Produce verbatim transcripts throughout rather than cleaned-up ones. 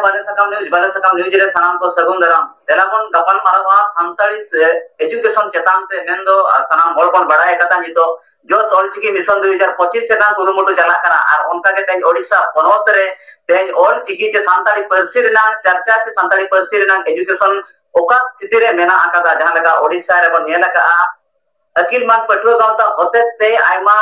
ᱵᱟᱞᱮ ᱥᱟᱠᱟᱢ ᱱᱤᱭᱩᱡᱽ, ᱵᱟᱞᱮ ᱥᱟᱠᱟᱢ ᱱᱤᱭᱩᱡᱽ ᱨᱮ ᱥᱟᱱᱟᱢ ᱠᱚ ᱥᱟᱹᱜᱩᱱ ᱫᱟᱨᱟᱢ᱾ ᱫᱮᱞᱟ ᱵᱚᱱ ᱜᱟᱯᱟᱞ ᱢᱟᱨᱟᱣᱟ ᱥᱟᱱᱛᱟᱲᱤ ᱥᱮ ᱮᱡᱩᱠᱮᱥᱚᱱ ᱪᱮᱛᱟᱱ ᱛᱮ, ᱢᱮᱱᱫᱚ ᱥᱟᱱᱟᱢ ᱦᱚᱲ ᱵᱚᱱ ᱵᱟᱲᱟᱭ ᱟᱠᱟᱫᱟ ᱱᱤᱛᱚᱜ ᱡᱚᱥ ᱚᱞᱪᱤᱠᱤ ᱢᱤᱥᱚᱱ ᱫᱩᱭ ᱦᱟᱡᱟᱨ ᱯᱚᱸᱪᱤᱥ ᱨᱮᱱᱟᱜ ᱠᱩᱨᱩᱢᱩᱴᱩ ᱪᱟᱞᱟᱜ ᱠᱟᱱᱟ᱾ ᱟᱨ ᱚᱱᱠᱟ ᱜᱮ ᱛᱮᱦᱮᱧ ᱳᱰᱤᱥᱟ ᱯᱚᱱᱚᱛ ᱨᱮ ᱛᱮᱦᱮᱧ ᱚᱞᱪᱤᱠᱤ ᱪᱮ ᱥᱟᱱᱛᱟᱲᱤ ᱯᱟᱹᱨᱥᱤ ᱨᱮᱱᱟᱜ ᱪᱟᱨᱪᱟ ᱪᱮ ᱥᱟᱱᱛᱟᱲᱤ ᱯᱟᱹᱨᱥᱤ ᱨᱮᱱᱟᱜ ᱮᱡᱩᱠᱮᱥᱚᱱ ᱚᱠᱟ ᱥᱛᱷᱤᱛᱤ ᱨᱮ ᱢᱮᱱᱟᱜ ᱟᱠᱟᱫᱟ, ᱡᱟᱦᱟᱸ ᱞᱮᱠᱟ ᱳᱰᱤᱥᱟ ᱨᱮᱵᱚᱱ ᱧᱮᱞ ᱟᱠᱟᱫᱼᱟ, ᱟᱹᱠᱤᱞ ᱢᱟᱱ ᱯᱟᱹᱴᱷᱩᱣᱟᱹ ᱜᱟᱶᱛᱟ ᱦᱚᱛᱮᱛᱮ ᱟᱭᱢᱟ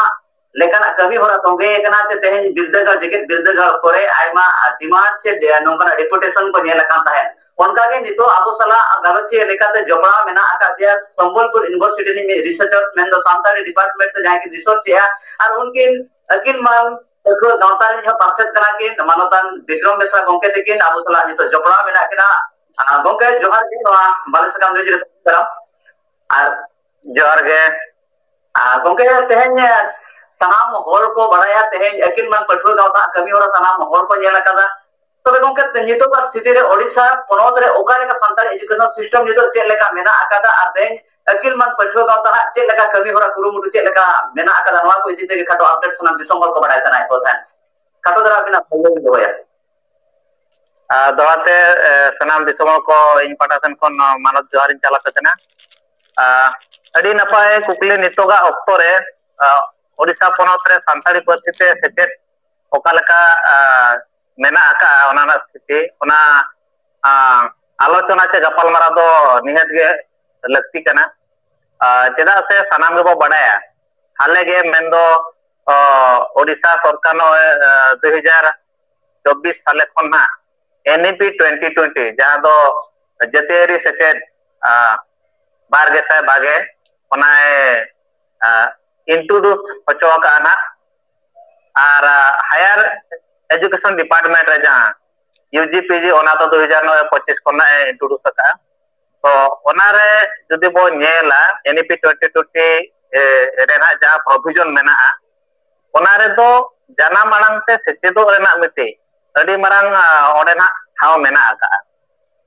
ᱞᱮᱠᱟᱱᱟᱜ ᱠᱟᱹᱢᱤ ᱦᱚᱨᱟ ᱛᱚᱸᱜᱮ ᱟᱠᱟᱱᱟ, ᱪᱮ ᱛᱮᱦᱮᱧ ᱵᱤᱨᱫᱟᱹᱜᱟᱲ, ᱡᱮᱜᱮᱛ ᱵᱤᱨᱫᱟᱹᱜᱟᱲ ᱠᱚᱨᱮ ᱟᱭᱢᱟ ᱰᱤᱢᱟᱱᱰ ᱪᱮ ᱱᱚᱝᱠᱟᱱᱟᱜ ᱰᱮᱯᱩᱴᱮᱥᱚᱱ ᱠᱚ ᱧᱮᱞ ᱟᱠᱟᱱ ᱛᱟᱦᱮᱸᱫ᱾ ᱚᱱᱠᱟᱜᱮ ᱱᱤᱛᱚᱜ ᱟᱵᱚ ᱥᱟᱞᱟᱜ ᱜᱟᱞᱚᱪᱤᱭᱟᱹ ᱞᱮᱠᱟᱛᱮ ᱡᱚᱯᱲᱟᱣ ᱢᱮᱱᱟᱜ ᱟᱠᱟᱫ ᱫᱮᱭᱟ ᱥᱚᱢᱵᱚᱞᱯᱩᱨ ᱤᱭᱩᱱᱤᱵᱷᱟᱨᱥᱤᱴᱤ ᱨᱤᱱᱤᱡ ᱨᱤᱥᱟᱨᱪᱟᱨ, ᱢᱮᱱᱫᱚ ᱥᱟᱱᱛᱟᱲᱤ ᱰᱤᱯᱟᱨᱴᱢᱮᱱᱴ ᱛᱮ ᱡᱟᱦᱟᱸᱭ ᱠᱤᱱ ᱨᱤᱥᱟᱨᱪ ᱮᱜᱼᱟ, ᱟᱨ ᱩᱱᱠᱤᱱ ᱟᱹᱠᱤᱞ ᱢᱟᱱ ᱯᱟᱹᱴᱷᱩᱣᱟᱹ ᱜᱟᱶᱛᱟ ᱨᱤᱱᱤᱡ ᱦᱚᱸ ᱯᱟᱨᱥᱮᱛ ᱠᱟᱱᱟ ᱠᱤᱱ, ᱢᱟᱱᱚᱛᱟᱱ ᱵᱤᱠᱨᱚᱢ ᱵᱮᱥᱨᱟ ᱜᱚᱢᱠᱮ ᱛᱟᱹᱠᱤᱱ ᱟᱵᱚ ᱥᱟᱞᱟᱜ ᱱᱤᱛᱚᱜ ᱡᱚᱯᱲᱟᱣ ᱢᱮᱱᱟᱜ ᱠᱤᱱᱟ᱾ ᱟᱨ ᱜᱚᱢᱠᱮ, ᱡᱚᱦᱟᱨ ᱜᱮ, ᱱᱚᱣᱟ ᱵᱟᱞᱮ ᱥᱟᱠᱟᱢ ᱱᱤᱭᱩᱡᱽ ᱨᱮ ᱥᱟᱹᱜᱩᱱ ᱫᱟᱨᱟᱢ᱾ ᱟᱨ ᱡᱚᱦᱟᱨ ᱜᱮ᱾ ᱟᱨ ᱜᱚᱢᱠᱮ, ᱛᱮᱦᱮᱧ ᱥᱟᱱᱟᱢ ᱦᱚᱲ ᱠᱚ ᱵᱟᱲᱟᱭᱟ, ᱛᱮᱦᱮᱧ ᱟᱹᱠᱤᱞ ᱢᱟᱱ ᱯᱟᱹᱴᱷᱩᱣᱟᱹ ᱜᱟᱶᱛᱟ ᱠᱟᱹᱢᱤ ᱦᱚᱨᱟ ᱥᱟᱱᱟᱢ ᱦᱚᱲ ᱠᱚ ᱧᱮᱞ ᱟᱠᱟᱫᱟ᱾ ᱛᱚᱵᱮ ᱜᱚᱢᱠᱮ, ᱱᱤᱛᱚᱜᱟᱜ ᱥᱛᱷᱤᱛᱤ ᱨᱮ ᱳᱰᱤᱥᱟ ᱯᱚᱱᱚᱛ ᱨᱮ ᱚᱠᱟ ᱞᱮᱠᱟ ᱥᱟᱱᱛᱟᱲᱤ ᱮᱡᱩᱠᱮᱥᱚᱱ ᱥᱤᱥᱴᱮᱢ ᱱᱤᱛᱚᱜ ᱪᱮᱫ ᱞᱮᱠᱟ ᱢᱮᱱᱟᱜ ᱟᱠᱟᱫᱟ, ᱟᱨ ᱛᱮᱦᱮᱧ ᱟᱹᱠᱤᱞ ᱢᱟᱱ ᱯᱟᱹᱴᱷᱩᱣᱟᱹ ᱜᱟᱶᱛᱟ ᱦᱟᱸᱜ ᱪᱮᱫ ᱞᱮᱠᱟ ᱠᱟᱹᱢᱤ ᱦᱚᱨᱟ ᱠᱩᱨᱩᱢᱩᱴᱩ ᱪᱮᱫ ᱞᱮᱠᱟ ᱢᱮᱱᱟᱜ ᱟᱠᱟᱫᱟ, ᱱᱚᱣᱟ ᱠᱚ ᱤᱫᱤ ᱛᱮᱜᱮ ᱠᱷᱟᱴᱚ ᱟᱯᱰᱮᱴ ᱥᱟᱱᱟᱢ ᱫᱤᱥᱚᱢ ᱦᱚᱲ ᱠᱚ ᱵᱟᱲᱟᱭ ᱥᱟᱱᱟᱭᱮᱫ ᱠᱚ ᱛᱟᱦᱮᱸᱫ᱾ ᱠᱷᱟᱴᱚ ᱫᱷᱟᱨᱟ ᱟᱹᱵᱤᱱᱟᱜ ᱯᱟᱹᱭᱞᱟᱹ ᱞᱤᱧ ᱫᱚᱦᱚᱭᱟ᱾ ᱟᱨ ᱫᱚᱦᱲᱟ ᱛᱮ, ᱮ, ᱥᱟᱱᱟᱢ ᱫᱤᱥᱚᱢ ᱦᱚᱲ ᱠᱚ ᱤᱧ ᱯᱟᱦᱴᱟ ᱥᱮᱱ ᱠᱷᱚᱱ ᱱᱚᱣᱟ ᱢᱟᱱᱚᱛ ᱡᱚᱦᱟᱨ ᱤᱧ ᱪᱟᱞ ᱟᱯᱮ ᱠᱟᱱᱟ᱾ ᱟᱨ ᱟᱹᱰᱤ ᱱᱟᱯᱟᱭ ᱠᱩᱠᱞᱤ᱾ ᱱᱤᱛᱚᱜᱟᱜ ᱚᱠᱛᱚ ᱨᱮ, ᱟ, ᱳᱰᱤᱥᱟ ᱯᱚᱱᱚᱛ ᱨᱮ ᱥᱟᱱᱛᱟᱲᱤ ᱯᱟᱹᱨᱥᱤ ᱛᱮ ᱥᱮᱪᱮᱫ ᱚᱠᱟ ᱞᱮᱠᱟ, ᱟ, ᱢᱮᱱᱟᱜ ᱟᱠᱟᱫᱼᱟ, ᱚᱱᱟ ᱨᱮᱱᱟᱜ ᱥᱛᱷᱤᱛᱤ, ᱚᱱᱟ, ᱟ, ᱟᱞᱳᱪᱚᱱᱟ ᱪᱮ ᱜᱟᱯᱟᱞᱢᱟᱨᱟᱣ ᱫᱚ ᱱᱤᱦᱟᱹᱛ ᱜᱮ ᱞᱟᱹᱠᱛᱤ ᱠᱟᱱᱟ᱾ ᱟ, ᱪᱮᱫᱟᱜ ᱥᱮ ᱥᱟᱱᱟᱢ ᱜᱮᱵᱚ ᱵᱟᱰᱟᱭᱟ, ᱦᱟᱞᱮ ᱜᱮ ᱢᱮᱱᱫᱚ, ᱚ, ᱳᱰᱤᱥᱟ ᱥᱚᱨᱠᱟᱨ ᱱᱚᱜᱼᱚᱭ, ᱟ, ᱫᱩ ᱦᱟᱡᱟᱨ ᱪᱚᱵᱵᱤᱥ ᱥᱟᱞᱮ ᱠᱷᱚᱱ ᱱᱟᱜ ᱮᱱ ᱤ ᱯᱤ ᱴᱩᱭᱮᱱᱴᱤ ᱴᱩᱭᱮᱱᱴᱤ, ᱡᱟᱦᱟᱸ ᱫᱚ ᱡᱟᱹᱛᱤᱭᱟᱹᱨᱤ ᱥᱮᱪᱮᱫ, ᱟ, ᱵᱟᱨ ᱜᱮᱥᱟᱭ ᱵᱟᱜᱮ, ᱚᱱᱟᱭ, ᱟ, ᱤᱱᱴᱨᱳᱰᱩᱥ ᱦᱚᱪᱚ ᱟᱠᱟᱫᱼᱟ ᱱᱟᱜ᱾ ᱟᱨ, ᱟ, ᱦᱟᱭᱟᱨ ᱮᱡᱩᱠᱮᱥᱚᱱ ᱰᱤᱯᱟᱨᱴᱢᱮᱱᱴ ᱨᱮ ᱡᱟᱦᱟᱸ ᱭᱩ ᱡᱤ ᱯᱤ ᱡᱤ, ᱚᱱᱟ ᱫᱚ ᱫᱩ ᱦᱟᱡᱟᱨ ᱱᱚᱭ ᱯᱚᱸᱪᱤᱥ ᱠᱷᱚᱱᱟᱜ ᱮ ᱤᱱᱴᱨᱳᱰᱩᱥ ᱟᱠᱟᱫᱼᱟ᱾ ᱛᱚ ᱚᱱᱟᱨᱮ ᱡᱩᱫᱤ ᱵᱚᱱ ᱧᱮᱞᱟ, N E P twenty twenty, ᱮ, ᱨᱮᱱᱟᱜ ᱡᱟᱦᱟᱸ ᱯᱨᱚᱵᱷᱤᱡᱚᱱ ᱢᱮᱱᱟᱜᱼᱟ, ᱚᱱᱟ ᱨᱮᱫᱚ ᱡᱟᱱᱟᱢ ᱟᱲᱟᱝ ᱛᱮ ᱥᱮᱪᱮᱫᱚᱜ ᱨᱮᱱᱟᱜ ᱢᱤᱫᱴᱤᱡ ᱟᱹᱰᱤ ᱢᱟᱨᱟᱝ, ᱟ, ᱚᱸᱰᱮᱱᱟᱜ ᱴᱷᱟᱶ ᱢᱮᱱᱟᱜ ᱟᱠᱟᱫᱼᱟ᱾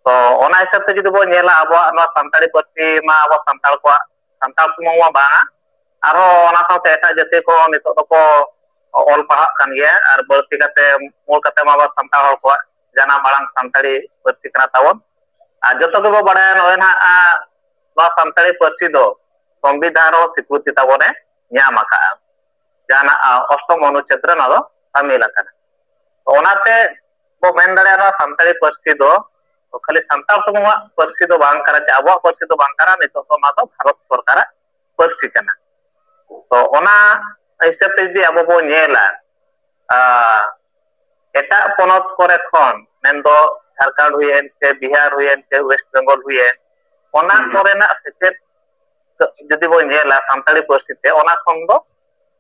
ᱛᱚ ᱚᱱᱟ ᱦᱤᱥᱟᱹᱵ ᱛᱮ ᱡᱩᱫᱤ ᱵᱚᱱ ᱧᱮᱞᱟ, ᱟᱵᱚᱣᱟᱜ ᱱᱚᱣᱟ ᱥᱟᱱᱛᱟᱲᱤ ᱯᱟᱹᱨᱥᱤ ᱢᱟ ᱟᱵᱚ ᱥᱟᱱᱛᱟᱲ ᱠᱚᱣᱟᱜ, ᱥᱟᱱᱛᱟᱲ ᱥᱩᱢᱩᱝ ᱢᱟ ᱵᱟᱝᱟ, ᱟᱨᱦᱚᱸ ᱚᱱᱟ ᱥᱟᱶᱛᱮ ᱮᱴᱟᱜ ᱡᱟᱹᱛᱤ ᱠᱚ ᱱᱤᱛᱚᱜ ᱫᱚᱠᱚ ᱚᱞ ᱯᱟᱲᱦᱟᱜ ᱠᱟᱱ ᱜᱮᱭᱟ, ᱟᱨ ᱵᱟᱹᱲᱛᱤ ᱠᱟᱛᱮ, ᱢᱩᱞ ᱠᱟᱛᱮ ᱢᱟ ᱟᱵᱚ ᱥᱟᱱᱛᱟᱲ ᱦᱚᱲ ᱠᱚᱣᱟᱜ ᱡᱟᱱᱟᱢ ᱟᱲᱟᱝ ᱥᱟᱱᱛᱟᱲᱤ ᱯᱟᱹᱨᱥᱤ ᱠᱟᱱᱟ ᱛᱟᱵᱚᱱ᱾ ᱟᱨ ᱡᱚᱛᱚ ᱜᱮᱵᱚ ᱵᱟᱲᱟᱭᱟ, ᱱᱚᱜᱼᱚᱭ ᱱᱟᱦᱟᱜ, ᱟ, ᱱᱚᱣᱟ ᱥᱟᱱᱛᱟᱲᱤ ᱯᱟᱹᱨᱥᱤ ᱫᱚ ᱥᱚᱝᱵᱤᱫᱷᱟᱱ ᱨᱮᱦᱚᱸ ᱥᱤᱠᱨᱤᱛᱤ ᱛᱟᱵᱚᱱᱮ ᱧᱟᱢ ᱟᱠᱟᱫᱼᱟ᱾ ᱡᱟᱦᱟᱱᱟᱜ, ᱟ, ᱚᱥᱴᱚᱢ ᱚᱱᱩᱪᱷᱮᱫ ᱨᱮ ᱱᱚᱣᱟ ᱫᱚ ᱥᱟᱢᱤᱞ ᱟᱠᱟᱱᱟ᱾ ᱛᱚ, ᱚᱱᱟᱛᱮ ᱵᱚ ᱢᱮᱱ ᱫᱟᱲᱮᱭᱟᱜᱼᱟ, ᱱᱚᱣᱟ ᱥᱟᱱᱛᱟᱲᱤ ᱯᱟᱹᱨᱥᱤ ᱫᱚ ᱠᱷᱟᱹᱞᱤ ᱥᱟᱱᱛᱟᱲ ᱥᱩᱢᱩᱝᱟᱜ ᱯᱟᱹᱨᱥᱤ ᱫᱚ ᱵᱟᱝ ᱠᱟᱱᱟ, ᱪᱮ ᱟᱵᱚᱣᱟᱜ ᱯᱟᱹᱨᱥᱤ ᱫᱚ ᱵᱟᱝ ᱠᱟᱱᱟ, ᱱᱤᱛᱚᱜ ᱫᱚ ᱱᱚᱣᱟ ᱫᱚ ᱵᱷᱟᱨᱚᱛ ᱥᱚᱨᱠᱟᱨᱟᱜ ᱯᱟᱹᱨᱥᱤ ᱠᱟᱱᱟ᱾ ᱛᱚ, ᱚᱱᱟ ᱦᱤᱥᱟᱹᱵ ᱛᱮ ᱡᱩᱫᱤ ᱟᱵᱚ ᱵᱚ ᱧᱮᱞᱟ, ᱟ, ᱮᱴᱟᱜ ᱯᱚᱱᱚᱛ ᱠᱚᱨᱮ ᱠᱷᱚᱱ, ᱢᱮᱱᱫᱚ ᱡᱷᱟᱲᱠᱷᱚᱸᱰ ᱦᱩᱭᱮᱱ, ᱥᱮ ᱵᱤᱦᱟᱨ ᱦᱩᱭᱮᱱ, ᱥᱮ ᱣᱮᱥᱴ ᱵᱮᱝᱜᱚᱞ ᱦᱩᱭᱮᱱ, ᱚᱱᱟ ᱦᱩᱸ᱾ ᱠᱚᱨᱮᱱᱟᱜ ᱥᱮᱪᱮᱫ ᱡᱩᱫᱤ ᱵᱚᱱ ᱧᱮᱞᱟ ᱥᱟᱱᱛᱟᱲᱤ ᱯᱟᱹᱨᱥᱤ ᱛᱮ, ᱚᱱᱟ ᱠᱷᱚᱱ ᱫᱚ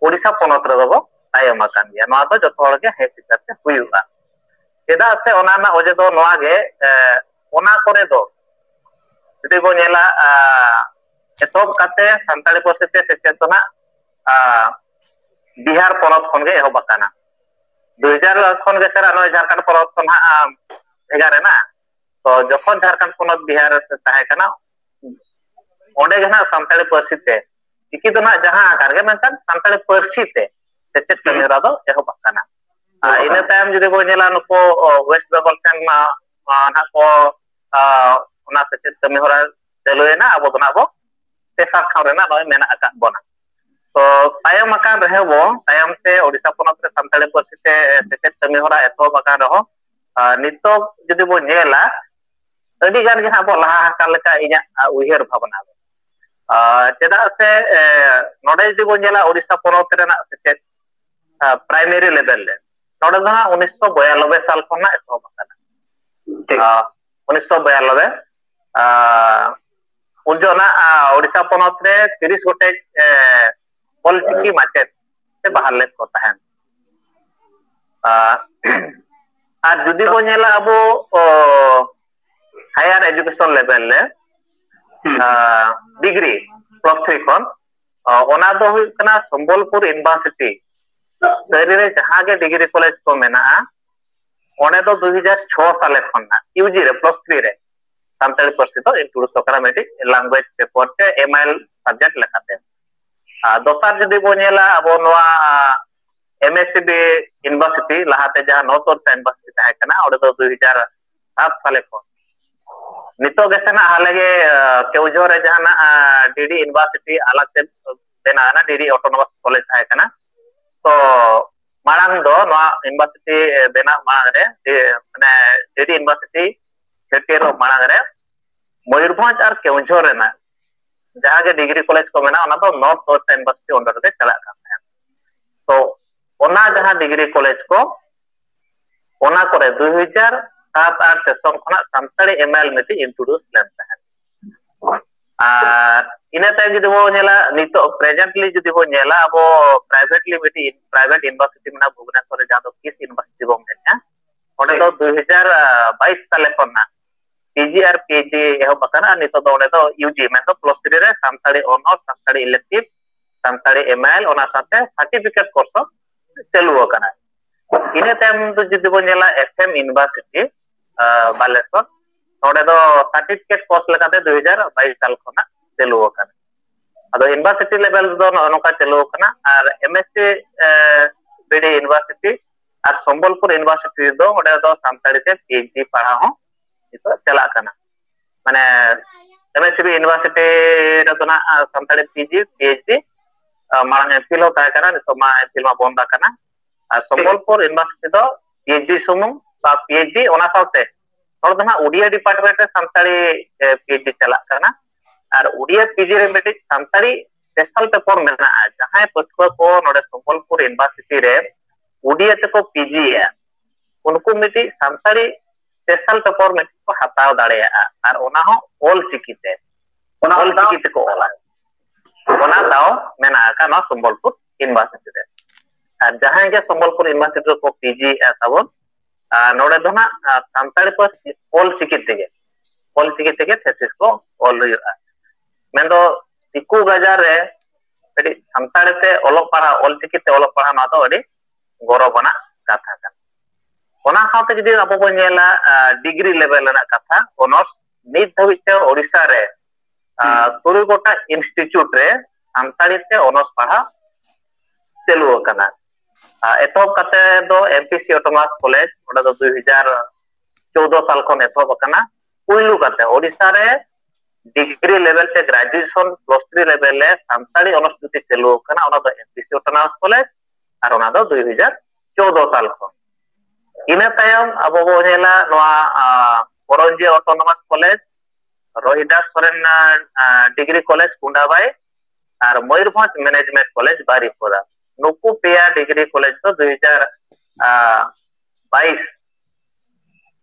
ᱳᱰᱤᱥᱟ ᱯᱚᱱᱚᱛ ᱨᱮᱫᱚ ᱵᱚ ᱛᱟᱭᱚᱢ ᱟᱠᱟᱱ ᱜᱮᱭᱟ᱾ ᱱᱚᱣᱟ ᱫᱚ ᱡᱚᱛᱚ ᱦᱚᱲ ᱜᱮ ᱦᱮᱸ ᱥᱤᱠᱟᱹᱨ ᱛᱮ ᱦᱩᱭᱩᱜᱼᱟ᱾ ᱪᱮᱫᱟᱜ ᱥᱮ ᱚᱱᱟ ᱨᱮᱱᱟᱜ ᱚᱡᱮ ᱫᱚ ᱱᱚᱣᱟ ᱜᱮ, ᱮ, ᱚᱱᱟ ᱠᱚᱨᱮ ᱫᱚ ᱡᱩᱫᱤ ᱵᱚᱱ ᱧᱮᱞᱟ, ᱟ, ᱮᱛᱚᱦᱚᱵ ᱠᱟᱛᱮ ᱥᱟᱱᱛᱟᱲᱤ ᱯᱟᱹᱨᱥᱤ ᱛᱮ ᱥᱮᱪᱮᱫ ᱫᱚ ᱱᱟᱜ, ᱟ, ᱵᱤᱦᱟᱨ ᱯᱚᱱᱚᱛ ᱠᱷᱚᱱ ᱜᱮ ᱮᱦᱚᱵ ᱟᱠᱟᱱᱟ᱾ ᱫᱩ ᱦᱟᱡᱟᱨ ᱠᱷᱚᱱ ᱜᱮ ᱥᱮ ᱱᱚᱜᱼᱚᱭ ᱡᱷᱟᱲᱠᱷᱚᱸᱰ ᱯᱚᱱᱚᱛ ᱠᱷᱚᱱ ᱦᱟᱸᱜ, ᱟ, ᱵᱷᱮᱜᱟᱨ ᱮᱱᱟ᱾ ᱛᱚ, ᱡᱚᱠᱷᱚᱱ ᱡᱷᱟᱲᱠᱷᱚᱸᱰ ᱯᱚᱱᱚᱛ ᱵᱤᱦᱟᱨ ᱨᱮ ᱛᱟᱦᱮᱸ ᱠᱟᱱᱟ, ᱚᱸᱰᱮ ᱜᱮ ᱱᱟᱜ ᱥᱟᱱᱛᱟᱲᱤ ᱯᱟᱹᱨᱥᱤ ᱛᱮ, ᱪᱤᱠᱤ ᱫᱚ ᱱᱟᱜ ᱡᱟᱦᱟᱸ ᱟᱠᱟᱱ ᱜᱮ, ᱢᱮᱱᱠᱷᱟᱱ ᱥᱟᱱᱛᱟᱲᱤ ᱯᱟᱹᱨᱥᱤ ᱛᱮ ᱥᱮᱪᱮᱫ ᱠᱟᱹᱢᱤ ᱦᱚᱨᱟ ᱫᱚ ᱮᱦᱚᱵ ᱟᱠᱟᱱᱟ᱾ ᱟᱨ ᱤᱱᱟᱹ ᱛᱟᱭᱚᱢ ᱡᱩᱫᱤ ᱵᱚᱱ ᱧᱮᱞᱟ, ᱱᱩᱠᱩ, ᱚ, ᱣᱮᱥᱴ ᱵᱮᱝᱜᱚᱞ ᱥᱮᱱ ᱢᱟ, ᱟ, ᱱᱟᱜ ᱠᱚ, ᱟ, ᱚᱱᱟ ᱥᱮᱪᱮᱫ ᱠᱟᱹᱢᱤ ᱦᱚᱨᱟ ᱪᱟᱹᱞᱩᱭᱮᱱᱟ, ᱟᱵᱚ ᱫᱚ ᱱᱟᱜ ᱵᱚ ᱛᱮᱥᱟᱨ ᱴᱷᱟᱶ ᱨᱮᱱᱟᱜ ᱱᱚᱜᱼᱚᱭ ᱢᱮᱱᱟᱜ ᱟᱠᱟᱫ ᱵᱚᱱᱟ᱾ ᱛᱚ, ᱛᱟᱭᱚᱢ ᱟᱠᱟᱱ ᱨᱮᱦᱚᱸ ᱵᱚ, ᱛᱟᱭᱚᱢ ᱛᱮ ᱳᱰᱤᱥᱟ ᱯᱚᱱᱚᱛ ᱨᱮ ᱥᱟᱱᱛᱟᱲᱤ ᱯᱟᱹᱨᱥᱤ ᱛᱮ ᱥᱮᱪᱮᱫ ᱠᱟᱹᱢᱤ ᱦᱚᱨᱟ ᱮᱛᱚᱦᱚᱵ ᱟᱠᱟᱱ ᱨᱮᱦᱚᱸ, ᱟ, ᱱᱤᱛᱚᱜ ᱡᱩᱫᱤ ᱵᱚ ᱧᱮᱞᱟ, ᱟᱹᱰᱤ ᱜᱟᱱ ᱜᱮ ᱦᱟᱸᱜ ᱵᱚ ᱞᱟᱦᱟ ᱟᱠᱟᱱ ᱞᱮᱠᱟ ᱤᱧᱟᱹᱜ, ᱟ, ᱩᱭᱦᱟᱹᱨ ᱵᱷᱟᱵᱽᱱᱟ ᱫᱚ᱾ ᱟ, ᱪᱮᱫᱟᱜ ᱥᱮ, ᱮ, ᱱᱚᱰᱮ ᱡᱩᱫᱤ ᱵᱚ ᱧᱮᱞᱟ ᱳᱰᱤᱥᱟ ᱯᱚᱱᱚᱛ ᱨᱮᱱᱟᱜ ᱥᱮᱪᱮᱫ, ᱟ, ᱯᱨᱟᱭᱢᱟᱨᱤ ᱞᱮᱵᱮᱞ ᱨᱮ, ᱱᱚᱰᱮ ᱫᱚ ᱦᱟᱸᱜ ᱩᱱᱤᱥᱥᱚ ᱵᱚᱭᱟᱱᱚᱵᱵᱳᱭ ᱥᱟᱞ ᱠᱷᱚᱱ ᱦᱟᱸᱜ ᱮᱛᱚᱦᱚᱵ ᱟᱠᱟᱱᱟ᱾ ᱴᱷᱤᱠ᱾ ᱟ, ᱩᱱᱤᱥᱥᱚ ᱵᱚᱭᱟᱱᱚᱵᱵᱳᱭ, ᱟ, ᱩᱱ ᱡᱚᱦᱚᱜ ᱱᱟᱜ, ᱟ, ᱳᱰᱤᱥᱟ ᱯᱚᱱᱚᱛ ᱨᱮ ᱛᱤᱨᱤᱥ ᱜᱚᱴᱮᱡ, ᱮ, ᱚᱞᱪᱤᱠᱤ ᱢᱟᱪᱮᱫ ᱛᱮ ᱵᱟᱦᱟᱞ ᱞᱮᱫ ᱠᱚ ᱛᱟᱦᱮᱸᱱ᱾ ᱟ, ᱟᱨ ᱡᱩᱫᱤ ᱵᱚᱱ ᱧᱮᱞᱟ ᱟᱵᱚ, ᱚ, higher education level ᱨᱮ, ᱦᱩᱸ᱾ ᱟ, degree plus three ᱠᱷᱚᱱ, ᱚ, ᱚᱱᱟ ᱫᱚ ᱦᱩᱭᱩᱜ ᱠᱟᱱᱟ ᱥᱚᱢᱵᱚᱞᱯᱩᱨ University᱾ ᱥᱟᱹᱨᱤ ᱨᱮ ᱡᱟᱦᱟᱸ ᱜᱮ degree college ᱠᱚ ᱢᱮᱱᱟᱜᱼᱟ, ᱚᱸᱰᱮ ᱫᱚ ᱫᱩ ᱦᱟᱡᱟᱨ ᱪᱷᱚ ᱥᱟᱞᱮ ᱠᱷᱚᱱ ᱱᱟᱜ ᱭᱩ ᱡᱤ ᱨᱮ plus three ᱨᱮ ᱥᱟᱱᱛᱟᱲᱤ ᱯᱟᱹᱨᱥᱤ ᱫᱚ introduce ᱟᱠᱟᱱᱟ, ᱢᱤᱫᱴᱤᱡ language paper ᱥᱮ M I L subject ᱞᱮᱠᱟᱛᱮ᱾ ᱟᱨ ᱫᱚᱥᱟᱨ ᱡᱩᱫᱤ ᱵᱚᱱ ᱧᱮᱞᱟ ᱟᱵᱚ ᱱᱚᱣᱟ, ᱟ, M S C B university, ᱞᱟᱦᱟᱛᱮ ᱡᱟᱦᱟᱸ ᱱᱚᱨᱛᱷ ᱳᱭᱮᱥᱴ ᱤᱭᱩᱱᱤᱵᱷᱟᱨᱥᱤᱴᱤ ᱛᱟᱦᱮᱸ ᱠᱟᱱᱟ, ᱚᱸᱰᱮ ᱫᱚ ᱫᱩ ᱦᱟᱡᱟᱨ ᱥᱟᱛ ᱥᱟᱞᱮ ᱠᱷᱚᱱ᱾ ᱱᱤᱛᱚᱜ ᱜᱮ ᱥᱮ ᱱᱟᱜ ᱦᱟᱞᱮ ᱜᱮ, ᱟᱸ, ᱠᱮᱣᱡᱷᱚᱨ ᱨᱮ ᱡᱟᱦᱟᱸ ᱱᱟᱜ, ᱟᱸ, ᱰᱤ ᱰᱤ ᱤᱭᱩᱱᱤᱵᱷᱟᱨᱥᱤᱴᱤ ᱟᱞᱟᱜᱽ ᱛᱮ ᱵᱮᱱᱟᱣ ᱮᱱᱟ, ᱰᱤ ᱰᱤ ᱚᱴᱳᱱᱚᱢᱟᱥ ᱠᱚᱞᱮᱡᱽ ᱛᱟᱦᱮᱸ ᱠᱟᱱᱟ᱾ ᱛᱚ ᱢᱟᱲᱟᱝ ᱫᱚ ᱱᱚᱣᱟ ᱤᱭᱩᱱᱤᱵᱷᱟᱨᱥᱤᱴᱤ ᱵᱮᱱᱟᱣ ᱢᱟᱲᱟᱝ ᱨᱮ, ᱰᱤ-, ᱢᱟᱱᱮ ᱰᱤ ᱰᱤ ᱤᱭᱩᱱᱤᱵᱷᱟᱨᱥᱤᱴᱤ ᱪᱷᱟᱹᱴᱭᱟᱹᱨᱚᱜ ᱢᱟᱲᱟᱝ ᱨᱮ ᱢᱚᱭᱩᱨᱵᱷᱚᱸᱡᱽ ᱟᱨ ᱠᱮᱣᱡᱷᱚᱨ ᱨᱮᱱᱟᱜ ᱡᱟᱦᱟᱸ ᱜᱮ ᱰᱤᱜᱽᱨᱤ ᱠᱚᱞᱮᱡᱽ ᱠᱚ ᱢᱮᱱᱟᱜᱼᱟ, ᱚᱱᱟ ᱫᱚ ᱱᱚᱨᱛᱷ ᱳᱭᱮᱥᱴ ᱤᱭᱩᱱᱤᱵᱷᱟᱨᱥᱤᱴᱤ under ᱨᱮ ᱪᱟᱞᱟᱜ ᱠᱟᱱ ᱛᱟᱦᱮᱸᱫ᱾ ᱛᱚ ᱚᱱᱟ ᱡᱟᱦᱟᱸ ᱰᱤᱜᱽᱨᱤ ᱠᱚᱞᱮᱡᱽ ᱠᱚ, ᱚᱱᱟ ᱠᱚᱨᱮ ᱫᱩ ᱦᱟᱡᱟᱨ ᱥᱟᱛ ᱟᱴ ᱥᱮᱥᱚᱱ ᱠᱷᱚᱱᱟᱜ ᱥᱟᱱᱛᱟᱲᱤ ᱮᱢ ᱟᱭ ᱮᱞ ᱢᱤᱫᱴᱤᱡ introduce ᱞᱮᱱ ᱛᱟᱦᱮᱸᱫ᱾ ᱟᱨ ᱤᱱᱟᱹ ᱛᱟᱭᱚᱢ ᱡᱩᱫᱤ ᱵᱚᱱ ᱧᱮᱞᱟ, ᱱᱤᱛᱚᱜ presently ᱡᱩᱫᱤ ᱵᱚᱱ ᱧᱮᱞᱟ, ᱟᱵᱚ privately ᱢᱤᱫᱴᱤᱡ private university ᱢᱮᱱᱟᱜᱼᱟ ᱵᱷᱩᱵᱽᱱᱮᱥᱚᱨ ᱨᱮ, ᱡᱟᱦᱟᱸ ᱫᱚ ᱠᱤᱥ university ᱵᱚᱱ ᱢᱮᱱᱮᱫᱼᱟ, ᱚᱸᱰᱮ ᱫᱚ ᱫᱩ ᱦᱟᱡᱟᱨ ᱵᱟᱭᱤᱥ ᱥᱟᱞᱮ ᱠᱷᱚᱱ ᱱᱟᱜ ᱯᱤ ᱡᱤ ᱟᱨ ᱯᱤ ᱮᱭᱤᱪ ᱰᱤ ᱮᱦᱚᱵ ᱟᱠᱟᱱᱟ᱾ ᱟᱨ ᱱᱤᱛᱚᱜ ᱫᱚ ᱚᱸᱰᱮ ᱫᱚ ᱤᱭᱩ ᱡᱤ, ᱢᱮᱱᱫᱚ plus three ᱨᱮ Santali honours, Santali elective, Santali M I L, ᱚᱱᱟ ᱥᱟᱶᱛᱮ certificate course ᱦᱚᱸ ᱪᱟᱹᱞᱩ ᱟᱠᱟᱱᱟ᱾ ᱤᱱᱟᱹ ᱛᱟᱭᱚᱢ ᱫᱚ ᱡᱩᱫᱤ ᱵᱚᱱ ᱧᱮᱞᱟ, ᱮᱯᱷ ᱮᱢ University, ᱟᱸ, ᱵᱟᱞᱮᱥᱚᱨ, ᱱᱚᱰᱮ ᱫᱚ certificate course ᱞᱮᱠᱟᱛᱮ ᱫᱩ ᱦᱟᱡᱟᱨ ᱵᱟᱭᱤᱥ ᱥᱟᱞ ᱠᱷᱚᱱᱟᱜ ᱪᱟᱹᱞᱩ ᱟᱠᱟᱱᱟ᱾ ᱟᱫᱚ university level ᱨᱮᱫᱚ ᱱᱚᱜᱼᱚ ᱱᱚᱝᱠᱟ ᱪᱟᱹᱞᱩ ᱟᱠᱟᱱᱟ᱾ ᱟᱨ ᱮᱢ ᱮᱥ ᱥᱤ, ᱮ, ᱵᱤ ᱰᱤ University ᱟᱨ ᱥᱚᱢᱵᱚᱞᱯᱩᱨ University ᱨᱮᱫᱚ ᱚᱸᱰᱮ ᱫᱚ ᱥᱟᱱᱛᱟᱲᱤ ᱛᱮ ᱯᱤ ᱮᱭᱤᱪ ᱰᱤ ᱯᱟᱲᱦᱟᱣ ᱦᱚᱸ ᱱᱤᱛᱚᱜ ᱪᱟᱞᱟᱜ ᱠᱟᱱᱟ᱾ ᱢᱟᱱᱮ M S C B University ᱨᱮᱫᱚ ᱱᱟᱜ, ᱟ, Santali P G, P H D, ᱟ, ᱢᱟᱲᱟᱝ ᱮᱢ ᱯᱷᱤᱞ ᱦᱚᱸ ᱛᱟᱦᱮᱸ ᱠᱟᱱᱟ, ᱱᱤᱛᱚᱜ ᱢᱟ ᱮᱢ ᱯᱷᱤᱞ ᱢᱟ ᱵᱚᱱᱫ ᱟᱠᱟᱱᱟ᱾ ᱟᱨ ᱥᱚᱢᱵᱚᱞᱯᱩᱨ University ᱫᱚ ᱯᱤ ᱮᱭᱤᱪ ᱰᱤ ᱥᱩᱢᱩᱝ ᱵᱟ ᱯᱤ ᱮᱭᱤᱪ ᱰᱤ, ᱚᱱᱟ ᱥᱟᱶᱛᱮ ᱦᱚᱲ ᱫᱚ ᱱᱟᱜ ᱩᱰᱤᱭᱟ department ᱨᱮ ᱥᱟᱱᱛᱟᱲᱤ, ᱮ, ᱯᱤ ᱮᱭᱤᱪ ᱰᱤ ᱪᱟᱞᱟᱜ ᱠᱟᱱᱟ᱾ ᱟᱨ ᱩᱰᱤᱭᱟ ᱯᱤ ᱡᱤ ᱨᱮ ᱢᱤᱫᱴᱤᱡ ᱥᱟᱱᱛᱟᱲᱤ special paper ᱢᱮᱱᱟᱜᱼᱟ᱾ ᱡᱟᱦᱟᱸᱭ ᱯᱟᱹᱴᱷᱩᱣᱟᱹ ᱠᱚ ᱱᱚᱰᱮ ᱥᱚᱢᱵᱚᱞᱯᱩᱨ University ᱨᱮ ᱩᱰᱤᱭᱟ ᱛᱮᱠᱚ ᱯᱤ ᱡᱤ ᱮᱫᱼᱟ, ᱩᱱᱠᱩ ᱢᱤᱫᱴᱤᱡ ᱥᱟᱱᱛᱟᱲᱤ special paper ᱢᱤᱫᱴᱤᱡ ᱠᱚ ᱦᱟᱛᱟᱣ ᱫᱟᱲᱮᱭᱟᱜᱼᱟ, ᱟᱨ ᱚᱱᱟ ᱦᱚᱸ ᱚᱞ ᱪᱤᱠᱤ ᱛᱮ, ᱚᱱᱟ ᱚᱞ ᱪᱤᱠᱤ ᱛᱮᱠᱚ ᱚᱞᱟ᱾ ᱚᱱᱟ ᱫᱟᱣ ᱢᱮᱱᱟᱜ ᱟᱠᱟᱫ ᱱᱚᱣᱟ ᱥᱚᱢᱵᱚᱞᱯᱩᱨ University ᱨᱮ᱾ ᱟᱨ ᱡᱟᱦᱟᱸᱭ ᱜᱮ ᱥᱚᱢᱵᱚᱞᱯᱩᱨ University ᱨᱮᱠᱚ ᱯᱤ ᱡᱤ ᱮᱫᱼᱟ ᱛᱟᱵᱚᱱ, ᱟᱨ ᱱᱚᱰᱮ ᱫᱚ ᱱᱟᱜ, ᱟᱨ ᱥᱟᱱᱛᱟᱲᱤ ᱯᱟᱹᱨᱥᱤ ᱚᱞ ᱪᱤᱠᱤ ᱛᱮᱜᱮ, ᱚᱞ ᱪᱤᱠᱤ ᱛᱮᱜᱮ thesis ᱠᱚ ᱚᱞ ᱦᱩᱭᱩᱜᱼᱟ᱾ ᱢᱮᱱᱫᱚ ᱫᱤᱠᱩ ᱜᱟᱡᱟᱲ ᱨᱮ ᱠᱟᱹᱴᱤᱡ ᱥᱟᱱᱛᱟᱲᱤ ᱛᱮ ᱚᱞᱚᱜ ᱯᱟᱲᱦᱟᱣ, ᱚᱞ ᱪᱤᱠᱤ ᱛᱮ ᱚᱞᱚᱜ ᱯᱟᱲᱦᱟᱣ, ᱱᱚᱣᱟ ᱫᱚ ᱟᱹᱰᱤ ᱜᱚᱨᱚᱵᱽ ᱟᱱᱟᱜ ᱠᱟᱛᱷᱟ ᱠᱟᱱᱟ᱾ ᱚᱱᱟ ᱥᱟᱶᱛᱮ ᱡᱩᱫᱤ ᱟᱵᱚ ᱵᱚᱱ ᱧᱮᱞᱟ, ᱟ, degree level ᱨᱮᱱᱟᱜ ᱠᱟᱛᱷᱟ, honours, ᱱᱤᱛ ᱫᱷᱟᱹᱵᱤᱡ ᱛᱮ ᱳᱰᱤᱥᱟ ᱨᱮ, ᱟ, ᱦᱩᱸ᱾ ᱛᱩᱨᱩᱭ ᱜᱚᱴᱟᱝ institute ᱨᱮ ᱥᱟᱱᱛᱟᱲᱤ ᱛᱮ honours ᱯᱟᱲᱦᱟᱣ ᱪᱟᱹᱞᱩ ᱟᱠᱟᱱᱟ᱾ ᱟᱨ ᱮᱛᱚᱦᱚᱵ ᱠᱟᱛᱮ ᱫᱚ ᱮᱢᱯᱤᱥᱤ ᱚᱴᱳᱱᱚᱢᱟᱥ ᱠᱚᱞᱮᱡᱽ, ᱚᱸᱰᱮ ᱫᱚ ᱫᱩᱭ ᱦᱟᱡᱟᱨ ᱪᱳᱫᱫᱳ ᱥᱟᱞ ᱠᱷᱚᱱ ᱮᱛᱚᱦᱚᱵ ᱟᱠᱟᱱᱟ᱾ ᱯᱩᱭᱞᱩ ᱠᱟᱛᱮ ᱳᱰᱤᱥᱟ ᱨᱮ ᱰᱤᱜᱽᱨᱤ ᱞᱮᱵᱮᱞ ᱥᱮ ᱜᱨᱮᱡᱩᱭᱮᱥᱚᱱ ᱯᱞᱟᱥ ᱛᱷᱨᱤ ᱞᱮᱵᱮᱞ ᱨᱮ ᱥᱟᱱᱛᱟᱲᱤ ᱚᱱᱚᱨᱥ ᱡᱩᱫᱤ ᱪᱟᱹᱞᱩ ᱟᱠᱟᱱᱟ, ᱚᱱᱟ ᱫᱚ ᱮᱢᱯᱤᱥᱤ ᱚᱴᱳᱱᱚᱢᱟᱥ ᱠᱚᱞᱮᱡᱽ, ᱟᱨ ᱚᱱᱟ ᱫᱚ ᱫᱩᱭ ᱦᱟᱡᱟᱨ ᱪᱳᱫᱫᱳ ᱥᱟᱞ ᱠᱷᱚᱱ᱾ ᱤᱱᱟᱹ ᱛᱟᱭᱚᱢ ᱟᱵᱚ ᱵᱚ ᱧᱮᱞᱟ ᱱᱚᱣᱟ, ᱟ, ᱠᱚᱨᱚᱧᱡᱤᱭᱟᱹ ᱚᱴᱳᱱᱚᱢᱟᱥ ᱠᱚᱞᱮᱡᱽ, ᱨᱳᱦᱤᱫᱟᱥ ᱥᱚᱨᱮᱱ, ᱟ, ᱰᱤᱜᱽᱨᱤ ᱠᱚᱞᱮᱡᱽ ᱠᱩᱱᱰᱟᱵᱟᱭ, ᱟᱨ ᱢᱚᱭᱩᱨᱵᱷᱚᱸᱡᱽ ᱢᱮᱱᱮᱡᱽᱢᱮᱱᱴ ᱠᱚᱞᱮᱡᱽ ᱵᱟᱨᱤᱯᱚᱫᱟ᱾ ᱱᱩᱠᱩ ᱯᱮᱭᱟ ᱰᱤᱜᱽᱨᱤ ᱠᱚᱞᱮᱡᱽ ᱫᱚ ᱫᱩᱭ ᱦᱟᱡᱟᱨ ᱵᱟᱭᱤᱥ,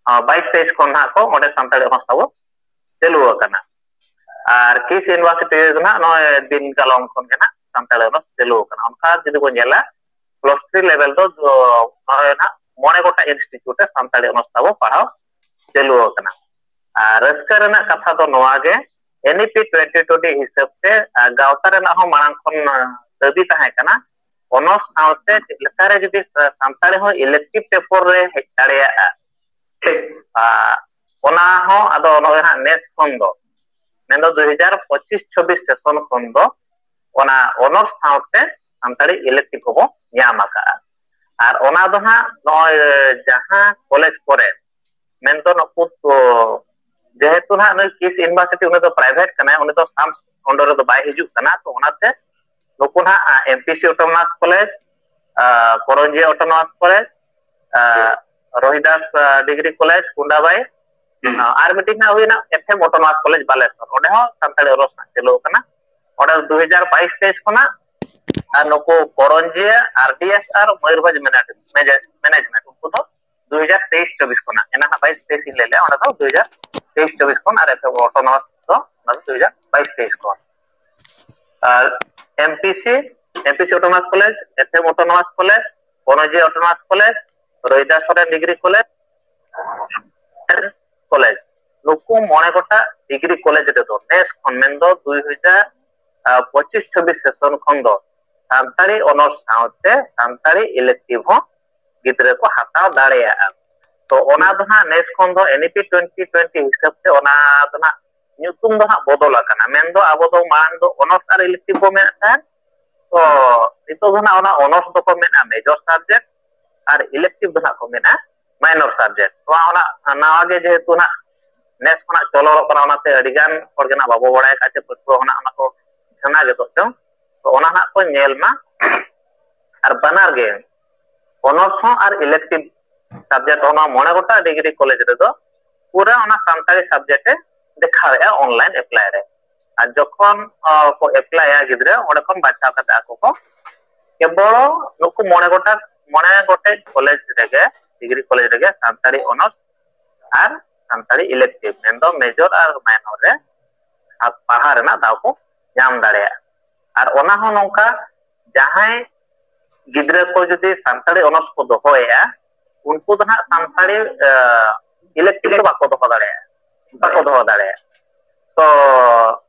ᱟ, ᱵᱟᱭᱤᱥ ᱛᱮᱭᱤᱥ ᱠᱷᱚᱱ ᱱᱟᱦᱟᱜ ᱠᱚ ᱚᱸᱰᱮ ᱥᱟᱱᱛᱟᱲᱤ ᱚᱱᱚᱨᱥ ᱛᱟᱵᱚ ᱪᱟᱹᱞᱩ ᱟᱠᱟᱱᱟ᱾ ᱟᱨ ᱠᱤᱥ ᱤᱭᱩᱱᱤᱵᱷᱟᱨᱥᱤᱴᱤ ᱨᱮᱫᱚ ᱱᱟᱦᱟᱜ ᱱᱚᱜᱼᱚᱭ ᱫᱤᱱ ᱠᱟᱞᱚᱢ ᱠᱷᱚᱱ ᱜᱮ ᱱᱟᱦᱟᱜ ᱥᱟᱱᱛᱟᱲᱤ ᱚᱱᱚᱨᱥ ᱪᱟᱹᱞᱩ ᱟᱠᱟᱱᱟ᱾ ᱚᱱᱠᱟ ᱡᱩᱫᱤ ᱵᱚᱱ ᱧᱮᱞᱟ, ᱯᱞᱟᱥ ᱛᱷᱨᱤ ᱞᱮᱵᱮᱞ ᱫᱚ ᱱᱚᱜᱼᱚᱭ ᱱᱟᱦᱟᱜ ᱢᱚᱬᱮ ᱜᱚᱴᱟᱝ ᱤᱱᱥᱴᱤᱴᱤᱭᱩᱴ ᱨᱮ ᱥᱟᱱᱛᱟᱲᱤ ᱚᱱᱚᱨᱥ ᱛᱟᱵᱚ ᱯᱟᱲᱦᱟᱣ ᱪᱟᱹᱞᱩ ᱟᱠᱟᱱᱟ᱾ ᱟᱨ ᱨᱟᱹᱥᱠᱟᱹ ᱨᱮᱱᱟᱜ ᱠᱟᱛᱷᱟ ᱫᱚ ᱱᱚᱣᱟ ᱜᱮ, ᱮᱱᱤᱯᱤ ᱴᱩᱭᱮᱱᱴᱤ ᱴᱩᱭᱮᱱᱴᱤ ᱦᱤᱥᱟᱹᱵ ᱛᱮ, ᱟ, ᱜᱟᱶᱛᱟ ᱨᱮᱱᱟᱜ ᱦᱚᱸ ᱢᱟᱲᱟᱝ ᱠᱷᱚᱱ, ᱟ, ᱫᱟᱹᱵᱤ ᱛᱟᱦᱮᱸ ᱠᱟᱱᱟ, ᱚᱱᱚᱨᱥ ᱥᱟᱶᱛᱮ ᱪᱮᱫ ᱞᱮᱠᱟᱨᱮ ᱡᱩᱫᱤ ᱥᱟ-, ᱥᱟᱱᱛᱟᱲᱤ ᱦᱚᱸ ᱤᱞᱮᱠᱴᱤᱵᱷ ᱯᱮᱯᱟᱨ ᱨᱮ ᱦᱮᱡ ᱫᱟᱲᱮᱭᱟᱜᱼᱟ᱾ ᱴᱷᱤᱠ᱾ ᱟ, ᱚᱱᱟ ᱦᱚᱸ ᱟᱫᱚ ᱱᱚᱜᱼᱚᱭ ᱦᱟᱸᱜ ᱱᱮᱥ ᱠᱷᱚᱱ ᱫᱚ, ᱢᱮᱱᱫᱚ ᱫᱩᱭ ᱦᱟᱡᱟᱨ ᱯᱚᱸᱪᱤᱥ ᱪᱷᱚᱵᱵᱤᱥ ᱥᱮᱥᱚᱱ ᱠᱷᱚᱱ ᱫᱚ ᱚᱱᱟ ᱚᱱᱚᱨᱥ ᱥᱟᱶᱛᱮ ᱥᱟᱱᱛᱟᱲᱤ ᱤᱞᱮᱠᱴᱤᱵᱷ ᱦᱚᱸᱵᱚ ᱧᱟᱢ ᱟᱠᱟᱜᱼᱟ᱾ ᱟᱨ ᱚᱱᱟ ᱫᱚ ᱦᱟᱸᱜ ᱱᱚᱜᱼᱚᱭ ᱡᱟᱦᱟᱸ ᱠᱚᱞᱮᱡᱽ ᱠᱚᱨᱮ, ᱢᱮᱱᱫᱚ ᱱᱩᱠᱩ ᱠᱚ, ᱡᱮᱦᱮᱛᱩ ᱦᱟᱸᱜ ᱱᱩᱭ ᱠᱤᱥ ᱤᱭᱩᱱᱤᱵᱷᱟᱨᱥᱤᱴᱤ ᱩᱱᱤ ᱫᱚ ᱯᱨᱟᱭᱵᱷᱮᱴ ᱠᱟᱱᱟᱭ, ᱩᱱᱤ ᱫᱚ ᱥᱟᱢ ᱚᱱᱰᱚᱨ ᱨᱮᱫᱚ ᱵᱟᱭ ᱦᱤᱡᱩᱜ ᱠᱟᱱᱟ, ᱛᱚ ᱚᱱᱟᱛᱮ ᱱᱩᱠᱩ ᱦᱟᱸᱜ M P C autonomous college, Karanjia autonomous college, Rohidas degree college Kundabai, ᱦᱩᱸ᱾ ᱟᱨ ᱢᱤᱫᱴᱤᱡ ᱦᱟᱸᱜ ᱦᱩᱭᱱᱟ F M autonomous college Balasore, ᱚᱸᱰᱮ ᱦᱚᱸ ᱥᱟᱱᱛᱟᱲᱤ ᱚᱱᱚᱨᱥ ᱦᱟᱸᱜ ᱪᱟᱹᱞᱩ ᱟᱠᱟᱱᱟ᱾ ᱚᱸᱰᱮ ᱫᱩ ᱦᱟᱡᱟᱨ ᱵᱟᱭᱤᱥ ᱛᱮᱭᱤᱥ ᱠᱷᱚᱱᱟᱜ, ᱟᱨ ᱱᱩᱠᱩ ᱠᱚᱨᱚᱧᱡᱤᱭᱟᱹ, ᱟᱨ ᱰᱤ ᱮᱥ ᱟᱨ ᱢᱚᱭᱩᱨᱵᱷᱚᱸᱡᱽ ᱢᱮᱱᱮᱡᱽ-, ᱢᱮᱱᱮᱡᱽᱢᱮᱱᱴ, ᱩᱱᱠᱩ ᱫᱚ ᱫᱩ ᱦᱟᱡᱟᱨ ᱛᱮᱭᱤᱥ ᱪᱚᱵᱵᱤᱥ ᱠᱷᱚᱱᱟᱜ᱾ ᱮᱱᱟ ᱦᱟᱸᱜ ᱵᱟᱭᱤᱥ ᱛᱮᱭᱤᱥ ᱤᱧ ᱞᱟᱹᱭ ᱞᱮᱜᱼᱟ, ᱚᱸᱰᱮ ᱫᱚ ᱫᱩ ᱦᱟᱡᱟᱨ ᱛᱮᱭᱤᱥ ᱪᱚᱵᱵᱤᱥ ᱠᱷᱚᱱ, ᱟᱨ ᱮᱯᱷ ᱮᱢ ᱚᱴᱳᱱᱚᱢᱟᱥ ᱫᱚ ᱚᱱᱟ ᱫᱚ ᱫᱩ ᱦᱟᱡᱟᱨ ᱵᱟᱭᱤᱥ ᱛᱮᱭᱤᱥ ᱠᱷᱚᱱ᱾ ᱟᱨ M P C, M P C autonomous college, F M autonomous college, Karanjia autonomous college, Rohidas Soren degree college, college, ᱱᱩᱠᱩ ᱢᱚᱬᱮ ᱜᱚᱴᱟᱝ ᱰᱤᱜᱽᱨᱤ ᱠᱚᱞᱮᱡᱽ ᱨᱮᱫᱚ ᱱᱮᱥ ᱠᱷᱚᱱ, ᱢᱮᱱᱫᱚ ᱫᱩᱭ ᱦᱟᱡᱟᱨ ᱯᱚᱸᱪᱤᱥ ᱪᱷᱟᱵᱵᱤᱥ ᱥᱮᱥᱚᱱ ᱠᱷᱚᱱ ᱫᱚ ᱥᱟᱱᱛᱟᱲᱤ ᱚᱱᱚᱨᱥ ᱥᱟᱶᱛᱮ ᱥᱟᱱᱛᱟᱲᱤ ᱤᱞᱮᱠᱴᱤᱵᱷ ᱦᱚᱸ ᱜᱤᱫᱽᱨᱟᱹ ᱠᱚ ᱦᱟᱛᱟᱣ ᱫᱟᱲᱮᱭᱟᱜᱼᱟ᱾ ᱛᱚ ᱚᱱᱟ ᱫᱚ ᱦᱟᱸᱜ ᱱᱮᱥ ᱠᱷᱚᱱ ᱫᱚ ᱮᱱ ᱤ ᱯᱤ ᱴᱩᱭᱮᱱᱴᱤ ᱴᱩᱭᱮᱱᱴᱤ ᱦᱤᱥᱟᱹᱵ ᱛᱮ ᱚᱱᱟ ᱫᱚ ᱦᱟᱸᱜ ᱧᱩᱛᱩᱢ ᱫᱚ ᱦᱟᱸᱜ ᱵᱚᱫᱚᱞ ᱟᱠᱟᱱᱟ᱾ ᱢᱮᱱᱫᱚ ᱟᱵᱚ ᱫᱚ ᱢᱟᱲᱟᱝ ᱫᱚ ᱚᱱᱚᱨᱥ ᱟᱨ ᱤᱞᱮᱠᱴᱤᱵᱷ ᱵᱚ ᱢᱮᱱᱮᱫ ᱛᱟᱦᱮᱸᱫ, ᱛᱚ ᱱᱤᱛᱚᱜ ᱫᱚ ᱱᱟᱜ ᱚᱱᱟ ᱚᱱᱟᱨᱥ ᱫᱚᱠᱚ ᱢᱮᱱᱟ ᱢᱮᱡᱚᱨ ᱥᱟᱵᱡᱮᱠᱴ ᱟᱨ ᱤᱞᱮᱠᱴᱤᱵᱷ ᱫᱚ ᱱᱟᱜ ᱠᱚ ᱢᱮᱱᱟ ᱢᱟᱭᱱᱚᱨ ᱥᱟᱵᱡᱮᱠᱴ᱾ ᱱᱚᱣᱟ ᱚᱱᱟ ᱱᱟᱣᱟ ᱜᱮ ᱡᱮᱦᱮᱛᱩ ᱱᱟᱜ ᱱᱮᱥ ᱠᱷᱚᱱᱟᱜ ᱪᱚᱞᱚᱜ ᱠᱟᱱᱟ, ᱚᱱᱟᱛᱮ ᱟᱹᱰᱤ ᱜᱟᱱ ᱦᱚᱲ ᱜᱮ ᱱᱟᱜ ᱵᱟᱵᱚ ᱵᱟᱲᱟᱭ ᱟᱠᱟᱫ ᱡᱮ ᱯᱟᱹᱴᱷᱩᱣᱟᱹ ᱦᱚᱸ ᱱᱟᱜ ᱚᱱᱟ ᱠᱚ ᱥᱮᱬᱟ ᱜᱮᱫᱚᱜ ᱪᱚᱝ᱾ ᱛᱚ ᱚᱱᱟ ᱱᱟᱜ ᱠᱚ ᱧᱮᱞ ᱢᱟ᱾ ᱟᱨ ᱵᱟᱱᱟᱨ ᱜᱮ ᱚᱱᱟᱨᱥ ᱦᱚᱸ ᱟᱨ ᱤᱞᱮᱠᱴᱤᱵᱷ ᱥᱟᱵᱡᱮᱠᱴ ᱦᱚᱸ ᱱᱚᱣᱟ ᱢᱚᱬᱮ ᱜᱚᱴᱟᱝ ᱰᱤᱜᱽᱨᱤ ᱠᱚᱞᱮᱡᱽ ᱨᱮᱫᱚ ᱯᱩᱨᱟᱹ ᱚᱱᱟ ᱥᱟᱱᱛᱟᱲᱤ ᱥᱟᱵᱡᱮᱠᱴ ᱮ ᱫᱮᱠᱷᱟᱣᱮᱫᱼᱟ ᱚᱱᱞᱟᱭᱤᱱ ᱮᱯᱞᱟᱭ ᱨᱮ᱾ ᱟᱨ ᱡᱚᱠᱷᱚᱱ ᱠᱚ ᱮᱯᱞᱟᱭᱟ ᱜᱤᱫᱽᱨᱟᱹ, ᱚᱸᱰᱮ ᱠᱷᱚᱱ ᱵᱟᱪᱷᱟᱣ ᱠᱟᱛᱮ ᱟᱠᱚ ᱠᱚ ᱠᱮᱵᱚᱞ ᱱᱩᱠᱩ ᱢᱚᱬᱮ ᱜᱚᱴᱟᱝ ᱢᱚᱬᱮ ᱜᱚᱴᱮᱡ ᱠᱚᱞᱮᱡᱽ ᱨᱮᱜᱮ, ᱰᱤᱜᱽᱨᱤ ᱠᱚᱞᱮᱡᱽ ᱨᱮᱜᱮ ᱥᱟᱱᱛᱟᱲᱤ ᱚᱱᱟᱨᱥ ᱟᱨ ᱥᱟᱱᱛᱟᱲᱤ ᱤᱞᱮᱠᱴᱤᱵᱷ, ᱢᱮᱱᱫᱚ ᱢᱮᱡᱚᱨ ᱟᱨ ᱢᱟᱭᱱᱚᱨ ᱨᱮ ᱯᱟᱲᱦᱟᱣ ᱨᱮᱱᱟᱜ ᱫᱟᱣ ᱠᱚ ᱧᱟᱢ ᱫᱟᱲᱮᱭᱟᱜᱼᱟ᱾ ᱟᱨ ᱚᱱᱟ ᱦᱚᱸ ᱱᱚᱝᱠᱟ, ᱡᱟᱦᱟᱸᱭ ᱜᱤᱫᱽᱨᱟᱹ ᱠᱚ ᱡᱩᱫᱤ ᱥᱟᱱᱛᱟᱲᱤ ᱚᱱᱟᱨᱥ ᱠᱚ ᱫᱚᱦᱚᱭᱮᱫᱼᱟ, ᱩᱱᱠᱩ ᱫᱚ ᱱᱟᱜ ᱥᱟᱱᱛᱟᱲᱤ ᱤᱞᱮᱠᱴᱤᱵᱷ ᱫᱚ ᱵᱟᱠᱚ ᱫᱚᱦᱚ ᱫᱟᱲᱮᱭᱟᱜᱼᱟ, ᱵᱟᱠᱚ ᱫᱚᱦᱚ ᱫᱟᱲᱮᱭᱟᱜᱼᱟ᱾ ᱛᱚ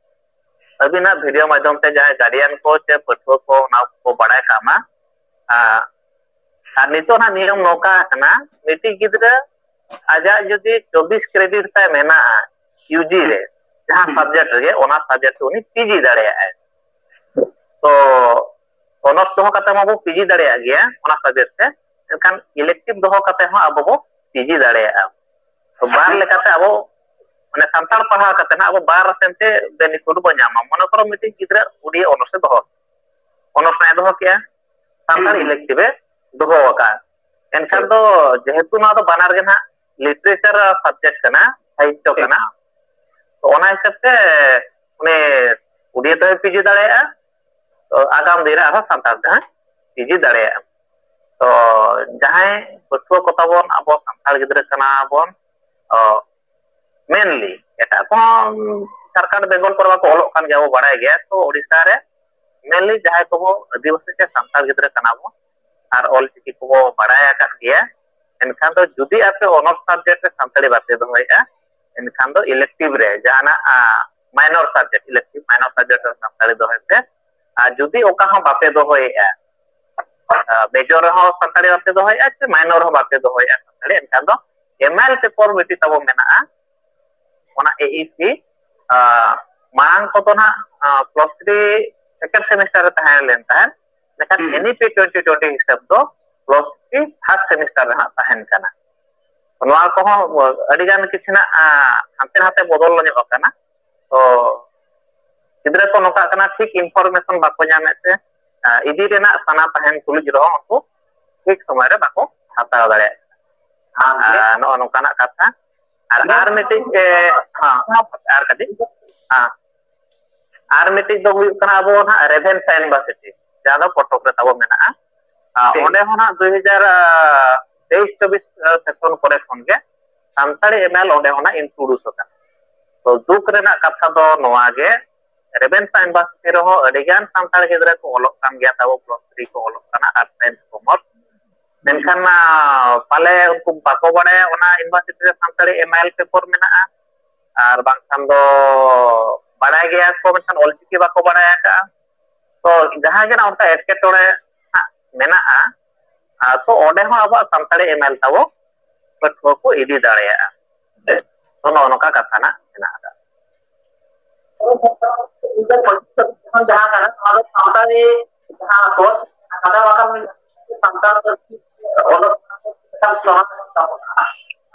ᱟᱹᱵᱤᱱᱟᱜ ᱵᱷᱤᱰᱤᱭᱳ ᱢᱟᱫᱽᱫᱷᱚᱢ ᱛᱮ ᱡᱟᱦᱟᱸᱭ ᱜᱟᱨᱰᱤᱭᱟᱱ ᱠᱚ ᱥᱮ ᱯᱟᱹᱴᱷᱩᱣᱟᱹ ᱠᱚ ᱚᱱᱟ ᱠᱚ ᱵᱟᱲᱟᱭ ᱠᱟᱜ ᱢᱟ᱾ ᱟᱨ ᱱᱤᱛᱚᱜ ᱱᱟᱜ ᱱᱤᱭᱚᱢ ᱱᱚᱝᱠᱟ ᱟᱠᱟᱱᱟ, ᱢᱤᱫᱴᱤᱡ ᱜᱤᱫᱽᱨᱟᱹ ᱟᱡᱟᱜ ᱡᱩᱫᱤ ᱪᱚᱵᱵᱤᱥ ᱠᱨᱮᱰᱤᱴ ᱛᱟᱭ ᱢᱮᱱᱟᱜᱼᱟ ᱤᱭᱩᱡᱤ ᱨᱮ, ᱡᱟᱦᱟᱸ ᱥᱟᱵᱡᱮᱠᱴ ᱨᱮᱜᱮ, ᱚᱱᱟ ᱥᱟᱵᱡᱮᱠᱴ ᱨᱮ ᱩᱱᱤ ᱯᱤᱡᱤ ᱫᱟᱲᱮᱭᱟᱜᱼᱟᱭ᱾ ᱛᱚ ᱚᱱᱟᱨᱥ ᱫᱚᱦᱚ ᱠᱟᱛᱮ ᱢᱟᱵᱚ ᱯᱤᱡᱤ ᱫᱟᱲᱮᱭᱟᱜ ᱜᱮᱭᱟ ᱚᱱᱟ ᱥᱟᱵᱡᱮᱠᱴ ᱛᱮ, ᱢᱮᱱᱠᱷᱟᱱ ᱤᱞᱮᱠᱴᱤᱵᱷ ᱫᱚᱦᱚ ᱠᱟᱛᱮ ᱦᱚᱸ ᱟᱵᱚ ᱵᱚ ᱯᱤᱡᱤ ᱫᱟᱲᱮᱭᱟᱜᱼᱟ᱾ ᱛᱚ ᱵᱟᱨ ᱞᱮᱠᱟᱛᱮ ᱟᱵᱚ, ᱢᱟᱱᱮ, ᱥᱟᱱᱛᱟᱲ ᱯᱟᱲᱦᱟᱣ ᱠᱟᱛᱮ ᱦᱟᱸᱜ ᱟᱵᱚ ᱵᱟᱨ ᱥᱮᱱ ᱛᱮ ᱵᱮᱱᱤᱯᱷᱤᱴ ᱵᱚ ᱧᱟᱢᱟ᱾ ᱢᱚᱱᱮ ᱠᱚᱨᱚ ᱢᱤᱫᱴᱤᱡ ᱜᱤᱫᱽᱨᱟᱹ ᱩᱰᱤᱭᱟ ᱚᱱᱟᱨᱥ ᱮ ᱫᱚᱦᱚ, ᱚᱱᱟᱨᱥ ᱮ ᱫᱚᱦᱚ ᱠᱮᱜᱼᱟ, ᱥᱟᱱᱛᱟᱲ ᱤᱞᱮᱠᱴᱤᱵᱷ ᱮ ᱫᱚᱦᱚ ᱟᱠᱟᱫᱼᱟ᱾ ᱮᱱᱠᱷᱟᱱ ᱫᱚ ᱡᱮᱦᱮᱛᱩ ᱱᱚᱣᱟ ᱫᱚ ᱵᱟᱱᱟᱨ ᱜᱮ ᱱᱟᱦᱟᱜ ᱞᱤᱴᱟᱨᱮᱪᱟᱨ ᱥᱟᱵᱡᱮᱠᱴ ᱠᱟᱱᱟ, ᱥᱟᱦᱤᱛᱭᱚ ᱠᱟᱱᱟ, ᱛᱚ ᱚᱱᱟ ᱦᱤᱥᱟᱹᱵ ᱛᱮ ᱩᱱᱤ ᱩᱰᱤᱭᱟ ᱛᱮᱦᱚᱸᱭ ᱯᱤᱡᱤ ᱫᱟᱲᱮᱭᱟᱜᱼᱟ, ᱛᱚ ᱟᱜᱟᱢ ᱫᱤᱱ ᱨᱮ ᱟᱨᱦᱚᱸ ᱥᱟᱱᱛᱟᱲ ᱛᱮᱦᱚᱸ ᱯᱤᱡᱤ ᱫᱟᱲᱮᱭᱟᱜᱼᱟ᱾ ᱛᱚ ᱡᱟᱦᱟᱸᱭ ᱯᱟᱹᱴᱷᱩᱣᱟᱹ ᱠᱚ ᱛᱟᱵᱚᱱ, ᱟᱵᱚ ᱥᱟᱱᱛᱟᱲ ᱜᱤᱫᱽᱨᱟᱹ ᱠᱟᱱᱟ ᱵᱚᱱ, ᱛᱚ ᱢᱮᱱᱞᱤ ᱮᱴᱟᱜ ᱠᱚᱦᱚᱸ ᱡᱷᱟᱲᱠᱷᱚᱸᱰ ᱵᱮᱝᱜᱚᱞ ᱠᱚᱨᱮ ᱢᱟᱠᱚ ᱚᱞᱚᱜ ᱠᱟᱱ ᱜᱮᱭᱟ, ᱵᱚ ᱵᱟᱲᱟᱭ ᱜᱮᱭᱟ᱾ ᱛᱚ ᱳᱰᱤᱥᱟ ᱨᱮ ᱢᱮᱱᱞᱤ ᱡᱟᱦᱟᱸᱭ ᱠᱚᱵᱚ ᱟᱹᱫᱤᱵᱟᱹᱥᱤ ᱥᱮ ᱥᱟᱱᱛᱟᱲ ᱜᱤᱫᱽᱨᱟᱹ ᱠᱟᱱᱟ ᱵᱚ ᱟᱨ ᱚᱞ ᱪᱤᱠᱤ ᱠᱚᱵᱚ ᱵᱟᱲᱟᱭ ᱟᱠᱟᱫ ᱜᱮᱭᱟ, ᱮᱱᱠᱷᱟᱱ ᱫᱚ ᱡᱩᱫᱤ ᱟᱯᱮ ᱚᱱᱟᱨᱥ ᱥᱟᱵᱡᱮᱠᱴ ᱨᱮ ᱥᱟᱱᱛᱟᱲᱤ ᱵᱟᱯᱮ ᱫᱚᱦᱚᱭᱮᱫᱼᱟ, ᱮᱱᱠᱷᱟᱱ ᱫᱚ ᱤᱞᱮᱠᱴᱤᱵᱷ ᱨᱮ ᱡᱟᱦᱟᱱᱟᱜ minor subject, elective minor subject ᱨᱮ ᱥᱟᱱᱛᱟᱲᱤ ᱫᱚᱦᱚᱭ ᱯᱮ᱾ ᱟᱨ ᱡᱩᱫᱤ ᱚᱠᱟ ᱦᱚᱸ ᱵᱟᱯᱮ ᱫᱚᱦᱚᱭᱮᱫᱼᱟ, ᱢᱮᱡᱚᱨ ᱨᱮᱦᱚᱸ ᱥᱟᱱᱛᱟᱲᱤ ᱵᱟᱯᱮ ᱫᱚᱦᱚᱭᱮᱫᱼᱟ ᱥᱮ ᱢᱟᱭᱱᱚᱨ ᱦᱚᱸ ᱵᱟᱯᱮ ᱫᱚᱦᱚᱭᱮᱫᱼᱟ ᱥᱟᱱᱛᱟᱲᱤ, ᱮᱱᱠᱷᱟᱱ ᱫᱚ ᱮᱢ ᱟᱭ ᱮᱞ ᱯᱮᱯᱟᱨ ᱢᱤᱫᱴᱤᱡ ᱛᱟᱵᱚ ᱢᱮᱱᱟᱜᱼᱟ, ᱚᱱᱟ ᱮ ᱤ ᱥᱤ᱾ ᱢᱟᱲᱟᱝ ᱠᱚᱫᱚ ᱱᱟᱜ ᱯᱞᱟᱥ ᱛᱷᱨᱤ second semester ᱨᱮ ᱛᱟᱦᱮᱸ ᱞᱮᱱ ᱛᱟᱦᱮᱸᱫ, ᱢᱮᱱᱠᱷᱟᱱ NEP twenty twenty ᱦᱤᱥᱟᱹᱵ ᱫᱚ plus three first semester ᱨᱮ ᱦᱟᱸᱜ ᱛᱟᱦᱮᱱ ᱠᱟᱱᱟ᱾ ᱱᱚᱣᱟ ᱠᱚᱦᱚᱸ ᱟᱹᱰᱤ ᱜᱟᱱ ᱠᱤᱪᱷᱩ ᱱᱟᱜ ᱦᱟᱱᱛᱮ ᱱᱟᱛᱮ ᱵᱚᱫᱚᱞ ᱧᱚᱜ ᱟᱠᱟᱱᱟ᱾ ᱛᱚ ᱜᱤᱫᱽᱨᱟᱹ ᱠᱚ ᱱᱚᱝᱠᱟᱜ ᱠᱟᱱᱟ, ᱴᱷᱤᱠ information ᱵᱟᱠᱚ ᱧᱟᱢᱮᱫ ᱛᱮ ᱤᱫᱤ ᱨᱮᱱᱟᱜ ᱥᱟᱱᱟ ᱛᱟᱦᱮᱱ ᱛᱩᱞᱩᱡ ᱨᱮᱦᱚᱸ ᱩᱱᱠᱩ ᱴᱷᱤᱠ ᱥᱚᱢᱚᱭ ᱨᱮ ᱵᱟᱠᱚ ᱦᱟᱛᱟᱣ ᱫᱟᱲᱮᱭᱟᱜ ᱠᱟᱱᱟ᱾ ᱱᱚᱜᱼᱚ ᱱᱚᱝᱠᱟᱱᱟᱜ ᱠᱟᱛᱷᱟ᱾ ᱟᱨ ᱟᱨ ᱢᱤᱫᱴᱤᱡ ᱟᱨ ᱠᱟᱹᱴᱤᱡ ᱟᱨ ᱢᱤᱫᱴᱤᱡ ᱫᱚ ᱦᱩᱭᱩᱜ ᱠᱟᱱᱟ ᱟᱵᱚ ᱱᱟᱦᱟᱜ ᱨᱮᱵᱷᱮᱱᱥᱟ ᱤᱭᱩᱱᱤᱵᱷᱟᱨᱥᱤᱴᱤ, ᱡᱟᱦᱟᱸ ᱫᱚ ᱠᱚᱴᱚᱠ ᱨᱮ ᱛᱟᱵᱚ ᱢᱮᱱᱟᱜᱼᱟ᱾ ᱚᱸᱰᱮ ᱦᱚᱸ ᱱᱟᱦᱟᱜ ᱫᱩᱭ ᱦᱟᱡᱟᱨ ᱛᱮᱭᱤᱥ ᱪᱚᱵᱵᱤᱥ ᱥᱮᱥᱚᱱ ᱠᱚᱨᱮ ᱠᱷᱚᱱ ᱜᱮ ᱥᱟᱱᱛᱟᱲᱤ MIL ᱚᱸᱰᱮ ᱦᱚᱸ ᱱᱟᱦᱟᱜ ᱤᱱᱴᱨᱳᱰᱩᱥ ᱟᱠᱟᱱᱟ᱾ ᱛᱚ ᱫᱩᱠ ᱨᱮᱱᱟᱜ ᱠᱟᱛᱷᱟ ᱫᱚ ᱱᱚᱣᱟ ᱜᱮ, ᱨᱮᱵᱷᱮᱱᱥᱟ ᱤᱭᱩᱱᱤᱵᱷᱟᱨᱥᱤᱴᱤ ᱨᱮᱦᱚᱸ ᱟᱹᱰᱤ ᱜᱟᱱ ᱥᱟᱱᱛᱟᱲ ᱜᱤᱫᱽᱨᱟᱹ ᱠᱚ ᱚᱞᱚᱜ ᱠᱟᱱ ᱜᱮᱭᱟ, ᱛᱟᱵᱚ ᱯᱞᱟᱥ ᱛᱷᱨᱤ ᱠᱚ ᱚᱞᱚᱜ ᱠᱟᱱᱟ, ᱟᱨᱴᱥ ᱥᱟᱭᱮᱱᱥ ᱠᱚᱢᱟᱨᱥ᱾ ᱢᱮᱱᱠᱷᱟᱱ ᱯᱟᱞᱮ ᱩᱱᱠᱩ ᱵᱟᱠᱚ ᱵᱟᱲᱟᱭᱟ ᱚᱱᱟ ᱤᱭᱩᱱᱤᱵᱷᱟᱨᱥᱤᱴᱤ ᱨᱮ ᱥᱟᱱᱛᱟᱲᱤ MIL ᱯᱮᱯᱟᱨ ᱢᱮᱱᱟᱜᱼᱟ, ᱟᱨ ᱵᱟᱝᱠᱷᱟᱱ ᱫᱚ ᱵᱟᱲᱟᱭ ᱜᱮᱭᱟ ᱠᱚ, ᱢᱮᱱᱠᱷᱟᱱ ᱚᱞᱪᱤᱠᱤ ᱵᱟᱠᱚ ᱵᱟᱲᱟᱭ ᱟᱠᱟᱫᱼᱟ᱾ ᱛᱚ ᱡᱟᱦᱟᱸ ᱜᱮ ᱱᱟᱜ ᱚᱱᱠᱟ ᱮᱴᱠᱮᱴᱚᱬᱮ ᱢᱮᱱᱟᱜᱼᱟ, ᱛᱚ ᱚᱸᱰᱮ ᱦᱚᱸ ᱟᱵᱚᱣᱟᱜ ᱥᱟᱱᱛᱟᱲᱤ MIL ᱛᱟᱵᱚ ᱯᱟᱹᱴᱷᱩᱣᱟᱹ ᱠᱚ ᱤᱫᱤ ᱫᱟᱲᱮᱭᱟᱜᱼᱟ᱾ ᱛᱚ ᱱᱚᱜᱼᱚ ᱱᱚᱝᱠᱟ ᱠᱟᱛᱷᱟ ᱱᱟᱜ ᱢᱮᱱᱟᱜ ᱟᱠᱟᱫᱟ᱾ ᱡᱟᱦᱟᱸ ᱠᱟᱱᱟ ᱚᱱᱟ ᱫᱚ ᱥᱟᱱᱛᱟᱲᱤ ᱡᱟᱦᱟᱸ ᱠᱳᱨᱥ ᱟᱠᱟᱫᱟ, ᱵᱟᱠᱷᱟᱱ ᱥᱟᱱᱛᱟᱲ ᱯᱟᱹᱨᱥᱤ ᱚᱞᱚᱜ ᱯᱟᱲᱦᱟᱜ ᱥᱚᱢᱟᱡᱽ ᱛᱟᱵᱚᱱᱟ᱾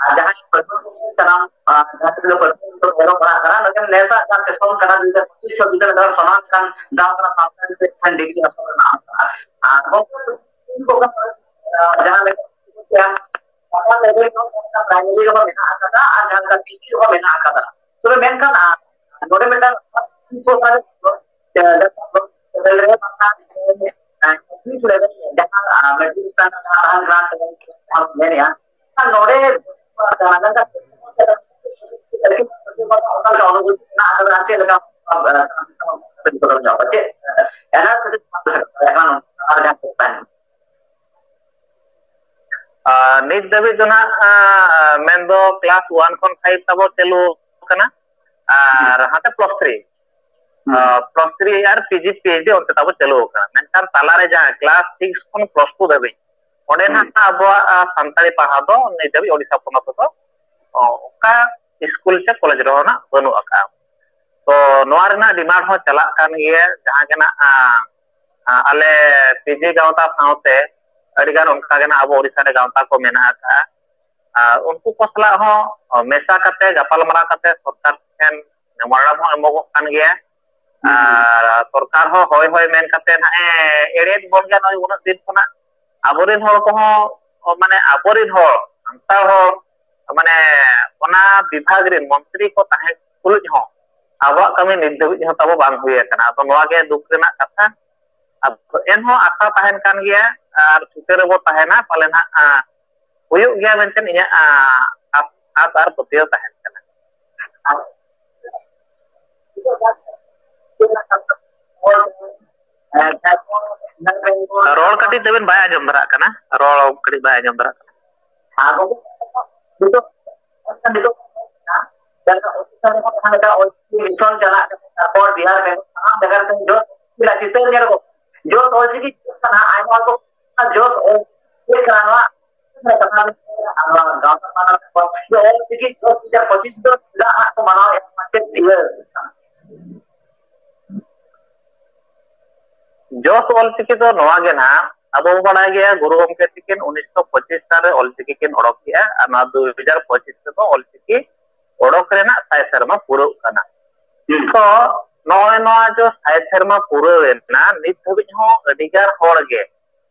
ᱟᱨ ᱡᱟᱦᱟᱸᱭ ᱯᱟᱹᱴᱷᱩᱣᱟᱹ ᱠᱚ ᱥᱟᱱᱟᱢ ᱡᱟᱦᱟᱸ ᱛᱤᱱᱟᱹᱜ ᱯᱟᱹᱴᱷᱩᱣᱟᱹ ᱠᱚ ᱚᱞᱚᱜ ᱯᱟᱲᱦᱟᱜ ᱠᱟᱱᱟ, ᱱᱚᱜᱼᱚᱭ ᱱᱮᱥᱟᱜ ᱡᱟᱦᱟᱸ ᱥᱮᱥᱚᱱ ᱠᱟᱱᱟ ᱫᱩ ᱦᱟᱡᱟᱨ ᱯᱚᱸᱪᱤᱥ ᱪᱷᱚᱵᱵᱤᱥ ᱨᱮ ᱥᱚᱢᱟᱱ ᱞᱮᱠᱟᱱ ᱫᱟᱣ ᱠᱟᱱᱟ ᱥᱟᱱᱛᱟᱲᱤ ᱛᱮ ᱢᱤᱫᱴᱟᱝ ᱰᱤᱜᱽᱨᱤ ᱦᱟᱛᱟᱣ ᱨᱮᱱᱟᱜ᱾ ᱟᱨ ᱜᱚᱢᱠᱮ ᱡᱟᱦᱟᱸ ᱞᱮᱠᱟ ᱯᱨᱟᱭᱢᱟᱨᱤ ᱨᱮᱦᱚᱸ ᱢᱮᱱᱟᱜ ᱟᱠᱟᱫᱟ ᱟᱨ ᱡᱟᱦᱟᱸ ᱞᱮᱠᱟ ᱯᱤᱡᱤ ᱨᱮᱦᱚᱸ ᱢᱮᱱᱟᱜ ᱟᱠᱟᱫᱟ᱾ ᱛᱚᱵᱮ ᱢᱮᱱᱠᱷᱟᱱ ᱱᱚᱰᱮ ᱢᱤᱫᱴᱟᱝ ᱢᱮᱱᱮᱫᱼᱟ ᱱᱚᱰᱮ ᱪᱮᱫ ᱞᱮᱠᱟ ᱱᱤᱛ ᱫᱷᱟᱹᱵᱤᱡ ᱫᱚ ᱱᱟᱜ ᱢᱮᱱᱫᱚ ᱠᱞᱟᱥ ᱳᱣᱟᱱ ᱠᱷᱚᱱ ᱯᱷᱟᱭᱤᱵᱷ ᱛᱟᱵᱚ ᱪᱟᱹᱞᱩ ᱟᱠᱟᱱᱟ, ᱟᱨ ᱦᱟᱱᱛᱮ ᱯᱞᱟᱥ ᱛᱷᱨᱤ ᱯᱞᱟᱥ ᱛᱷᱨᱤ ᱟᱨ ᱯᱤᱡᱤ ᱯᱤᱮᱭᱤᱪᱰᱤ ᱚᱱᱛᱮ ᱛᱟᱵᱚ ᱪᱟᱹᱞᱩ ᱟᱠᱟᱱᱟ᱾ ᱢᱮᱱᱠᱷᱟᱱ ᱛᱟᱞᱟᱨᱮ ᱡᱟᱦᱟᱸ ᱠᱞᱟᱥ ᱥᱤᱠᱥ ᱠᱷᱚᱱ ᱯᱞᱟᱥ ᱴᱩ ᱫᱷᱟᱹᱵᱤᱡ, ᱚᱸᱰᱮ ᱱᱟᱜ ᱟᱵᱚᱣᱟᱜ ᱥᱟᱱᱛᱟᱲᱤ ᱯᱟᱲᱦᱟᱣ ᱫᱚ ᱱᱤᱛ ᱫᱷᱟᱹᱵᱤᱡ ᱳᱰᱤᱥᱟ ᱯᱚᱱᱚᱛ ᱨᱮᱫᱚ ᱚᱱᱠᱟ ᱥᱠᱩᱞ ᱥᱮ ᱠᱚᱞᱮᱡᱽ ᱨᱮᱦᱚᱸ ᱱᱟᱜ ᱵᱟᱹᱱᱩᱜ ᱟᱠᱟᱫᱼᱟ᱾ ᱛᱚ ᱱᱚᱣᱟ ᱨᱮᱱᱟᱜ ᱰᱤᱢᱟᱱᱰ ᱦᱚᱸ ᱪᱟᱞᱟᱜ ᱠᱟᱱ ᱜᱮᱭᱟ, ᱡᱟᱦᱟᱸ ᱜᱮ ᱱᱟᱜ, ᱟ, ᱟ, ᱟᱞᱮ ᱯᱤᱡᱤ ᱜᱟᱶᱛᱟ ᱥᱟᱶᱛᱮ ᱟᱹᱰᱤ ᱜᱟᱱ ᱚᱱᱠᱟ ᱜᱮ ᱱᱟᱜ ᱟᱵᱚ ᱳᱰᱤᱥᱟ ᱨᱮ ᱜᱟᱶᱛᱟ ᱠᱚ ᱢᱮᱱᱟᱜ ᱟᱠᱟᱫᱼᱟ᱾ ᱟᱨ ᱩᱱᱠᱩ ᱠᱚ ᱥᱟᱞᱟᱜ ᱦᱚᱸ ᱢᱮᱥᱟ ᱠᱟᱛᱮ, ᱜᱟᱯᱟᱞᱢᱟᱨᱟᱣ ᱠᱟᱛᱮ ᱥᱚᱨᱠᱟᱨ ᱴᱷᱮᱱ ᱢᱮᱢᱳᱨᱟᱱᱰᱟᱢ ᱦᱚᱸ ᱮᱢᱚᱜᱚᱜ ᱠᱟᱱ ᱜᱮᱭᱟ᱾ ᱟᱨ ᱥᱚᱨᱠᱟᱨ ᱦᱚᱸ ᱦᱳᱭ ᱦᱳᱭ ᱢᱮᱱ ᱠᱟᱛᱮ ᱱᱟᱜ ᱮ ᱮᱲᱮᱭᱮᱫ ᱵᱚᱱ ᱜᱮᱭᱟ ᱱᱚᱜᱼᱚᱭ ᱩᱱᱟᱹᱜ ᱫᱤᱱ ᱠᱷᱚᱱᱟᱜ᱾ ᱟᱵᱚᱨᱮᱱ ᱦᱚᱲ ᱠᱚᱦᱚᱸ, ᱢᱟᱱᱮ ᱟᱵᱚᱨᱮᱱ ᱦᱚᱲ, ᱥᱟᱱᱛᱟᱲ ᱦᱚᱲ, ᱢᱟᱱᱮ ᱚᱱᱟ ᱵᱤᱵᱷᱟᱜᱽ ᱨᱮᱱ ᱢᱚᱱᱛᱨᱤ ᱠᱚ ᱛᱟᱦᱮᱸ ᱛᱩᱞᱩᱡ ᱦᱚᱸ ᱟᱵᱚᱣᱟᱜ ᱠᱟᱹᱢᱤ ᱱᱤᱛ ᱫᱷᱟᱹᱵᱤᱡ ᱦᱚᱸ ᱛᱟᱵᱚ ᱵᱟᱝ ᱦᱩᱭ ᱟᱠᱟᱱᱟ᱾ ᱟᱫᱚ ᱱᱚᱣᱟ ᱜᱮ ᱫᱩᱠ ᱨᱮᱱᱟᱜ ᱠᱟᱛᱷᱟ᱾ ᱟᱫᱚ ᱮᱱᱦᱚᱸ ᱟᱥᱟ ᱛᱟᱦᱮᱱ ᱠᱟᱱ ᱜᱮᱭᱟ ᱟᱨ ᱪᱷᱩᱴᱟᱹ ᱨᱮᱵᱚ ᱛᱟᱦᱮᱱᱟ, ᱯᱟᱞᱮ ᱱᱟᱜ, ᱟ, ᱦᱩᱭᱩᱜ ᱜᱮᱭᱟ ᱢᱮᱱᱛᱮ ᱤᱧᱟᱹᱜ, ᱟ, ᱟᱥ, ᱟᱥ ᱟᱨ ᱯᱟᱹᱛᱭᱟᱹᱣ ᱛᱟᱦᱮᱱ ᱠᱟᱱᱟ᱾ ᱨᱚᱲ ᱠᱟᱹᱴᱤᱡ ᱛᱟᱵᱮᱱ ᱵᱟᱭ ᱟᱸᱡᱚᱢ ᱫᱷᱟᱨᱟᱜ ᱠᱟᱱᱟ, ᱨᱚᱲ ᱠᱟᱹᱴᱤᱡ ᱵᱟᱭ ᱟᱸᱡᱚᱢ ᱫᱷᱟᱨᱟᱜ ᱠᱟᱱᱟ᱾ ᱟᱨ ᱜᱚᱢᱠᱮ, ᱱᱤᱛᱚᱜ, ᱱᱤᱛᱚᱜ ᱡᱟᱦᱟᱸ ᱞᱮᱠᱟ ᱚᱞᱪᱤᱠᱤ ᱨᱮᱦᱚᱸ ᱡᱟᱦᱟᱸ ᱞᱮᱠᱟ ᱚᱞᱪᱤᱠᱤ ᱢᱤᱥᱚᱱ ᱪᱟᱞᱟᱜ ᱠᱟᱱᱟ, ᱛᱟᱨᱯᱚᱨ ᱵᱤᱦᱟᱨ ᱨᱮ ᱥᱟᱱᱟᱢ ᱡᱟᱭᱜᱟ ᱨᱮ ᱡᱚᱥ ᱚᱞᱪᱤᱠᱤ ᱨᱮᱱᱟᱜ ᱪᱤᱛᱟᱹᱨ ᱧᱮᱞᱚᱜᱚᱜ ᱠᱟᱱᱟ᱾ ᱡᱚᱥ ᱚᱞᱪᱤᱠᱤ ᱪᱮᱫ ᱠᱟᱱᱟ? ᱟᱭᱢᱟ ᱦᱚᱲ ᱠᱚ ᱡᱚᱥ ᱚᱞᱪᱤᱠᱤ ᱪᱮᱫ ᱠᱟᱱᱟ ᱱᱚᱣᱟ ᱜᱟᱶᱛᱟ ᱯᱟᱦᱴᱟ ᱥᱮᱫ ᱠᱷᱚᱱ ᱡᱮ ᱚᱞᱪᱤᱠᱤ ᱫᱩ ᱦᱟᱡᱟᱨ ᱯᱚᱸᱪᱤᱥ ᱫᱚ ᱪᱮᱫᱟᱜ ᱦᱟᱸᱜ ᱠᱚ ᱢᱟᱱᱟᱣᱮᱫᱼᱟ? ᱪᱮᱫ ᱤᱭᱟᱹ? ᱡᱚᱥ ᱚᱞᱪᱤᱠᱤ ᱫᱚ ᱱᱚᱣᱟ ᱜᱮ ᱱᱟᱦᱟᱜ, ᱟᱵᱚ ᱵᱚᱱ ᱵᱟᱲᱟᱭ ᱜᱮᱭᱟ ᱜᱩᱨᱩ ᱜᱚᱢᱠᱮ ᱛᱤᱠᱤᱱ ᱩᱱᱤᱥᱥᱚ ᱯᱚᱸᱪᱤᱥ ᱥᱟᱞ ᱨᱮ ᱚᱞᱪᱤᱠᱤ ᱠᱤᱱ ᱚᱰᱚᱠ ᱠᱮᱜᱼᱟ, ᱟᱨ ᱱᱚᱣᱟ ᱫᱩ ᱦᱟᱡᱟᱨ ᱯᱚᱸᱪᱤᱥ ᱨᱮᱫᱚ ᱚᱞᱪᱤᱠᱤ ᱚᱰᱚᱠ ᱨᱮᱱᱟᱜ ᱥᱟᱭ ᱥᱮᱨᱢᱟ ᱯᱩᱨᱟᱹᱜ ᱠᱟᱱᱟ᱾ ᱛᱚ ᱱᱚᱜᱼᱚᱭ ᱱᱚᱣᱟ ᱡᱚ ᱥᱟᱭ ᱥᱮᱨᱢᱟ ᱯᱩᱨᱟᱹᱣ ᱮᱱᱟ, ᱱᱤᱛ ᱫᱷᱟᱹᱵᱤᱡ ᱦᱚᱸ ᱟᱹᱰᱤᱜᱟᱱ ᱦᱚᱲ ᱜᱮ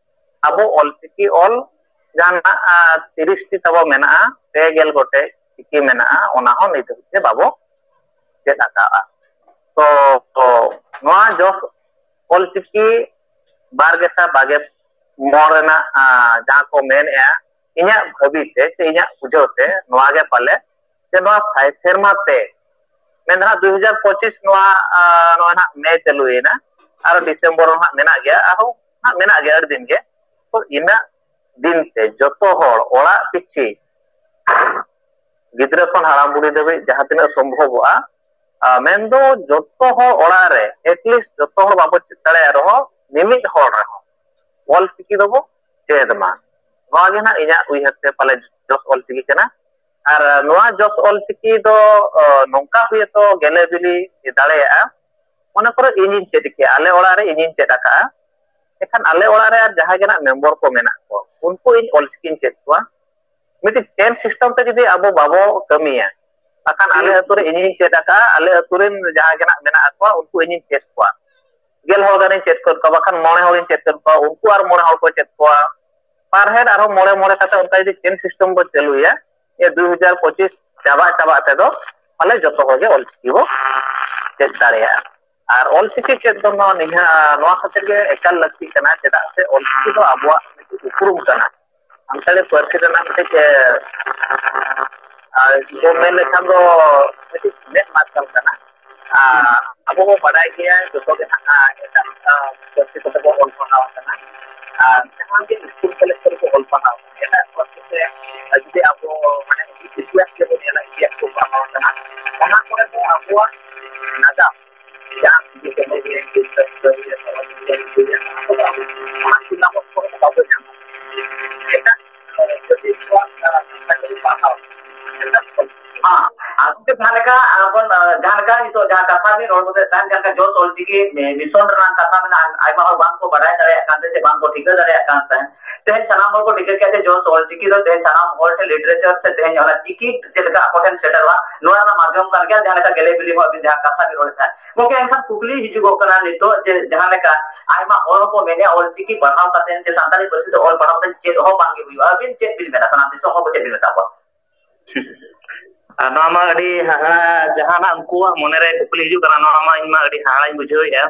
ᱟᱵᱚ ᱚᱞᱪᱤᱠᱤ ᱚᱞ ᱡᱟᱦᱟᱸ ᱱᱟᱜ, ᱟ, ᱛᱤᱨᱤᱥ ᱴᱤ ᱛᱟᱵᱚ ᱢᱮᱱᱟᱜᱼᱟ, ᱯᱮ ᱜᱮᱞ ᱜᱚᱴᱮᱡ ᱪᱤᱠᱤ ᱢᱮᱱᱟᱜᱼᱟ, ᱚᱱᱟ ᱦᱚᱸ ᱱᱤᱛ ᱫᱷᱟᱹᱵᱤᱡ ᱛᱮ ᱵᱟᱵᱚ ᱪᱮᱫ ᱟᱠᱟᱫᱼᱟ᱾ ᱛᱚ, ᱛᱚ ᱱᱚᱣᱟ ᱡᱚᱥ ᱚᱞᱪᱤᱠᱤ ᱵᱟᱨ ᱜᱮᱥᱟᱭ ᱵᱟᱜᱮ ᱢᱚᱬ ᱨᱮᱱᱟᱜ, ᱟ, ᱡᱟᱦᱟᱸ ᱠᱚ ᱢᱮᱱᱮᱫᱼᱟ, ᱤᱧᱟᱹᱜ ᱵᱷᱟᱹᱵᱤ ᱛᱮ ᱥᱮ ᱤᱧᱟᱹᱜ ᱵᱩᱡᱷᱟᱹᱣ ᱛᱮ ᱱᱚᱣᱟ ᱜᱮ ᱯᱟᱞᱮ ᱡᱮ ᱱᱚᱣᱟ ᱥᱟᱭ ᱥᱮᱨᱢᱟ ᱛᱮ, ᱢᱮᱱ ᱫᱚ ᱱᱟᱦᱟᱜ ᱫᱩ ᱦᱟᱡᱟᱨ ᱯᱚᱸᱪᱤᱥ ᱱᱚᱣᱟ, ᱟ, ᱱᱚᱜᱼᱚᱭ ᱱᱟᱦᱟᱜ ᱢᱮ ᱪᱟᱹᱞᱩᱭᱮᱱᱟ, ᱟᱨᱚ ᱰᱤᱥᱮᱢᱵᱚᱨ ᱦᱚᱸ ᱱᱟᱦᱟᱜ ᱢᱮᱱᱟᱜ ᱜᱮᱭᱟ, ᱟᱨᱦᱚᱸ ᱱᱟᱦᱟᱜ ᱢᱮᱱᱟᱜ ᱜᱮᱭᱟ ᱟᱹᱰᱤ ᱫᱤᱱ ᱜᱮ᱾ ᱛᱚ ᱤᱱᱟᱹᱜ ᱫᱤᱱ ᱛᱮ ᱡᱚᱛᱚ ᱦᱚᱲ ᱚᱲᱟᱜ ᱯᱤᱪᱷᱤ ᱜᱤᱫᱽᱨᱟᱹ ᱠᱷᱚᱱ ᱦᱟᱲᱟᱢ ᱵᱩᱲᱦᱤ ᱫᱷᱟᱹᱵᱤᱡ ᱡᱟᱦᱟᱸ ᱛᱤᱱᱟᱹᱜ ᱥᱚᱢᱵᱷᱚᱵᱚᱜᱼᱟ, ᱟ, ᱢᱮᱱᱫᱚ ᱡᱚᱛᱚ ᱦᱚᱲ ᱚᱲᱟᱜ ᱨᱮ, at least ᱡᱚᱛᱚ ᱦᱚᱲ ᱵᱟᱵᱚ ᱪᱮᱫ ᱫᱟᱲᱮᱭᱟᱜ ᱨᱮᱦᱚᱸ, ᱢᱤᱢᱤᱫ ᱦᱚᱲ ᱨᱮᱦᱚᱸ ᱚᱞ ᱪᱤᱠᱤ ᱫᱚᱵᱚ ᱪᱮᱫ ᱢᱟ᱾ ᱱᱚᱣᱟ ᱜᱮ ᱱᱟᱦᱟᱜ ᱤᱧᱟᱹᱜ ᱩᱭᱦᱟᱹᱨ ᱛᱮ ᱯᱟᱞᱮ ᱡᱚᱥ ᱚᱞ ᱪᱤᱠᱤ ᱠᱟᱱᱟ᱾ ᱟᱨ ᱱᱚᱣᱟ ᱡᱚᱥ ᱚᱞᱪᱤᱠᱤ ᱫᱚ ᱱᱚᱝᱠᱟ ᱦᱩᱭᱛᱚ ᱜᱮᱞᱮ ᱵᱤᱞᱤ ᱫᱟᱲᱮᱭᱟᱜᱼᱟ᱾ ᱢᱚᱱᱮ ᱠᱚᱨᱚ ᱤᱧᱤᱧ ᱪᱮᱫ ᱠᱮᱜᱼᱟ, ᱟᱞᱮ ᱚᱲᱟᱜ ᱨᱮ ᱤᱧᱤᱧ ᱪᱮᱫ ᱟᱠᱟᱫᱼᱟ᱾ ᱮᱱᱠᱷᱟᱱ ᱟᱞᱮ ᱚᱲᱟᱜ ᱨᱮ ᱟᱨ ᱡᱟᱦᱟᱸᱭ ᱜᱮ ᱱᱟᱜ ᱢᱮᱢᱵᱚᱨ ᱠᱚ ᱢᱮᱱᱟᱜ ᱠᱚ, ᱩᱱᱠᱩ ᱤᱧ ᱚᱞᱪᱤᱠᱤᱧ ᱪᱮᱫ ᱠᱚᱣᱟ᱾ ᱢᱤᱫᱴᱤᱡ ᱪᱮᱱ ᱥᱤᱥᱴᱮᱢ ᱛᱮ ᱡᱩᱫᱤ ᱟᱵᱚ ᱵᱟᱵᱚ ᱠᱟᱹᱢᱤᱭᱟ, ᱵᱟᱠᱷᱟᱱ ᱟᱞᱮ ᱟᱹᱛᱩ ᱨᱮ ᱤᱧᱤᱧ ᱪᱮᱫ ᱟᱠᱟᱫᱼᱟ, ᱟᱞᱮ ᱟᱹᱛᱩ ᱨᱮᱱ ᱡᱟᱦᱟᱸᱭ ᱜᱮ ᱱᱟᱜ ᱢᱮᱱᱟᱜ ᱠᱚᱣᱟ, ᱩᱱᱠᱩ ᱤᱧᱤᱧ ᱪᱮᱫ ᱠᱚᱣᱟ᱾ ᱜᱮᱞ ᱦᱚᱲ ᱜᱟᱱᱤᱧ ᱪᱮᱫ ᱠᱚᱣᱟ, ᱵᱟᱠᱷᱟᱱ ᱢᱚᱬᱮ ᱦᱚᱲᱤᱧ ᱪᱮᱫ ᱠᱚᱣᱟ, ᱩᱱᱠᱩ ᱟᱨ ᱢᱚᱬᱮ ᱦᱚᱲ ᱠᱚ ᱪᱮᱫ ᱠᱚᱣᱟ᱾ ᱯᱟᱨ ᱦᱮᱰ ᱟᱨᱦᱚᱸ ᱢᱚᱬᱮ ᱢᱚᱬᱮ ᱠᱟᱛᱮ ᱚᱱᱠᱟ ᱡᱩᱫᱤ ᱪᱮᱱ ᱥᱤᱥᱴᱮᱢ ᱵᱚ ᱪᱟᱹᱞᱩᱭᱟ, ᱱᱤᱭᱟᱹ ᱫᱩ ᱦᱟᱡᱟᱨ ᱯᱚᱸᱪᱤᱥ ᱪᱟᱵᱟᱜ ᱪᱟᱵᱟᱜ ᱛᱮᱫᱚ ᱯᱟᱞᱮ ᱡᱚᱛᱚ ᱦᱚᱲ ᱜᱮ ᱚᱞᱪᱤᱠᱤ ᱵᱚ ᱪᱮᱫ ᱫᱟᱲᱮᱭᱟᱜᱼᱟ᱾ ᱟᱨ ᱚᱞᱪᱤᱠᱤ ᱪᱮᱫ ᱫᱚ ᱱᱚᱣᱟ ᱱᱤᱦᱟᱹ-, ᱱᱚᱣᱟ ᱠᱷᱟᱹᱛᱤᱨ ᱜᱮ ᱮᱠᱟᱞ ᱞᱟᱹᱠᱛᱤ ᱠᱟᱱᱟ, ᱪᱮᱫᱟᱜ ᱥᱮ ᱚᱞᱪᱤᱠᱤ ᱫᱚ ᱟᱵᱚᱣᱟᱜ ᱢᱤᱫᱴᱤᱡ ᱩᱯᱨᱩᱢ ᱠᱟᱱᱟ᱾ ᱥᱟᱱᱛᱟᱲᱤ ᱯᱟᱹᱨᱥᱤ ᱨᱮᱱᱟᱜ ᱢᱤᱫᱴᱤᱡ, ᱮ, ᱟᱨ ᱵᱚ ᱢᱮᱱ ᱞᱮᱠᱷᱟᱱ ᱫᱚ ᱢᱤᱫᱴᱤᱡ ᱢᱮᱫ ᱢᱟᱨᱥᱟᱞ ᱠᱟᱱᱟ᱾ ᱟᱨ ᱟᱵᱚ ᱵᱚ ᱵᱟᱰᱟᱭ ᱜᱮᱭᱟ, ᱡᱚᱛᱚ ᱜᱮ ᱱᱟᱦᱟᱜ ᱮᱴᱟᱜ, ᱮᱴᱟᱜ ᱯᱟᱹᱨᱥᱤ ᱠᱚᱛᱮ ᱵᱚ ᱚᱞ ᱯᱟᱲᱦᱟᱣ ᱟᱠᱟᱱᱟ᱾ ᱟᱨ ᱡᱟᱦᱟᱸ ᱜᱮ ᱤᱥᱠᱩᱞ ᱠᱚᱞᱮᱡᱽ ᱠᱚᱨᱮ ᱵᱚ ᱚᱞ ᱯᱟᱲᱦᱟᱣ ᱟᱠᱟᱱᱟ, ᱮᱴᱟᱜ ᱯᱟᱹᱨᱥᱤ ᱛᱮ ᱡᱩᱫᱤ ᱟᱵᱚ ᱢᱟᱱᱮ ᱤᱛᱤᱦᱟᱥ ᱨᱮᱵᱚ ᱧᱮᱞᱟ, ᱤᱛᱤᱦᱟᱥ ᱠᱚ ᱯᱟᱲᱦᱟᱣ ᱟᱠᱟᱱᱟ, ᱚᱱᱟ ᱠᱚᱨᱮ ᱫᱚ ᱟᱵᱚᱣᱟᱜ ᱱᱟᱜᱟᱢ ᱡᱟᱦᱟᱸ ᱚᱱᱟ ᱥᱤᱞᱟᱵᱚᱥ ᱠᱚᱨᱮ ᱫᱚ ᱵᱟᱵᱚ ᱧᱟᱢᱟ᱾ ᱮᱴᱟᱜ ᱡᱟᱹᱛᱤ ᱠᱚᱣᱟᱜ ᱥᱟᱱᱛᱟᱲᱤ ᱯᱟᱲᱦᱟᱣ᱾ ᱦᱮᱸ, ᱟᱨ ᱜᱚᱢᱠᱮ ᱡᱟᱦᱟᱸ ᱞᱮᱠᱟ ᱟᱵᱚᱱ, ᱟᱸ, ᱡᱟᱦᱟᱸ ᱞᱮᱠᱟ ᱱᱤᱛᱚᱜ ᱡᱟᱦᱟᱸ ᱠᱟᱛᱷᱟ ᱵᱤᱱ ᱨᱚᱲ ᱜᱚᱫᱮᱫ ᱛᱟᱦᱮᱸᱫ, ᱡᱟᱦᱟᱸ ᱞᱮᱠᱟ ᱡᱚᱥ ᱚᱞᱪᱤᱠᱤ ᱢᱤᱥᱚᱱ ᱨᱮᱱᱟᱜ ᱠᱟᱛᱷᱟ ᱢᱮᱱᱟᱜᱼᱟ, ᱟᱭᱢᱟ ᱦᱚᱲ ᱵᱟᱝ ᱠᱚ ᱵᱟᱰᱟᱭ ᱫᱟᱲᱮᱭᱟᱜ ᱠᱟᱱ ᱛᱟᱦᱮᱸᱫ ᱥᱮ ᱵᱟᱝ ᱠᱚ ᱴᱷᱤᱠᱟᱹ ᱫᱟᱲᱮᱭᱟᱜ ᱠᱟᱱ ᱛᱟᱦᱮᱸᱫ᱾ ᱛᱮᱦᱮᱧ ᱥᱟᱱᱟᱢ ᱦᱚᱲ ᱠᱚ ᱴᱷᱤᱠᱟᱹ ᱠᱮᱫᱟ ᱡᱮ ᱡᱚᱥ ᱚᱞᱪᱤᱠᱤ ᱫᱚ ᱛᱮᱦᱮᱧ ᱥᱟᱱᱟᱢ ᱦᱚᱲ ᱴᱷᱮᱱ ᱞᱤᱴᱟᱨᱮᱪᱟᱨ ᱥᱮ ᱛᱮᱦᱮᱧ ᱚᱱᱟ ᱪᱤᱠᱤ ᱪᱮᱫ ᱞᱮᱠᱟ ᱟᱠᱚ ᱴᱷᱮᱱ ᱥᱮᱴᱮᱨᱚᱜᱼᱟ, ᱱᱚᱣᱟ ᱨᱮᱱᱟᱜ ᱢᱟᱫᱽᱫᱷᱚᱢ ᱠᱟᱱ ᱜᱮᱭᱟ, ᱡᱟᱦᱟᱸ ᱞᱮᱠᱟ ᱜᱮᱞᱮ ᱵᱤᱞᱤ ᱦᱚᱸ ᱟᱹᱵᱤᱱ ᱡᱟᱦᱟᱸ ᱠᱟᱛᱷᱟ ᱵᱤᱱ ᱨᱚᱲᱮᱫ ᱛᱟᱦᱮᱸᱫ᱾ ᱜᱚᱢᱠᱮ, ᱮᱱᱠᱷᱟᱱ ᱠᱩᱠᱞᱤ ᱦᱤᱡᱩᱜᱚᱜ ᱠᱟᱱᱟ ᱱᱤᱛᱚᱜ ᱡᱮ ᱡᱟᱦᱟᱸ ᱞᱮᱠᱟ ᱟᱭᱢᱟ ᱦᱚᱲ ᱠᱚ ᱢᱮᱱᱮᱫᱼᱟ ᱚᱞᱪᱤᱠᱤ ᱯᱟᱲᱦᱟᱣ ᱠᱟᱛᱮ ᱥᱮ ᱥᱟᱱᱛᱟᱲᱤ ᱯᱟᱹᱨᱥᱤ ᱛᱮ ᱚᱞ ᱯᱟᱲᱦᱟᱣ ᱠᱟᱛᱮ ᱪᱮᱫ ᱦᱚᱸ ᱵᱟᱝ ᱜᱮ ᱦᱩᱭᱩᱜᱼᱟ, ᱟᱹᱵᱤᱱ ᱪᱮᱫ ᱵᱤᱱ ᱢᱮᱱᱟ, ᱥᱟᱱᱟᱢ ᱫᱤᱥᱚᱢ ᱦᱚᱲ ᱠᱚ ᱪᱮᱫ ᱵᱤᱱ ᱢᱮᱛᱟ ᱠᱚᱣᱟ? ᱟᱨ ᱱᱚᱣᱟ ᱢᱟ ᱟᱹᱰᱤ ᱦᱟᱦᱟᱲᱟ, ᱡᱟᱦᱟᱱᱟᱜ ᱩᱱᱠᱩᱣᱟᱜ ᱢᱚᱱᱮᱨᱮ ᱠᱩᱠᱞᱤ ᱦᱤᱡᱩᱜ ᱠᱟᱱᱟ, ᱱᱚᱣᱟ ᱢᱟ ᱤᱧ ᱢᱟ ᱟᱹᱰᱤ ᱦᱟᱦᱟᱲᱟᱧ ᱵᱩᱡᱷᱟᱹᱣᱮᱫᱼᱟ᱾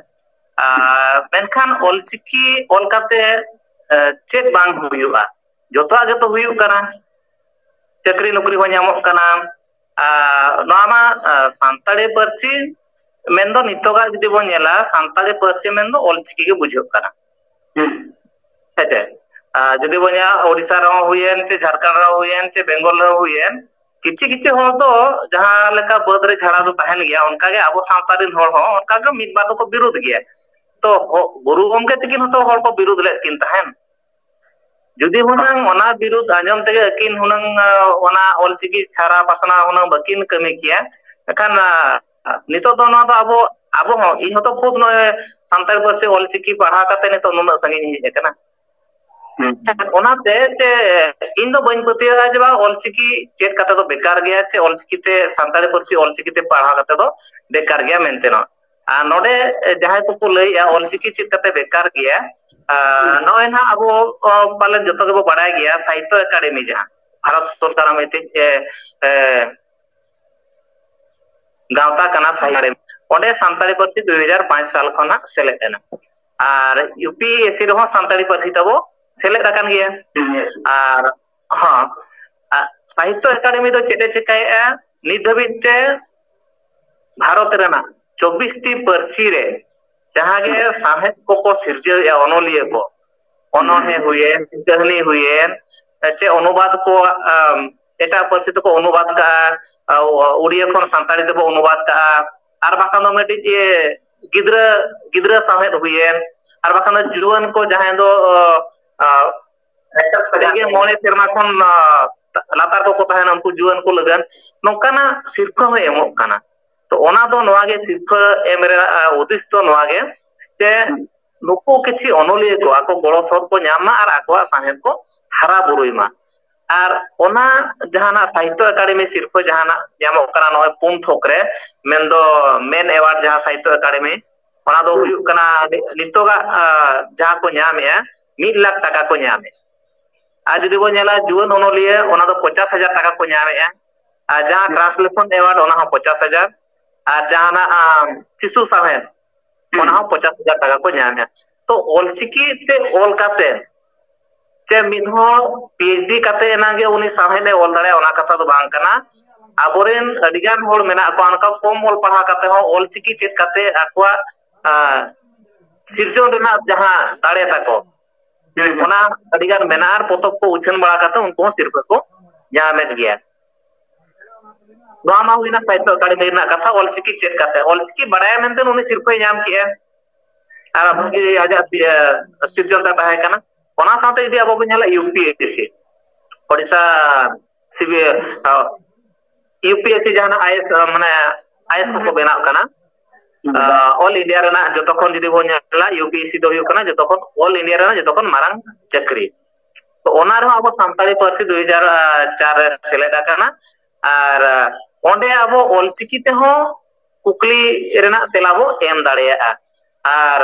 ᱟᱨ ᱢᱮᱱᱠᱷᱟᱱ ᱚᱞᱪᱤᱠᱤ ᱚᱞ ᱠᱟᱛᱮ, ᱮ, ᱪᱮᱫ ᱵᱟᱝ ᱦᱩᱭᱩᱜᱼᱟ? ᱡᱚᱛᱚᱣᱟᱜ ᱜᱮᱛᱚ ᱦᱩᱭᱩᱜ ᱠᱟᱱᱟ, ᱪᱟᱹᱠᱨᱤ ᱱᱚᱠᱨᱤ ᱦᱚᱸ ᱧᱟᱢᱚᱜ ᱠᱟᱱᱟ᱾ ᱟᱨ ᱱᱚᱣᱟ ᱢᱟ, ᱮ, ᱥᱟᱱᱛᱟᱲᱤ ᱯᱟᱹᱨᱥᱤ ᱢᱮᱱᱫᱚ ᱱᱤᱛᱚᱜᱟᱜ ᱡᱩᱫᱤ ᱵᱚᱱ ᱧᱮᱞᱟ, ᱥᱟᱱᱛᱟᱲᱤ ᱯᱟᱹᱨᱥᱤ ᱢᱮᱱᱫᱚ ᱚᱞᱪᱤᱠᱤ ᱜᱮ ᱵᱩᱡᱷᱟᱹᱜ ᱠᱟᱱᱟ᱾ ᱦᱮᱸᱪᱮ? ᱟᱨ ᱡᱩᱫᱤ ᱵᱚᱱ ᱧᱮᱞᱟ, ᱳᱰᱤᱥᱟ ᱨᱮᱦᱚᱸ ᱦᱩᱭᱮᱱ, ᱪᱮ ᱡᱷᱟᱲᱠᱷᱚᱸᱰ ᱨᱮᱦᱚᱸ ᱦᱩᱭᱮᱱ, ᱪᱮ ᱵᱮᱝᱜᱚᱞ ᱨᱮᱦᱚᱸ ᱦᱩᱭᱮᱱ, ᱠᱤᱪᱷᱩ ᱠᱤᱪᱷᱩ ᱦᱚᱲ ᱫᱚ ᱡᱟᱦᱟᱸ ᱞᱮᱠᱟ ᱵᱟᱹᱫᱽ ᱨᱮ ᱡᱷᱟᱲᱟ ᱫᱚ ᱛᱟᱦᱮᱱ ᱜᱮᱭᱟ, ᱚᱱᱠᱟᱜᱮ ᱟᱵᱚ ᱥᱟᱶᱛᱟ ᱨᱮᱱ ᱦᱚᱲ ᱦᱚᱸ ᱚᱱᱠᱟᱜᱮ ᱢᱤᱫ ᱵᱟᱨ ᱫᱚᱠᱚ ᱵᱤᱨᱩᱫᱷ ᱜᱮᱭᱟ᱾ ᱛᱚ, ᱦᱚ-, ᱜᱩᱨᱩ ᱜᱚᱢᱠᱮ ᱛᱤᱠᱤᱱ ᱦᱚᱸᱛᱚ ᱦᱚᱲ ᱠᱚ ᱵᱤᱨᱩᱫᱷ ᱞᱮᱫ ᱠᱤᱱ ᱛᱟᱦᱮᱸᱱ᱾ ᱡᱩᱫᱤ ᱦᱩᱱᱟᱹᱝ ᱚᱱᱟ ᱵᱤᱨᱩᱫᱷ ᱟᱸᱡᱚᱢ ᱛᱮᱜᱮ ᱟᱹᱠᱤᱱ ᱦᱩᱱᱟᱹᱝ, ᱟ, ᱚᱱᱟ ᱚᱞᱪᱤᱠᱤ ᱪᱷᱟᱨᱟ ᱯᱟᱥᱱᱟᱣ ᱦᱩᱱᱟᱹᱝ ᱵᱟᱹᱠᱤᱱ ᱠᱟᱹᱢᱤ ᱠᱮᱭᱟ, ᱮᱱᱠᱷᱟᱱ, ᱟ, ᱱᱤᱛᱚᱜ ᱫᱚ ᱱᱚᱣᱟ ᱫᱚ ᱟᱵᱚ, ᱟᱵᱚ ᱦᱚᱸ, ᱤᱧ ᱦᱚᱸᱛᱚ ᱠᱷᱩᱫ ᱱᱚᱜᱼᱚᱭ ᱥᱟᱱᱛᱟᱲᱤ ᱯᱟᱹᱨᱥᱤ ᱚᱞᱪᱤᱠᱤ ᱯᱟᱲᱦᱟᱣ ᱠᱟᱛᱮ ᱱᱤᱛᱚᱜ ᱱᱩᱱᱟᱹᱜ ᱥᱟᱺᱜᱤᱧ ᱤᱧ ᱦᱮᱡ ᱟᱠᱟᱱᱟ᱾ ᱦᱩᱸ᱾ ᱚᱱᱟᱛᱮ ᱡᱮ ᱤᱧ ᱫᱚ ᱵᱟᱹᱧ ᱯᱟᱹᱛᱭᱟᱹᱣᱟ ᱡᱮ ᱵᱟᱝ ᱚᱞᱪᱤᱠᱤ ᱪᱮᱫ ᱠᱟᱛᱮ ᱫᱚ ᱵᱮᱠᱟᱨ ᱜᱮᱭᱟ, ᱪᱮ ᱚᱞᱪᱤᱠᱤ ᱛᱮ, ᱥᱟᱱᱛᱟᱲᱤ ᱯᱟᱹᱨᱥᱤ ᱚᱞᱪᱤᱠᱤ ᱛᱮ ᱯᱟᱲᱦᱟᱣ ᱠᱟᱛᱮ ᱫᱚ ᱵᱮᱠᱟᱨ ᱜᱮᱭᱟ ᱢᱮᱱᱛᱮ ᱱᱚᱣᱟ᱾ ᱟᱨ ᱱᱚᱰᱮ ᱡᱟᱦᱟᱸᱭ ᱠᱚᱠᱚ ᱞᱟᱹᱭᱮᱜᱼᱟ ᱚᱞᱪᱤᱠᱤ ᱪᱮᱫ ᱠᱟᱛᱮ ᱵᱮᱠᱟᱨ ᱜᱮᱭᱟ, ᱟᱨ ᱱᱚᱜᱼᱚᱭ ᱱᱟᱦᱟᱜ ᱟᱵᱚ, ᱚ, ᱯᱟᱞᱮᱱ ᱡᱚᱛᱚ ᱜᱮᱵᱚ ᱵᱟᱲᱟᱭ ᱜᱮᱭᱟ, ᱥᱟᱦᱤᱛᱛᱚ ᱮᱠᱟᱰᱮᱢᱤ ᱡᱟᱦᱟᱸ ᱵᱷᱟᱨᱚᱛ ᱥᱚᱨᱠᱟᱨᱟᱜ ᱢᱤᱫᱴᱤᱡ, ᱮ, ᱮ, ᱜᱟᱶᱛᱟ ᱠᱟᱱᱟ ᱥᱟᱦᱤᱛᱛᱚ ᱮᱠᱟᱰᱮᱢᱤ, ᱚᱸᱰᱮ ᱥᱟᱱᱛᱟᱲᱤ ᱯᱟᱹᱨᱥᱤ ᱫᱩᱭ ᱦᱟᱡᱟᱨ ᱯᱟᱸᱪ ᱥᱟᱞ ᱠᱷᱚᱱᱟᱜ ᱥᱮᱞᱮᱫ ᱮᱱᱟ᱾ ᱟᱨ ᱤᱭᱩ ᱯᱤ ᱮᱥ ᱥᱤ ᱨᱮᱦᱚᱸ ᱥᱟᱱᱛᱟᱲᱤ ᱯᱟᱹᱨᱥᱤ ᱛᱟᱵᱚ ᱥᱮᱞᱮᱫ ᱟᱠᱟᱱ ᱜᱮᱭᱟ᱾ ᱟᱨ ᱦᱚᱸ, ᱟ, ᱥᱟᱦᱤᱛᱛᱚ ᱮᱠᱟᱰᱮᱢᱤ ᱫᱚ ᱪᱮᱫ ᱮ ᱪᱤᱠᱟᱹᱭᱮᱫᱼᱟ? ᱱᱤᱛ ᱫᱷᱟᱹᱵᱤᱡ ᱛᱮ ᱵᱷᱟᱨᱚᱛ ᱨᱮᱱᱟᱜ ᱪᱚᱵᱵᱤᱥ ᱴᱤ ᱯᱟᱹᱨᱥᱤ ᱨᱮ ᱡᱟᱦᱟᱸ ᱜᱮ ᱥᱟᱶᱦᱮᱫ ᱠᱚᱠᱚ ᱥᱤᱨᱡᱟᱹᱣᱮᱫᱼᱟ, ᱚᱱᱚᱞᱤᱭᱟᱹ ᱠᱚ, ᱚᱱᱚᱬᱦᱮ ᱦᱩᱭᱮᱱ, ᱠᱟᱹᱦᱱᱤ ᱦᱩᱭᱮᱱ, ᱪᱮ ᱚᱱᱩᱵᱟᱫ ᱠᱚ, ᱟᱢ, ᱮᱴᱟᱜ ᱯᱟᱹᱨᱥᱤ ᱛᱮᱠᱚ ᱚᱱᱩᱵᱟᱫ ᱠᱟᱜᱼᱟ, ᱟ, ᱩᱲᱤᱭᱟᱹ ᱠᱷᱚᱱ ᱥᱟᱱᱛᱟᱲᱤ ᱛᱮᱠᱚ ᱚᱱᱩᱵᱟᱫ ᱠᱟᱜᱼᱟ, ᱟᱨ ᱵᱟᱝᱠᱷᱟᱱ ᱫᱚ ᱢᱤᱫᱴᱤᱡ, ᱤᱭᱟᱹ, ᱜᱤᱫᱽᱨᱟᱹ, ᱜᱤᱫᱽᱨᱟᱹ ᱥᱟᱶᱦᱮᱫ ᱦᱩᱭᱮᱱ, ᱟᱨ ᱵᱟᱝᱠᱷᱟᱱ ᱫᱚ ᱡᱩᱣᱟᱹᱱ ᱠᱚ ᱡᱟᱦᱟᱸᱭ ᱫᱚ, ᱟ, ᱡᱟᱦᱟᱸᱭ ᱜᱮ ᱢᱚᱬᱮ ᱥᱮᱨᱢᱟ ᱠᱷᱚᱱ, ᱟ, ᱞᱟᱛᱟᱨ ᱠᱚᱠᱚ ᱛᱟᱦᱮᱱᱟ, ᱩᱱᱠᱩ ᱡᱩᱣᱟᱹᱱ ᱠᱚ ᱞᱟᱹᱜᱤᱫ ᱱᱚᱝᱠᱟᱱᱟᱜ ᱥᱤᱨᱯᱷᱟᱹ ᱦᱚᱸᱭ ᱮᱢᱚᱜ ᱠᱟᱱᱟ᱾ ᱛᱚ, ᱚᱱᱟ ᱫᱚ ᱱᱚᱣᱟ ᱜᱮ, ᱥᱤᱨᱯᱷᱟᱹ ᱮᱢ ᱨᱮᱱᱟᱜ, ᱟ, ᱩᱫᱤᱥ ᱫᱚ ᱱᱚᱣᱟ ᱜᱮ, ᱡᱮ ᱱᱩᱠᱩ ᱠᱤᱪᱷᱤ ᱚᱱᱚᱞᱤᱭᱟᱹ ᱠᱚ ᱟᱠᱚ ᱜᱚᱲᱚ ᱥᱚᱯᱚᱦᱚᱫ ᱠᱚ ᱧᱟᱢ ᱢᱟ ᱟᱨ ᱟᱠᱚᱣᱟᱜ ᱥᱟᱶᱦᱮᱫ ᱠᱚ ᱦᱟᱨᱟ ᱵᱩᱨᱩᱭ ᱢᱟ᱾ ᱟᱨ ᱚᱱᱟ ᱡᱟᱦᱟᱱᱟᱜ ᱥᱟᱦᱤᱛᱛᱚ ᱮᱠᱟᱰᱮᱢᱤ ᱥᱤᱨᱯᱷᱟᱹ ᱡᱟᱦᱟᱱᱟᱜ ᱧᱟᱢᱚᱜ ᱠᱟᱱᱟ ᱱᱚᱜᱼᱚᱭ ᱯᱩᱱ ᱛᱷᱚᱠ ᱨᱮ, ᱢᱮᱱᱫᱚ ᱢᱮᱱ ᱮᱣᱟᱨᱰ ᱡᱟᱦᱟᱸ ᱥᱟᱦᱤᱛᱛᱚ ᱮᱠᱟᱰᱮᱢᱤ, ᱚᱱᱟ ᱫᱚ ᱦᱩᱭᱩᱜ ᱠᱟᱱᱟ ᱱᱤᱛᱚᱜᱟᱜ, ᱟ, ᱡᱟᱦᱟᱸ ᱠᱚ ᱧᱟᱢᱮᱜᱼᱟ, ᱢᱤᱫ ᱞᱟᱠᱷ ᱴᱟᱠᱟ ᱠᱚ ᱧᱟᱢᱮᱜᱼᱟ᱾ ᱟᱨ ᱡᱩᱫᱤ ᱵᱚᱱ ᱧᱮᱞᱟ ᱡᱩᱣᱟᱹᱱ ᱚᱱᱚᱞᱤᱭᱟᱹ, ᱚᱱᱟ ᱫᱚ ᱯᱚᱧᱪᱟᱥ ᱦᱟᱡᱟᱨ ᱴᱟᱠᱟ ᱠᱚ ᱧᱟᱢᱮᱜᱼᱟ᱾ ᱟᱨ ᱡᱟᱦᱟᱸ ᱴᱨᱟᱱᱥᱞᱮᱥᱚᱱ ᱮᱣᱟᱨᱰ, ᱚᱱᱟ ᱦᱚᱸ ᱯᱚᱧᱪᱟᱥ ᱦᱟᱡᱟᱨ᱾ ᱟᱨ ᱡᱟᱦᱟᱱᱟᱜ, ᱟᱢ, ᱥᱤᱥᱩ ᱥᱟᱶᱦᱮᱫ, ᱚᱱᱟ ᱦᱚᱸ ᱯᱚᱧᱪᱟᱥ ᱦᱟᱡᱟᱨ ᱴᱟᱠᱟ ᱠᱚ ᱧᱟᱢᱮᱜᱼᱟ᱾ ᱛᱚ, ᱚᱞᱪᱤᱠᱤ ᱛᱮ ᱚᱞ ᱠᱟᱛᱮ ᱥᱮ ᱢᱤᱫ ᱦᱚᱲ ᱯᱤ ᱮᱭᱤᱪ ᱰᱤ ᱠᱟᱛᱮ ᱮᱱᱟᱝ ᱜᱮ ᱩᱱᱤ ᱥᱟᱶᱦᱮᱫ ᱮ ᱚᱞ ᱫᱟᱲᱮᱭᱟᱜᱼᱟ, ᱚᱱᱟ ᱠᱟᱛᱷᱟ ᱫᱚ ᱵᱟᱝ ᱠᱟᱱᱟ᱾ ᱟᱵᱚᱨᱮᱱ ᱟᱹᱰᱤᱜᱟᱱ ᱦᱚᱲ ᱢᱮᱱᱟᱜ ᱠᱚᱣᱟ, ᱚᱱᱠᱟ ᱠᱚᱢ ᱚᱞ ᱯᱟᱲᱦᱟᱣ ᱠᱟᱛᱮ ᱦᱚᱸ ᱚᱞᱪᱤᱠᱤ ᱪᱮᱫ ᱠᱟᱛᱮ ᱟᱠᱚᱣᱟᱜ, ᱟ, ᱥᱤᱨᱡᱚᱱ ᱨᱮᱱᱟᱜ ᱡᱟᱦᱟᱸ ᱫᱟᱲᱮ ᱛᱟᱠᱚ, ᱦᱩᱸ, ᱦᱩᱸ᱾ ᱚᱱᱟ ᱟᱹᱰᱤᱜᱟᱱ ᱢᱮᱱᱟᱜᱼᱟ, ᱟᱨ ᱯᱚᱛᱚᱵ ᱠᱚ ᱩᱪᱷᱟᱹᱱ ᱵᱟᱲᱟ ᱠᱟᱛᱮ ᱩᱱᱠᱩ ᱦᱚᱸ ᱥᱤᱨᱯᱷᱟᱹ ᱠᱚ ᱧᱟᱢᱮᱫ ᱜᱮᱭᱟ᱾ ᱱᱚᱣᱟ ᱢᱟ ᱦᱩᱭᱱᱟ ᱥᱟᱦᱤᱛᱛᱚ ᱮᱠᱟᱰᱮᱢᱤ ᱨᱮᱱᱟᱜ ᱠᱟᱛᱷᱟ, ᱚᱞᱪᱤᱠᱤ ᱪᱮᱫ ᱠᱟᱛᱮ, ᱚᱞᱪᱤᱠᱤ ᱵᱟᱲᱟᱭᱟ ᱢᱮᱱᱛᱮ ᱩᱱᱤ ᱥᱤᱨᱯᱷᱟᱹᱭ ᱧᱟᱢ ᱠᱮᱜᱼᱟ, ᱟᱨ ᱵᱷᱟᱜᱤ ᱟᱡᱟᱜ, ᱤᱭᱟᱹ, ᱥᱤᱨᱡᱚᱱ ᱛᱟᱭ ᱛᱟᱦᱮᱸ ᱠᱟᱱᱟ᱾ ᱚᱱᱟ ᱥᱟᱶᱛᱮ ᱡᱩᱫᱤ ᱟᱵᱚ ᱵᱚᱱ ᱧᱮᱞᱟ U P S C, Odisha ᱥᱤᱵᱤ ᱭᱩ ᱯᱤ ᱮᱥ ᱥᱤ ᱡᱟᱦᱟᱸ ᱟᱭ ᱮᱥ ᱢᱟᱱᱮ ᱟᱭ ᱮᱥ ᱠᱚᱠᱚ ᱵᱮᱱᱟᱜ ᱠᱟᱱᱟ, ᱚᱞ ᱤᱱᱰᱤᱭᱟ ᱨᱮᱱᱟᱜ ᱡᱚᱛᱚ ᱠᱷᱚᱱ ᱡᱩᱫᱤ ᱵᱚᱱ ᱧᱮᱞᱟ, ᱭᱩ ᱯᱤ ᱮᱥ ᱥᱤ ᱫᱚ ᱦᱩᱭᱩᱜ ᱠᱟᱱᱟ ᱡᱚᱛᱚ ᱠᱷᱚᱱ ᱚᱞ ᱤᱱᱰᱤᱭᱟ ᱨᱮᱱᱟᱜ ᱡᱚᱛᱚ ᱠᱷᱚᱱ ᱢᱟᱨᱟᱝ ᱪᱟᱹᱠᱨᱤ᱾ ᱛᱚ ᱚᱱᱟ ᱨᱮᱦᱚᱸ ᱟᱵᱚ ᱥᱟᱱᱛᱟᱲᱤ ᱯᱟᱹᱨᱥᱤ ᱫᱩ ᱦᱟᱡᱟᱨ ᱪᱟᱨ ᱨᱮ ᱥᱮᱞᱮᱫ ᱟᱠᱟᱱᱟ᱾ ᱟᱨ ᱚᱸᱰᱮ ᱟᱵᱚ ᱚᱞᱪᱤᱠᱤ ᱛᱮᱦᱚᱸ ᱠᱩᱠᱞᱤ ᱨᱮᱱᱟᱜ ᱛᱮᱞᱟ ᱵᱚ ᱮᱢ ᱫᱟᱲᱮᱭᱟᱜᱼᱟ᱾ ᱟᱨ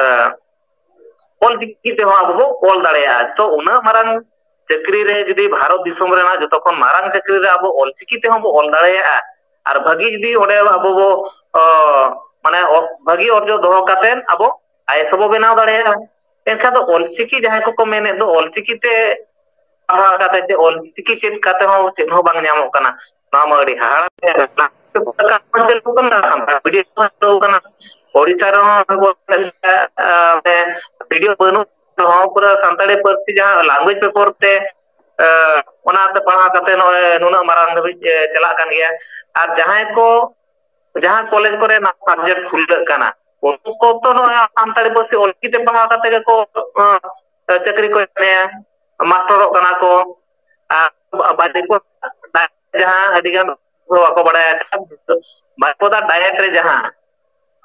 ᱚᱞᱪᱤᱠᱤ ᱛᱮᱦᱚᱸ ᱟᱵᱚ ᱵᱚ ᱚᱞ ᱫᱟᱲᱮᱭᱟᱜᱼᱟ᱾ ᱛᱚ ᱩᱱᱟᱹᱜ ᱢᱟᱨᱟᱝ ᱪᱟᱹᱠᱨᱤ ᱨᱮ ᱡᱩᱫᱤ ᱵᱷᱟᱨᱚᱛ ᱫᱤᱥᱚᱢ ᱨᱮᱱᱟᱜ ᱡᱚᱛᱚ ᱠᱷᱚᱱ ᱢᱟᱨᱟᱝ ᱪᱟᱹᱠᱨᱤ ᱨᱮ ᱟᱵᱚ ᱚᱞᱪᱤᱠᱤ ᱛᱮᱦᱚᱸ ᱵᱚ ᱚᱞ ᱫᱟᱲᱮᱭᱟᱜᱼᱟ, ᱟᱨ ᱵᱷᱟᱹᱜᱤ ᱡᱩᱫᱤ ᱚᱸᱰᱮ ᱟᱵᱚ ᱵᱚ, ᱚ, ᱢᱟᱱᱮ, ᱚ, ᱵᱷᱟᱹᱜᱤ ᱚᱨᱡᱚ ᱫᱚᱦᱚ ᱠᱟᱛᱮᱫ ᱟᱵᱚ ᱟᱭ ᱮᱥ ᱦᱚᱸᱵᱚ ᱵᱮᱱᱟᱣ ᱫᱟᱲᱮᱭᱟᱜᱼᱟ᱾ ᱮᱱᱠᱷᱟᱱ ᱫᱚ ᱚᱞᱪᱤᱠᱤ ᱡᱟᱦᱟᱸᱭ ᱠᱚᱠᱚ ᱢᱮᱱᱮᱫ ᱫᱚ, ᱚᱞᱪᱤᱠᱤ ᱛᱮ ᱯᱟᱲᱦᱟᱣ ᱠᱟᱛᱮ ᱪᱮ ᱚᱞᱪᱤᱠᱤ ᱪᱮᱫ ᱠᱟᱛᱮ ᱦᱚᱸ ᱪᱮᱫ ᱦᱚᱸ ᱵᱟᱝ ᱧᱟᱢᱚᱜ ᱠᱟᱱᱟ, ᱱᱚᱣᱟ ᱢᱟ ᱟᱹᱰᱤ ᱦᱟᱦᱟᱲᱟ ᱨᱮᱭᱟᱜ ᱠᱟᱛᱷᱟ᱾ ᱥᱟᱱᱛᱟᱲ ᱵᱷᱤᱰᱤᱭᱳ ᱠᱚ ᱦᱟᱛᱟᱣ ᱠᱟᱱᱟ᱾ ᱳᱰᱤᱥᱟ ᱨᱮᱦᱚᱸ ᱟᱵᱚ, ᱮ, ᱵᱷᱤᱰᱤᱭᱳ ᱵᱟᱹᱱᱩᱜ ᱨᱮᱦᱚᱸ ᱯᱩᱨᱟᱹ ᱥᱟᱱᱛᱟᱲᱤ ᱯᱟᱹᱨᱥᱤ ᱡᱟᱦᱟᱸ language paper ᱛᱮ, ᱮ, ᱚᱱᱟᱛᱮ ᱯᱟᱲᱦᱟᱣ ᱠᱟᱛᱮ ᱱᱚᱜᱼᱚᱭ ᱱᱩᱱᱟᱹᱜ ᱢᱟᱨᱟᱝ ᱫᱷᱟᱹᱵᱤᱡ, ᱮ, ᱪᱟᱞᱟᱜ ᱠᱟᱱ ᱜᱮᱭᱟ᱾ ᱟᱨ ᱡᱟᱦᱟᱸᱭ ᱠᱚ, ᱡᱟᱦᱟᱸ ᱠᱚᱞᱮᱡᱽ ᱠᱚᱨᱮ ᱱᱟᱣᱟ subject ᱠᱷᱩᱞᱟᱹᱜ ᱠᱟᱱᱟ, ᱩᱱᱠᱩ ᱠᱚ ᱛᱚ ᱱᱚᱜᱼᱚᱭ ᱥᱟᱱᱛᱟᱲᱤ ᱯᱟᱹᱨᱥᱤ ᱚᱞᱪᱤᱠᱤ ᱛᱮ ᱯᱟᱲᱦᱟᱣ ᱠᱟᱛᱮ ᱜᱮᱠᱚ, ᱮ, ᱪᱟᱹᱠᱨᱤ ᱠᱚ ᱧᱟᱢᱮᱜᱼᱟ, ᱢᱟᱥᱴᱚᱨᱚᱜ ᱠᱟᱱᱟ ᱠᱚ᱾ ᱟᱨ ᱵᱟᱡᱮ ᱠᱚ ᱡᱟᱦᱟᱸ ᱟᱹᱰᱤ ᱜᱟᱱ ᱦᱚᱲ ᱵᱟᱠᱚ ᱵᱟᱲᱟᱭᱟ, ᱵᱟᱨᱤᱯᱚᱫᱟ ᱰᱟᱭᱮᱴ ᱨᱮ ᱡᱟᱦᱟᱸ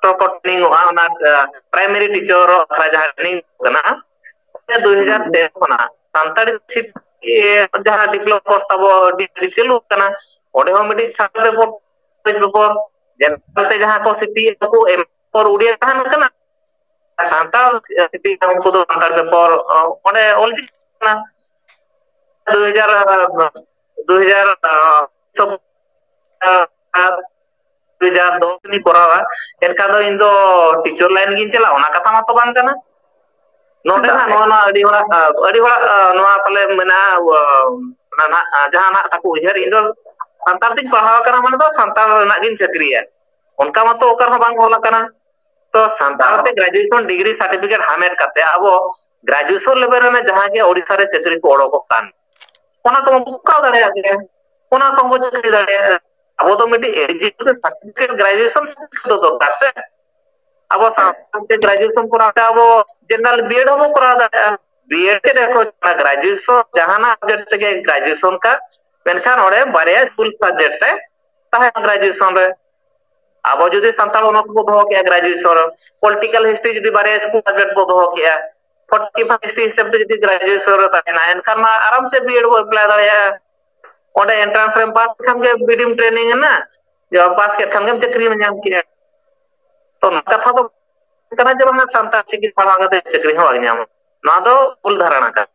ᱰᱚᱠᱴᱚᱨ ᱠᱚ ᱴᱨᱮᱱᱤᱝ ᱚᱜᱼᱟ, ᱚᱱᱟ, ᱮ, ᱯᱨᱟᱭᱢᱟᱨᱤ ᱴᱤᱪᱟᱨ ᱟᱠᱷᱲᱟ ᱡᱟᱦᱟᱸ ᱴᱨᱮᱱᱤᱝ ᱠᱟᱱᱟ, ᱚᱸᱰᱮ ᱫᱩ ᱦᱟᱡᱟᱨ ᱛᱮᱨᱚ ᱠᱷᱚᱱᱟᱜ ᱥᱟᱱᱛᱟᱲᱤ ᱪᱤᱠᱤ ᱡᱟᱦᱟᱸ ᱰᱤᱯᱞᱳᱢᱟ ᱠᱳᱨᱥ ᱛᱟᱵᱚ ᱰᱤ-, ᱰᱤ-, ᱪᱟᱹᱞᱩ ᱠᱟᱱᱟ, ᱚᱸᱰᱮ ᱦᱚᱸ ᱢᱤᱫᱴᱤᱡ ᱥᱟᱱᱛᱟᱲᱤ ᱵᱚ-, ᱵᱚ-, ᱡᱮᱱᱟᱨᱮᱞ ᱛᱮ ᱡᱟᱦᱟᱸ ᱠᱚ ᱥᱤᱴᱤ ᱠᱚ ᱮᱢ ᱯᱚᱨ ᱩᱰᱤᱭᱟ ᱛᱟᱦᱮᱱ ᱠᱟᱱᱟ, ᱥᱟᱱᱛᱟᱲ ᱥᱤᱴᱤ ᱩᱱᱠᱩ ᱫᱚ ᱥᱟᱱᱛᱟᱲ ᱯᱮᱯᱚᱨ, ᱚ, ᱚᱸᱰᱮ ᱚᱞ ᱪᱤᱠᱤ ᱠᱟᱱᱟ᱾ ᱫᱩ ᱦᱟᱡᱟᱨ, ᱫᱩ ᱦᱟᱡᱟᱨ, ᱚ, ᱟᱨ ᱫᱩ ᱦᱟᱡᱟᱨ ᱫᱚᱥ ᱨᱤᱧ ᱠᱚᱨᱟᱣᱟ, ᱮᱱᱠᱷᱟᱱ ᱫᱚ ᱤᱧ ᱫᱚ ᱴᱤᱪᱟᱨ ᱞᱟᱭᱤᱱ ᱜᱤᱧ ᱪᱟᱞᱟᱜᱼᱟ, ᱚᱱᱟ ᱠᱟᱛᱷᱟ ᱢᱟᱛᱚ ᱵᱟᱝ ᱠᱟᱱᱟ᱾ ᱱᱚᱰᱮ ᱱᱟᱜ ᱱᱚᱣᱟ, ᱱᱚᱣᱟ ᱟᱹᱰᱤ ᱦᱚᱲᱟᱜ, ᱟᱹᱰᱤ ᱦᱚᱲᱟᱜ, ᱱᱚᱣᱟ ᱯᱟᱞᱮ ᱢᱮᱱᱟᱜᱼᱟ, ᱚᱱᱟ ᱱᱟᱜ ᱡᱟᱦᱟᱸ ᱱᱟᱜ ᱛᱟᱠᱚ ᱩᱭᱦᱟᱹᱨ, ᱤᱧ ᱫᱚ ᱥᱟᱱᱛᱟᱲ ᱛᱤᱧ ᱯᱟᱲᱦᱟᱣ ᱟᱠᱟᱱᱟ ᱢᱟᱱᱮ ᱫᱚ ᱥᱟᱱᱛᱟᱲ ᱨᱮᱱᱟᱜ ᱜᱤᱧ ᱪᱟᱹᱠᱨᱤᱭᱟ, ᱚᱱᱠᱟ ᱢᱟᱛᱚ ᱚᱠᱟ ᱨᱮᱦᱚᱸ ᱵᱟᱝ ᱚᱞ ᱟᱠᱟᱱᱟ᱾ ᱛᱚ ᱥᱟᱱᱛᱟᱲ ᱛᱮ graduation degree certificate ᱦᱟᱢᱮᱴ ᱠᱟᱛᱮ ᱟᱵᱚ graduation level ᱨᱮ ᱡᱟᱦᱟᱸ ᱜᱮ ᱳᱰᱤᱥᱟ ᱨᱮ ᱪᱟᱹᱠᱨᱤ ᱠᱚ ᱚᱰᱚᱠᱚᱜ ᱠᱟᱱ, ᱚᱱᱟ ᱠᱚ ᱵᱚᱱ ᱠᱚᱨᱟᱣ ᱫᱟᱲᱮᱭᱟᱜ ᱜᱮᱭᱟ, ᱚᱱᱟ ᱠᱚ ᱵᱚᱱ ᱪᱟᱹᱠᱨᱤ ᱫᱟᱲᱮᱭᱟᱜᱼᱟ᱾ ᱟᱵᱚ ᱫᱚ ᱢᱤᱫᱴᱤᱡ eligible certificate, graduation certificate ᱫᱚ ᱫᱚᱨᱠᱟᱨ ᱥᱮ᱾ ᱟᱵᱚ ᱥᱟᱶᱛᱮ graduation ᱠᱚᱨᱟᱣ ᱛᱮ ᱟᱵᱚ general B.Ed ᱦᱚᱸᱵᱚᱱ ᱠᱚᱨᱟᱣ ᱫᱟᱲᱮᱭᱟᱜᱼᱟ᱾ B.Ed ᱪᱮᱫ ᱮ ᱠᱷᱚᱡ ᱠᱟᱱᱟ, graduation ᱡᱟᱦᱟᱱᱟᱜ subject ᱛᱮᱜᱮ graduation ᱠᱟᱜ, ᱢᱮᱱᱠᱷᱟᱱ ᱚᱸᱰᱮ ᱵᱟᱨᱭᱟ school subject ᱮ ᱛᱟᱦᱮᱸ graduation ᱨᱮ᱾ ᱟᱵᱚ ᱡᱩᱫᱤ ᱥᱟᱱᱛᱟᱲ ᱚᱱᱚᱨᱥ ᱵᱚ ᱫᱚᱦᱚ ᱠᱮᱜᱼᱟ graduation ᱨᱮ, political history ᱡᱩᱫᱤ ᱵᱟᱨᱭᱟ school subject ᱵᱚ ᱫᱚᱦᱚ ᱠᱮᱜᱼᱟ, forty five history ᱦᱤᱥᱟᱹᱵ ᱛᱮ ᱡᱩᱫᱤ graduation ᱨᱮ ᱛᱟᱦᱮᱱᱟ, ᱮᱱᱠᱷᱟᱱ ᱢᱟ ᱟᱨᱟᱢ ᱥᱮ B.Ed ᱵᱚ apply ᱫᱟᱲᱮᱭᱟᱜᱼᱟ᱾ ᱚᱸᱰᱮ entrance ᱨᱮᱢ pass ᱞᱮᱠᱷᱟᱱ ᱜᱮ B.Ed ᱮᱢ training ᱮᱱᱟ, ᱡᱚᱵ pass ᱠᱮᱫ ᱠᱷᱟᱱ ᱜᱮᱢ ᱪᱟᱹᱠᱨᱤᱢ ᱧᱟᱢ ᱠᱮᱜᱼᱟ᱾ ᱛᱚ ᱱᱚᱣᱟ ᱠᱟᱛᱷᱟ ᱫᱚ ᱠᱟᱱᱟ ᱡᱮ ᱵᱟᱝᱟ ᱥᱟᱱᱛᱟᱲ ᱪᱤᱠᱤ ᱯᱟᱲᱦᱟᱣ ᱠᱟᱛᱮ ᱪᱟᱹᱠᱨᱤ ᱦᱚᱸ ᱵᱟᱝ ᱧᱟᱢᱚᱜ, ᱱᱚᱣᱟ ᱫᱚ ᱵᱷᱩᱞ ᱫᱷᱟᱨᱟᱬᱟ ᱠᱟᱱᱟ᱾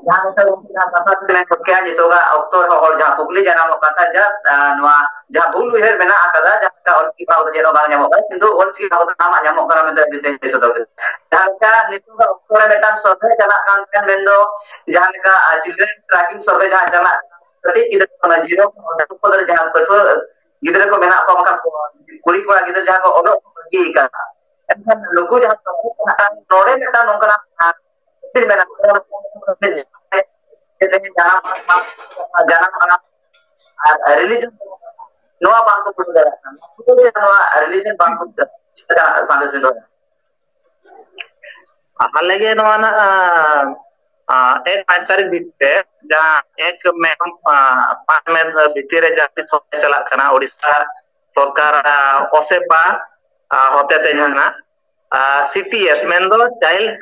ᱡᱟᱦᱟᱸ ᱞᱮᱠᱟ ᱜᱚᱢᱠᱮ ᱡᱟᱦᱟᱸ ᱠᱟᱛᱷᱟ ᱵᱤᱱ ᱢᱮᱱ ᱜᱚᱫ ᱠᱮᱜᱼᱟ, ᱱᱤᱛᱚᱜᱟᱜ ᱚᱠᱛᱚ ᱨᱮᱦᱚᱸ ᱦᱚᱲ ᱡᱟᱦᱟᱸ ᱠᱩᱠᱞᱤ ᱡᱟᱱᱟᱢᱚᱜ ᱠᱟᱱ ᱛᱟᱦᱮᱸᱫ, ᱡᱟᱦᱟᱸ, ᱟᱸ, ᱱᱚᱣᱟ ᱡᱟᱦᱟᱸ ᱵᱷᱩᱞ ᱩᱭᱦᱟᱹᱨ ᱢᱮᱱᱟᱜ ᱟᱠᱟᱫᱟ, ᱡᱟᱦᱟᱸ ᱞᱮᱠᱟ ᱚᱞᱪᱤᱠᱤ ᱯᱟᱲᱦᱟᱣ ᱠᱟᱛᱮ ᱪᱮᱫ ᱦᱚᱸ ᱵᱟᱝ ᱧᱟᱢᱚᱜ ᱠᱟᱱᱟ, ᱠᱤᱱᱛᱩ ᱚᱞᱪᱤᱠᱤ ᱯᱟᱲᱦᱟᱣ ᱠᱟᱛᱮ ᱥᱟᱱᱟᱢᱟᱜ ᱧᱟᱢᱚᱜ ᱠᱟᱱᱟ ᱢᱮᱱᱛᱮ ᱟᱹᱰᱤ ᱛᱮᱧ ᱞᱟᱹᱭ ᱥᱚᱫᱚᱨ ᱠᱮᱫᱟ᱾ ᱡᱟᱦᱟᱸ ᱞᱮᱠᱟ ᱱᱤᱛᱚᱜᱟᱜ ᱚᱠᱛᱚ ᱨᱮ ᱢᱤᱫᱴᱟᱝ survey ᱪᱟᱞᱟᱜ ᱠᱟᱱ ᱛᱟᱦᱮᱸᱫ, ᱢᱮᱱᱫᱚ ᱡᱟᱦᱟᱸ ᱞᱮᱠᱟ, ᱟᱸ, children tracking survey ᱡᱟᱦᱟᱸ ᱪᱟᱞᱟᱜ ᱠᱟᱱᱟ, ᱠᱟᱹᱴᱤᱡ ᱜᱤᱫᱽᱨᱟᱹ ᱠᱷᱚᱱᱟᱜ zero ᱠᱷᱚᱱ ᱠᱷᱚᱱ ᱡᱟᱦᱟᱸ ᱯᱟᱹᱴᱷᱩᱣᱟᱹ ᱜᱤᱫᱽᱨᱟᱹ ᱠᱚ ᱢᱮᱱᱟᱜ ᱠᱚᱣᱟ, ᱚᱱᱠᱟᱱ ᱠᱚ ᱠᱩᱲᱤ ᱠᱚᱲᱟ ᱜᱤᱫᱽᱨᱟᱹ ᱡᱟᱦᱟᱸ ᱠᱚ ᱚᱞᱚᱜ ᱵᱟᱹᱜᱤ ᱟᱠᱟᱫᱟ, ᱮᱱᱠᱷᱟᱱ ᱱᱩᱠᱩ ᱡᱟᱦᱟᱸ survey ᱪᱟᱞᱟᱜ ᱠᱟᱱᱟ, ᱱᱚᱰᱮ ᱢᱤᱫᱴᱟᱝ ᱱᱚᱝᱠᱟᱱᱟᱜ, ᱟᱸ, ᱪᱮᱫ ᱢᱮᱱᱟ, ᱡᱟᱱᱟᱢ ᱟᱲᱟᱝ, ᱡᱟᱱᱟᱢ ᱟᱲᱟᱝ ᱟᱨ religion ᱱᱚᱣᱟ ᱵᱟᱝ ᱠᱚ ᱵᱩᱡᱷᱟᱹᱣ ᱫᱟᱲᱮᱭᱟᱜ ᱠᱟᱱᱟ᱾ ᱱᱚᱣᱟ religion ᱵᱟᱝ ᱠᱚ ᱵᱩᱡᱷᱟᱹᱣ ᱫᱟᱲᱮᱭᱟᱜ ᱠᱟᱱᱟ᱾ ᱥᱟᱸᱫᱮᱥ ᱵᱤᱱ ᱫᱚᱦᱚᱭᱟ? ᱟᱞᱮ ᱜᱮ ᱱᱚᱣᱟ ᱱᱟᱜ, ᱟᱸ, ᱟᱸ, ᱮᱠ ᱯᱟᱸᱪ ᱛᱟᱹᱨᱤᱠᱷ ᱵᱷᱤᱛᱨᱤ ᱨᱮ, ᱡᱟᱦᱟᱸ ᱮᱠ ᱢᱮ, ᱟᱸ, ᱯᱟᱸᱪ ᱢᱮ ᱵᱷᱤᱛᱤᱨ ᱨᱮ ᱡᱟᱦᱟᱸ ᱥᱚᱨᱠᱟᱨ ᱪᱟᱞᱟᱜ ᱠᱟᱱᱟ, ᱳᱰᱤᱥᱟ ᱥᱚᱨᱠᱟᱨ, ᱟᱸ, ᱚᱥᱮᱯᱟ, ᱟᱸ, ᱦᱚᱛᱮᱛᱮ ᱡᱟᱦᱟᱸ, ᱟᱸ, C T S, ᱢᱮᱱᱫᱚ Child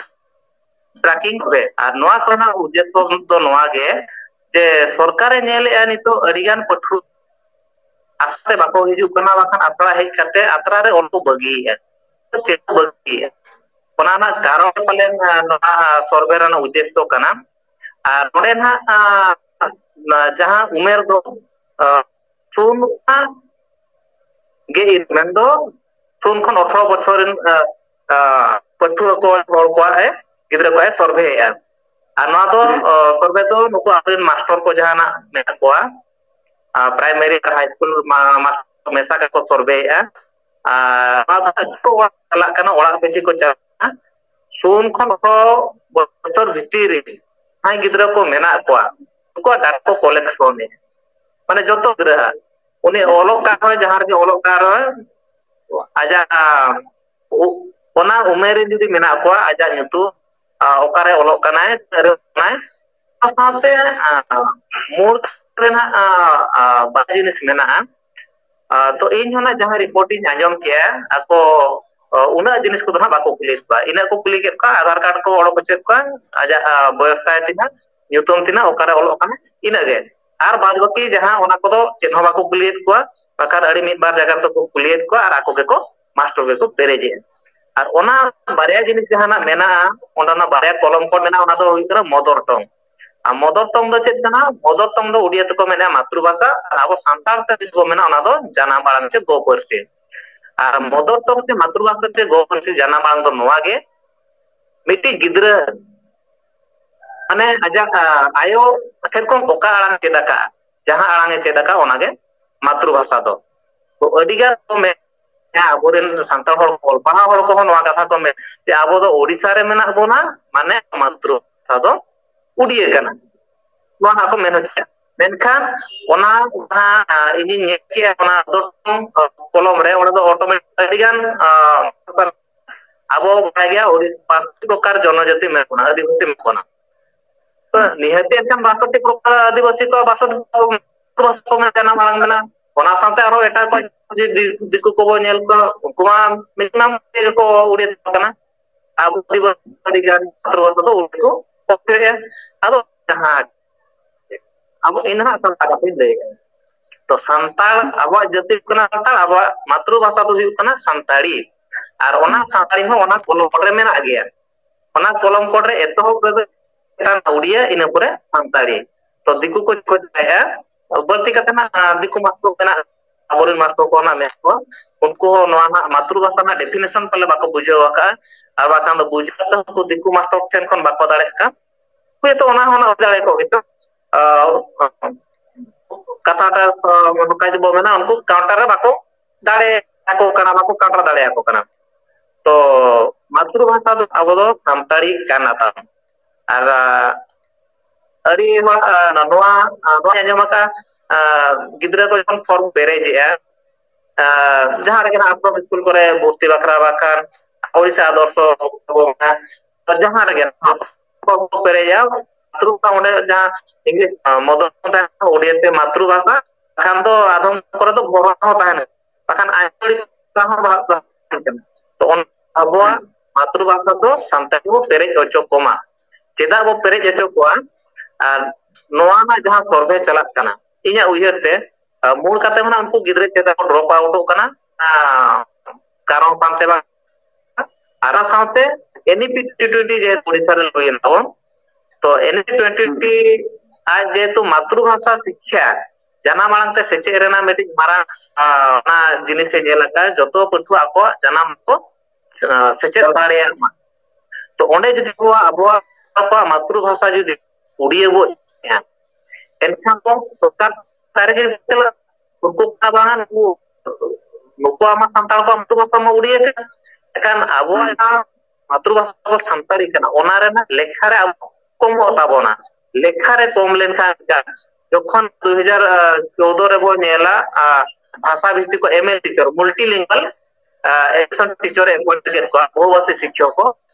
Tracking Survey᱾ ᱟᱨ ᱱᱚᱣᱟ ᱠᱚᱨᱮᱱᱟᱜ ᱩᱫᱽᱫᱮᱥᱥᱚ ᱫᱚ ᱱᱚᱣᱟ ᱜᱮ, ᱡᱮ ᱥᱚᱨᱠᱟᱨᱮ ᱧᱮᱞᱮᱜᱼᱟ ᱱᱤᱛᱚᱜ ᱟᱹᱰᱤᱜᱟᱱ ᱯᱟᱹᱴᱷᱩᱣᱟᱹ ᱟᱥᱲᱟ ᱛᱮ ᱵᱟᱠᱚ ᱦᱤᱡᱩᱜ ᱠᱟᱱᱟ, ᱵᱟᱠᱷᱟᱱ ᱟᱥᱲᱟ ᱦᱮᱡ ᱠᱟᱛᱮ ᱟᱥᱲᱟ ᱨᱮ ᱚᱞ ᱠᱚ ᱵᱟᱹᱜᱤᱭᱮᱫᱼᱟ᱾ ᱪᱮᱫ ᱠᱚ ᱵᱟᱹᱜᱤᱭᱮᱫᱼᱟ? ᱚᱱᱟ ᱨᱮᱱᱟᱜ ᱠᱟᱨᱚᱱ ᱯᱟᱞᱮᱱ, ᱟᱸ, ᱱᱚᱣᱟ survey ᱨᱮᱱᱟᱜ ᱩᱫᱽᱫᱮᱥᱥᱚ ᱠᱟᱱᱟ᱾ ᱟᱨ ᱱᱚᱰᱮ ᱱᱟᱦᱟᱜ, ᱟᱸ, ᱡᱟᱦᱟᱸ ᱩᱢᱮᱨ ᱫᱚ, ᱟᱸ, ᱥᱩᱱ ᱠᱷᱚᱱᱟᱜ ᱜᱮ ᱤᱨ, ᱢᱮᱱᱫᱚ ᱥᱩᱱ ᱠᱷᱚᱱ ᱟᱴᱷᱨᱚ ᱵᱚᱪᱷᱚᱨ ᱨᱮᱱ, ᱟᱸ, ᱟᱸ, ᱯᱟᱹᱴᱷᱩᱣᱟᱹ ᱠᱚ ᱦᱚᱲ ᱠᱚᱣᱟᱜ ᱮ, ᱜᱤᱫᱽᱨᱟᱹ ᱠᱚᱣᱟᱜ ᱮ survey ᱮᱫᱼᱟ᱾ ᱟᱨ ᱱᱚᱣᱟ ᱫᱚ, ᱦᱩᱸ᱾ ᱟᱸ, survey ᱫᱚ ᱱᱩᱠᱩ ᱟᱵᱚᱨᱮᱱ ᱢᱟᱥᱴᱚᱨ ᱠᱚ ᱡᱟᱦᱟᱸ ᱱᱟᱜ ᱢᱮᱱᱟᱜ ᱠᱚᱣᱟ, ᱟᱸ, primary ᱟᱨ high school ᱢᱟ-, ᱢᱟᱥᱴᱚᱨ ᱢᱮᱥᱟ ᱠᱟᱛᱮ ᱠᱚ survey ᱮᱫᱼᱟ᱾ ᱟᱨ ᱱᱚᱣᱟ ᱫᱚ ᱟᱠᱚ ᱚᱲᱟᱜ ᱪᱟᱞᱟᱜ ᱠᱟᱱᱟ, ᱚᱲᱟᱜ ᱯᱤᱪᱷᱤ ᱠᱚ ᱪᱟᱞᱟᱜ ᱠᱟᱱᱟ᱾ ᱥᱩᱱ ᱠᱷᱚᱱ ᱟᱴᱷᱨᱚ ᱵᱚᱪᱷᱚᱨ ᱵᱷᱤᱛᱤᱨ ᱨᱮ ᱡᱟᱦᱟᱸᱭ ᱜᱤᱫᱽᱨᱟᱹ ᱠᱚ ᱢᱮᱱᱟᱜ ᱠᱚᱣᱟ, ᱩᱱᱠᱩᱣᱟᱜ data ᱠᱚ collection ᱮᱫᱼᱟ᱾ ᱢᱟᱱᱮ ᱡᱚᱛᱚ ᱜᱤᱫᱽᱨᱟᱹ ᱦᱟᱸᱜ᱾ ᱩᱱᱤ ᱚᱞᱚᱜ ᱠᱟᱱ ᱨᱮᱦᱚᱸ, ᱡᱟᱦᱟᱸ ᱨᱮᱜᱮ ᱚᱞᱚᱜ ᱠᱟᱱ ᱨᱮᱦᱚᱸ, ᱟᱡᱟᱜ, ᱩ-, ᱚᱱᱟ ᱩᱢᱮᱨ ᱨᱮ ᱡᱩᱫᱤ ᱢᱮᱱᱟᱜ ᱠᱚᱣᱟ, ᱟᱡᱟᱜ ᱧᱩᱛᱩᱢ, ᱟ, ᱚᱠᱟᱨᱮ ᱚᱞᱚᱜ ᱠᱟᱱᱟᱭ, ᱚᱠᱟᱨᱮ ᱚᱞᱚᱜ ᱠᱟᱱᱟᱭ, ᱚᱱᱟ ᱥᱟᱶᱛᱮ, ᱟ, ᱢᱩᱲ ᱨᱮᱱᱟᱜ, ᱟ, ᱟ, ᱵᱟᱨᱭᱟ ᱡᱤᱱᱤᱥ ᱢᱮᱱᱟᱜᱼᱟ᱾ ᱟ, ᱛᱚ ᱤᱧ ᱦᱚᱸ ᱱᱟᱜ ᱡᱟᱦᱟᱸ ᱨᱤᱯᱳᱨᱴ ᱤᱧ ᱟᱸᱡᱚᱢ ᱠᱮᱜᱼᱟ, ᱟᱠᱚ, ᱟ, ᱩᱱᱟᱹᱜ ᱡᱤᱱᱤᱥ ᱠᱚᱫᱚ ᱦᱟᱸᱜ ᱵᱟᱠᱚ ᱠᱩᱞᱤᱭᱮᱫ ᱠᱚᱣᱟ᱾ ᱤᱱᱟᱹᱜ ᱠᱚ ᱠᱩᱞᱤ ᱠᱮᱫ ᱠᱚᱣᱟ, ᱟᱫᱷᱟᱨ ᱠᱟᱨᱰ ᱠᱚ ᱚᱰᱚᱠ ᱦᱚᱪᱚᱭᱮᱫ ᱠᱚᱣᱟ, ᱟᱡᱟᱜ, ᱟ, ᱵᱚᱭᱚᱥ ᱛᱟᱭ ᱛᱤᱱᱟᱹᱜ, ᱧᱩᱛᱩᱢ ᱛᱤᱱᱟᱹᱜ, ᱚᱠᱟᱨᱮ ᱚᱞᱚᱜ ᱠᱟᱱᱟ, ᱤᱱᱟᱹᱜ ᱜᱮ᱾ ᱟᱨ ᱵᱟᱫ ᱵᱟᱹᱠᱤ ᱡᱟᱦᱟᱸ, ᱚᱱᱟ ᱠᱚᱫᱚ ᱪᱮᱫ ᱦᱚᱸ ᱵᱟᱠᱚ ᱠᱩᱞᱤᱭᱮᱫ ᱠᱚᱣᱟ, ᱵᱟᱠᱷᱟᱱ ᱟᱹᱰᱤ ᱢᱤᱫ ᱵᱟᱨ ᱡᱟᱭᱜᱟ ᱨᱮᱫᱚ ᱠᱚ ᱠᱩᱞᱤᱭᱮᱫ ᱠᱚᱣᱟ ᱟᱨ ᱟᱠᱚ ᱜᱮᱠᱚ ᱢᱟᱥᱴᱟᱨ ᱜᱮᱠᱚ ᱯᱮᱨᱮᱡᱮᱜᱼᱟ᱾ ᱟᱨ ᱚᱱᱟ ᱵᱟᱨᱭᱟ ᱡᱤᱱᱤᱥ ᱡᱟᱦᱟᱸᱱᱟᱜ ᱢᱮᱱᱟᱜᱼᱟ, ᱚᱸᱰᱮᱱᱟᱜ ᱵᱟᱨᱭᱟ ᱠᱚᱞᱚᱢ ᱠᱚ ᱢᱮᱱᱟᱜᱼᱟ, ᱚᱱᱟ ᱫᱚ ᱦᱩᱭᱩᱜ ᱠᱟᱱᱟ ᱢᱚᱫᱚᱨ ᱴᱚᱝ᱾ ᱟᱨ ᱢᱚᱫᱚᱨ ᱴᱚᱝ ᱫᱚ ᱪᱮᱫ ᱠᱟᱱᱟ? ᱢᱚᱫᱚᱨ ᱴᱚᱝ ᱫᱚ ᱩᱰᱤᱭᱟ ᱛᱮᱠᱚ ᱢᱮᱱᱟ ᱢᱟᱛᱨᱩᱵᱷᱟᱥᱟ, ᱟᱨ ᱟᱵᱚ ᱥᱟᱱᱛᱟᱲ ᱛᱮ ᱡᱩᱫᱤ ᱵᱚ ᱢᱮᱱᱟ, ᱚᱱᱟ ᱫᱚ ᱡᱟᱱᱟᱢ ᱟᱲᱟᱝ ᱪᱮ ᱜᱚ ᱯᱟᱹᱨᱥᱤ᱾ ᱟᱨ ᱢᱚᱫᱚᱨ ᱴᱚᱝ ᱪᱮ ᱢᱟᱛᱨᱩᱵᱷᱟᱥᱟ ᱪᱮ ᱜᱚ ᱯᱟᱹᱨᱥᱤ ᱡᱟᱱᱟᱢ ᱟᱲᱟᱝ ᱫᱚ ᱱᱚᱣᱟ ᱜᱮ, ᱢᱤᱫᱴᱤᱡ ᱜᱤᱫᱽᱨᱟᱹ ᱢᱟᱱᱮ ᱟᱡᱟᱜ, ᱟ, ᱟᱭᱳ ᱴᱷᱮᱱ ᱠᱷᱚᱱ ᱚᱠᱟ ᱟᱲᱟᱝ ᱪᱮᱫ ᱟᱠᱟᱫᱼᱟ, ᱡᱟᱦᱟᱸ ᱟᱲᱟᱝ ᱮ ᱪᱮᱫ ᱟᱠᱟᱫᱼᱟ, ᱚᱱᱟᱜᱮ ᱢᱟᱛᱨᱩᱵᱷᱟᱥᱟ ᱫᱚ᱾ ᱛᱚ ᱟᱹᱰᱤ ᱜᱟᱱ ᱠᱚ ᱢᱮᱱᱟ, ᱟᱵᱚᱨᱮᱱ ᱥᱟᱱᱛᱟᱲ ᱦᱚᱲ ᱠᱚ, ᱚᱞ ᱯᱟᱲᱦᱟᱣ ᱦᱚᱲ ᱠᱚᱦᱚᱸ ᱱᱚᱣᱟ ᱠᱟᱛᱷᱟ ᱠᱚ ᱢᱮᱱ ᱡᱮ ᱟᱵᱚ ᱫᱚ ᱳᱰᱤᱥᱟ ᱨᱮ ᱢᱮᱱᱟᱜ ᱵᱚᱱᱟ, ᱢᱟᱱᱮ ᱢᱟᱛᱨᱩᱵᱷᱟᱥᱟ ᱫᱚ ᱩᱰᱤᱭᱟᱹ ᱠᱟᱱᱟ, ᱱᱚᱣᱟ ᱱᱟᱜ ᱠᱚ ᱢᱮᱱ ᱦᱚᱪᱚᱭᱟ᱾ ᱢᱮᱱᱠᱷᱟᱱ ᱚᱱᱟ ᱡᱟᱦᱟᱸ, ᱟ, ᱤᱧᱤᱧ ᱧᱮᱞ ᱠᱮᱜᱼᱟ ᱚᱱᱟ ᱫᱚ, ᱠᱚᱞᱚᱢ ᱨᱮ, ᱚᱸᱰᱮ ᱫᱚ automatic ᱟᱹᱰᱤ ᱜᱟᱱ, ᱟ, ᱟᱵᱚ ᱵᱟᱲᱟᱭ ᱜᱮᱭᱟ, ᱳᱰᱤ-, ᱯᱟᱹᱨᱥᱤ ᱯᱨᱚᱠᱟᱨ ᱡᱚᱱᱚᱡᱟᱹᱛᱤ ᱢᱮᱱᱟᱜ ᱵᱚᱱᱟ, ᱟᱹᱫᱤᱵᱟᱹᱥᱤ ᱢᱮᱱᱟᱜ ᱵᱚᱱᱟ᱾ ᱛᱚ, ᱱᱤᱦᱟᱹᱛᱤ ᱮᱱᱠᱷᱟᱱ ᱵᱟᱥᱚᱴᱴᱤ ᱯᱨᱚᱠᱟᱨ ᱟᱹᱫᱤᱵᱟᱹᱥᱤ ᱠᱚ, ᱵᱟᱥᱚᱴᱴᱤ ᱯᱨᱚᱠᱟᱨ ᱡᱟᱱᱟᱢ ᱟᱲᱟᱝ ᱢᱮᱱᱟᱜᱼᱟ᱾ ᱚᱱᱟ ᱥᱟᱶᱛᱮ ᱟᱨᱦᱚᱸ ᱮᱴᱟᱜ ᱠᱚ ᱡᱩᱫᱤ ᱫᱤ-, ᱫᱤᱠᱩ ᱠᱚᱵᱚ ᱧᱮᱞ ᱠᱚᱣᱟ, ᱩᱱᱠᱩ ᱢᱟ minimum ᱜᱮᱠᱚ ᱩᱲᱤᱭᱟ ᱠᱟᱱᱟ᱾ ᱟᱵᱚ ᱟᱹᱫᱤᱵᱟᱹᱥᱤ ᱟᱹᱰᱤ ᱜᱟᱱ ᱢᱟᱛᱨᱩᱵᱷᱟᱥᱟ ᱫᱚ ᱩᱲᱤᱭᱟ ᱠᱚ ᱯᱟᱹᱨᱥᱤᱭᱮᱫᱼᱟ᱾ ᱟᱫᱚ ᱡᱟᱦᱟᱸ ᱟᱵᱚ ᱮᱱ ᱨᱮᱦᱚᱸ ᱥᱟᱱᱛᱟᱲ ᱠᱟᱛᱷᱟᱧ ᱞᱟᱹᱭᱮᱫᱼᱟ᱾ ᱛᱚ, ᱥᱟᱱᱛᱟᱲ, ᱟᱵᱚᱣᱟᱜ ᱡᱟᱹᱛᱤ ᱦᱩᱭᱩᱜ ᱠᱟᱱᱟ ᱥᱟᱱᱛᱟᱲ, ᱟᱵᱚᱣᱟᱜ ᱢᱟᱛᱨᱩᱵᱷᱟᱥᱟ ᱫᱚ ᱦᱩᱭᱩᱜ ᱠᱟᱱᱟ ᱥᱟᱱᱛᱟᱲᱤ᱾ ᱟᱨ ᱚᱱᱟ ᱥᱟᱱᱛᱟᱲᱤ ᱦᱚᱸ ᱚᱱᱟ ᱠᱚᱞᱚᱢ ᱨᱮ ᱢᱮᱱᱟᱜ ᱜᱮᱭᱟ᱾ ᱚᱱᱟ ᱠᱚᱞᱚᱢ ᱠᱚᱰ ᱨᱮ ᱮᱛᱚᱦᱚᱵ ᱨᱮᱫᱚ ᱪᱮᱛᱟᱱ ᱩᱲᱤᱭᱟ, ᱤᱱᱟᱹ ᱯᱚᱨᱮ ᱥᱟᱱᱛᱟᱲᱤ᱾ ᱛᱚ, ᱫᱤᱠᱩ ᱠᱚ ᱪᱮᱫ ᱠᱚ ᱪᱤᱠᱟᱹᱭᱮᱫᱼᱟ? ᱵᱟᱹᱲᱛᱤ ᱠᱟᱛᱮ ᱱᱟᱜ, ᱟᱸ, ᱫᱤᱠᱩ ᱢᱟᱥᱴᱟᱨ ᱠᱚ ᱢᱮᱱᱟᱜ, ᱟᱵᱚᱨᱮᱱ ᱢᱟᱥᱴᱟᱨ ᱠᱚ ᱱᱟᱜ ᱢᱮᱱᱟᱜ ᱠᱚᱣᱟ, ᱩᱱᱠᱩ ᱦᱚᱸ ᱱᱚᱣᱟ ᱱᱟᱜ ᱢᱟᱛᱨᱩᱵᱷᱟᱥᱟ ᱨᱮᱱᱟᱜ definition ᱯᱟᱞᱮ ᱵᱟᱠᱚ ᱵᱩᱡᱷᱟᱹᱣ ᱟᱠᱟᱫᱼᱟ, ᱟᱨ ᱵᱟᱠᱷᱟᱱ ᱫᱚ ᱵᱩᱡᱷᱟᱹᱣ ᱛᱮᱦᱚᱸ ᱩᱱᱠᱩ ᱫᱤᱠᱩ ᱢᱟᱥᱴᱟᱨ ᱴᱷᱮᱱ ᱠᱷᱚᱱ ᱵᱟᱠᱚ ᱫᱟᱲᱮᱭᱟᱜ ᱠᱟᱱ᱾ ᱦᱳᱭᱛᱳ ᱚᱱᱟ ᱦᱚᱸ ᱱᱟᱜ ᱦᱩᱭ ᱫᱟᱲᱮ ᱠᱚᱜ ᱜᱮᱪᱚ᱾ ᱟᱸ, ᱠᱟᱛᱷᱟᱴᱟᱜ, ᱟᱸ, ᱱᱚᱝᱠᱟ ᱡᱩᱫᱤ ᱵᱚ ᱢᱮᱱᱟ, ᱩᱱᱠᱩ counter ᱨᱮ ᱵᱟᱠᱚ ᱫᱟᱲᱮ ᱟᱠᱚ ᱠᱟᱱᱟ, ᱵᱟᱠᱚ counter ᱫᱟᱲᱮ ᱟᱠᱚ ᱠᱟᱱᱟ᱾ ᱛᱚ, ᱢᱟᱛᱨᱩᱵᱷᱟᱥᱟ ᱫᱚ ᱟᱵᱚ ᱫᱚ ᱥᱟᱱᱛᱟᱲᱤ ᱠᱟᱱᱟ ᱛᱟᱢ᱾ ᱟᱨ, ᱟ, ᱟᱹᱰᱤ ᱦᱚᱲ, ᱟ, ᱱᱚᱣᱟ, ᱟ, ᱱᱚᱣᱟᱧ ᱟᱸᱡᱚᱢ ᱟᱠᱟᱫᱼᱟ, ᱟ, ᱜᱤᱫᱽᱨᱟᱹ ᱠᱚ ᱡᱚᱠᱷᱚᱱ form ᱯᱮᱨᱮᱡᱮᱜᱼᱟ, ᱟ, ᱡᱟᱦᱟᱸ ᱨᱮᱜᱮ ᱱᱟᱜ ᱟᱥᱨᱚᱢ ᱥᱠᱩᱞ ᱠᱚᱨᱮ ᱵᱷᱚᱨᱛᱤ ᱵᱟᱠᱷᱨᱟ ᱵᱟᱝᱠᱷᱟᱱ ᱦᱳᱭ ᱥᱮ, ᱟᱫᱚᱨᱥᱚ ᱛᱟᱵᱚᱱᱟ᱾ ᱛᱚ ᱡᱟᱦᱟᱸ ᱨᱮᱜᱮ ᱠᱚ ᱯᱮᱨᱮᱡᱟ, ᱢᱟᱛᱨᱩ ᱵᱷᱟᱥᱟ ᱚᱸᱰᱮ ᱡᱟᱦᱟᱸ ᱤᱝᱞᱤᱥ, ᱟᱸ, ᱢᱚᱫᱚᱨ ᱴᱟᱝ ᱛᱟᱦᱮᱱᱟ, ᱳᱰᱤᱭᱟ ᱛᱮ ᱢᱟᱛᱨᱩ ᱵᱷᱟᱥᱟ, ᱠᱷᱟᱱ ᱫᱚ ᱟᱫᱚᱢ ᱠᱚᱨᱮ ᱫᱚ ᱵᱚᱨᱚ ᱦᱚᱸ ᱛᱟᱦᱮᱱᱟ, ᱵᱟᱠᱷᱟᱱ ᱟᱧᱪᱚᱞᱤᱠ ᱵᱷᱟᱥᱟ ᱦᱚᱸ ᱵᱟᱝ ᱛᱟᱦᱮᱱ ᱠᱟᱱᱟ᱾ ᱛᱚ ᱚᱱ-, ᱟᱵᱚᱣᱟᱜ ᱢᱟᱛᱨᱩ ᱵᱷᱟᱥᱟ ᱫᱚ ᱥᱟᱱᱛᱟᱲ ᱵᱚ ᱯᱮᱨᱮᱡ ᱦᱚᱪᱚ ᱠᱚᱢᱟ᱾ ᱪᱮᱫᱟᱜ ᱵᱚ ᱯᱮᱨᱮᱡ ᱦᱚᱪᱚ ᱠᱚᱣᱟ? ᱟᱨ ᱱᱚᱣᱟ ᱨᱮᱱᱟᱜ ᱡᱟᱦᱟᱸ ᱥᱚᱨᱵᱷᱮ ᱪᱟᱞᱟᱜ ᱠᱟᱱᱟ, ᱤᱧᱟᱹᱜ ᱩᱭᱦᱟᱹᱨ ᱛᱮ, ᱟᱸ, ᱢᱩᱞ ᱠᱟᱛᱮ ᱦᱚᱸ ᱩᱱᱠᱩ ᱜᱤᱫᱽᱨᱟᱹ ᱪᱮᱫᱟᱜ ᱠᱚ drop outᱚᱜ ᱠᱟᱱᱟ, ᱟᱸ, ᱠᱟᱨᱚᱱ ᱯᱟᱱᱛᱮ ᱵᱟᱝ, ᱟᱨ ᱚᱱᱟ ᱥᱟᱶᱛᱮ NEP twenty twenty ᱡᱮᱦᱮᱛᱩ ᱳᱰᱤᱥᱟ ᱨᱮ ᱦᱩᱭᱮᱱ ᱛᱟᱵᱚᱱ, ᱛᱚ NEP twenty twenty ᱟᱡ ᱡᱮᱦᱮᱛᱩ ᱢᱟᱛᱨᱩ ᱵᱷᱟᱥᱟ ᱥᱤᱠᱠᱷᱟ, ᱡᱟᱱᱟᱢ ᱟᱲᱟᱝ ᱛᱮ ᱥᱮᱪᱮᱫ ᱨᱮᱱᱟᱜ ᱢᱤᱫᱴᱤᱡ ᱢᱟᱨᱟᱝ, ᱟᱸ, ᱚᱱᱟ ᱡᱤᱱᱤᱥᱮ ᱧᱮᱞ ᱟᱠᱟᱫᱟ, ᱡᱚᱛᱚ ᱯᱟᱹᱴᱷᱩᱣᱟᱹ ᱟᱠᱚᱣᱟᱜ ᱡᱟᱱᱟᱢ ᱠᱚ, ᱟᱸ, ᱥᱮᱪᱮᱫ ᱫᱟᱲᱮᱭᱟᱜ ᱢᱟ᱾ ᱛᱚ ᱚᱸᱰᱮ ᱡᱩᱫᱤ ᱟᱵᱚᱣᱟᱜ, ᱟᱵᱚᱣᱟᱜ, ᱟᱠᱚᱣᱟᱜ ᱢᱟᱛᱨᱩ ᱵᱷᱟᱥᱟ ᱡᱩᱫᱤ ᱩᱰᱤᱭᱟᱹ ᱵᱚ ᱮᱱᱠᱷᱟᱱ ᱫᱚ ᱥᱚᱨᱠᱟᱨ ᱫᱟᱨᱮ ᱜᱮ ᱪᱟᱞᱟᱜ, ᱩᱱᱠᱩ ᱠᱚ ᱵᱟᱝᱟ, ᱱᱩᱠᱩ, ᱱᱩᱠᱩᱣᱟᱜ ᱢᱟ ᱥᱟᱱᱛᱟᱲ ᱠᱚᱣᱟᱜ ᱢᱟᱛᱨᱩ ᱵᱷᱟᱥᱟ ᱢᱟ ᱩᱰᱤᱭᱟᱹ ᱠᱟᱱᱟ᱾ ᱮᱱᱠᱷᱟᱱ ᱟᱵᱚᱣᱟᱜ ᱡᱟᱦᱟᱸ ᱢᱟᱛᱨᱩ ᱵᱷᱟᱥᱟ ᱫᱚ ᱥᱟᱱᱛᱟᱲᱤ ᱠᱟᱱᱟ, ᱚᱱᱟ ᱨᱮᱱᱟᱜ ᱞᱮᱠᱷᱟ ᱨᱮ ᱟᱵᱚ ᱠᱚᱢᱚᱜ ᱛᱟᱵᱚᱱᱟ᱾ ᱞᱮᱠᱷᱟ ᱨᱮ ᱠᱚᱢ ᱞᱮᱱᱠᱷᱟᱱ, ᱡᱚᱠᱷᱚᱱ ᱫᱩ ᱦᱟᱡᱟᱨ ᱪᱳᱫᱚ ᱨᱮᱵᱚ ᱧᱮᱞᱟ, ᱟ, ᱵᱷᱟᱥᱟ ᱵᱷᱤᱛᱛᱤ ᱠᱚ ML teacher, multilingual, ᱟ, education teacher ᱮ appoint ᱠᱮᱫ ᱠᱚᱣᱟ, ᱵᱚᱦᱩᱵᱷᱟᱥᱤ ᱥᱤᱠᱠᱷᱚᱠ ᱠᱚ᱾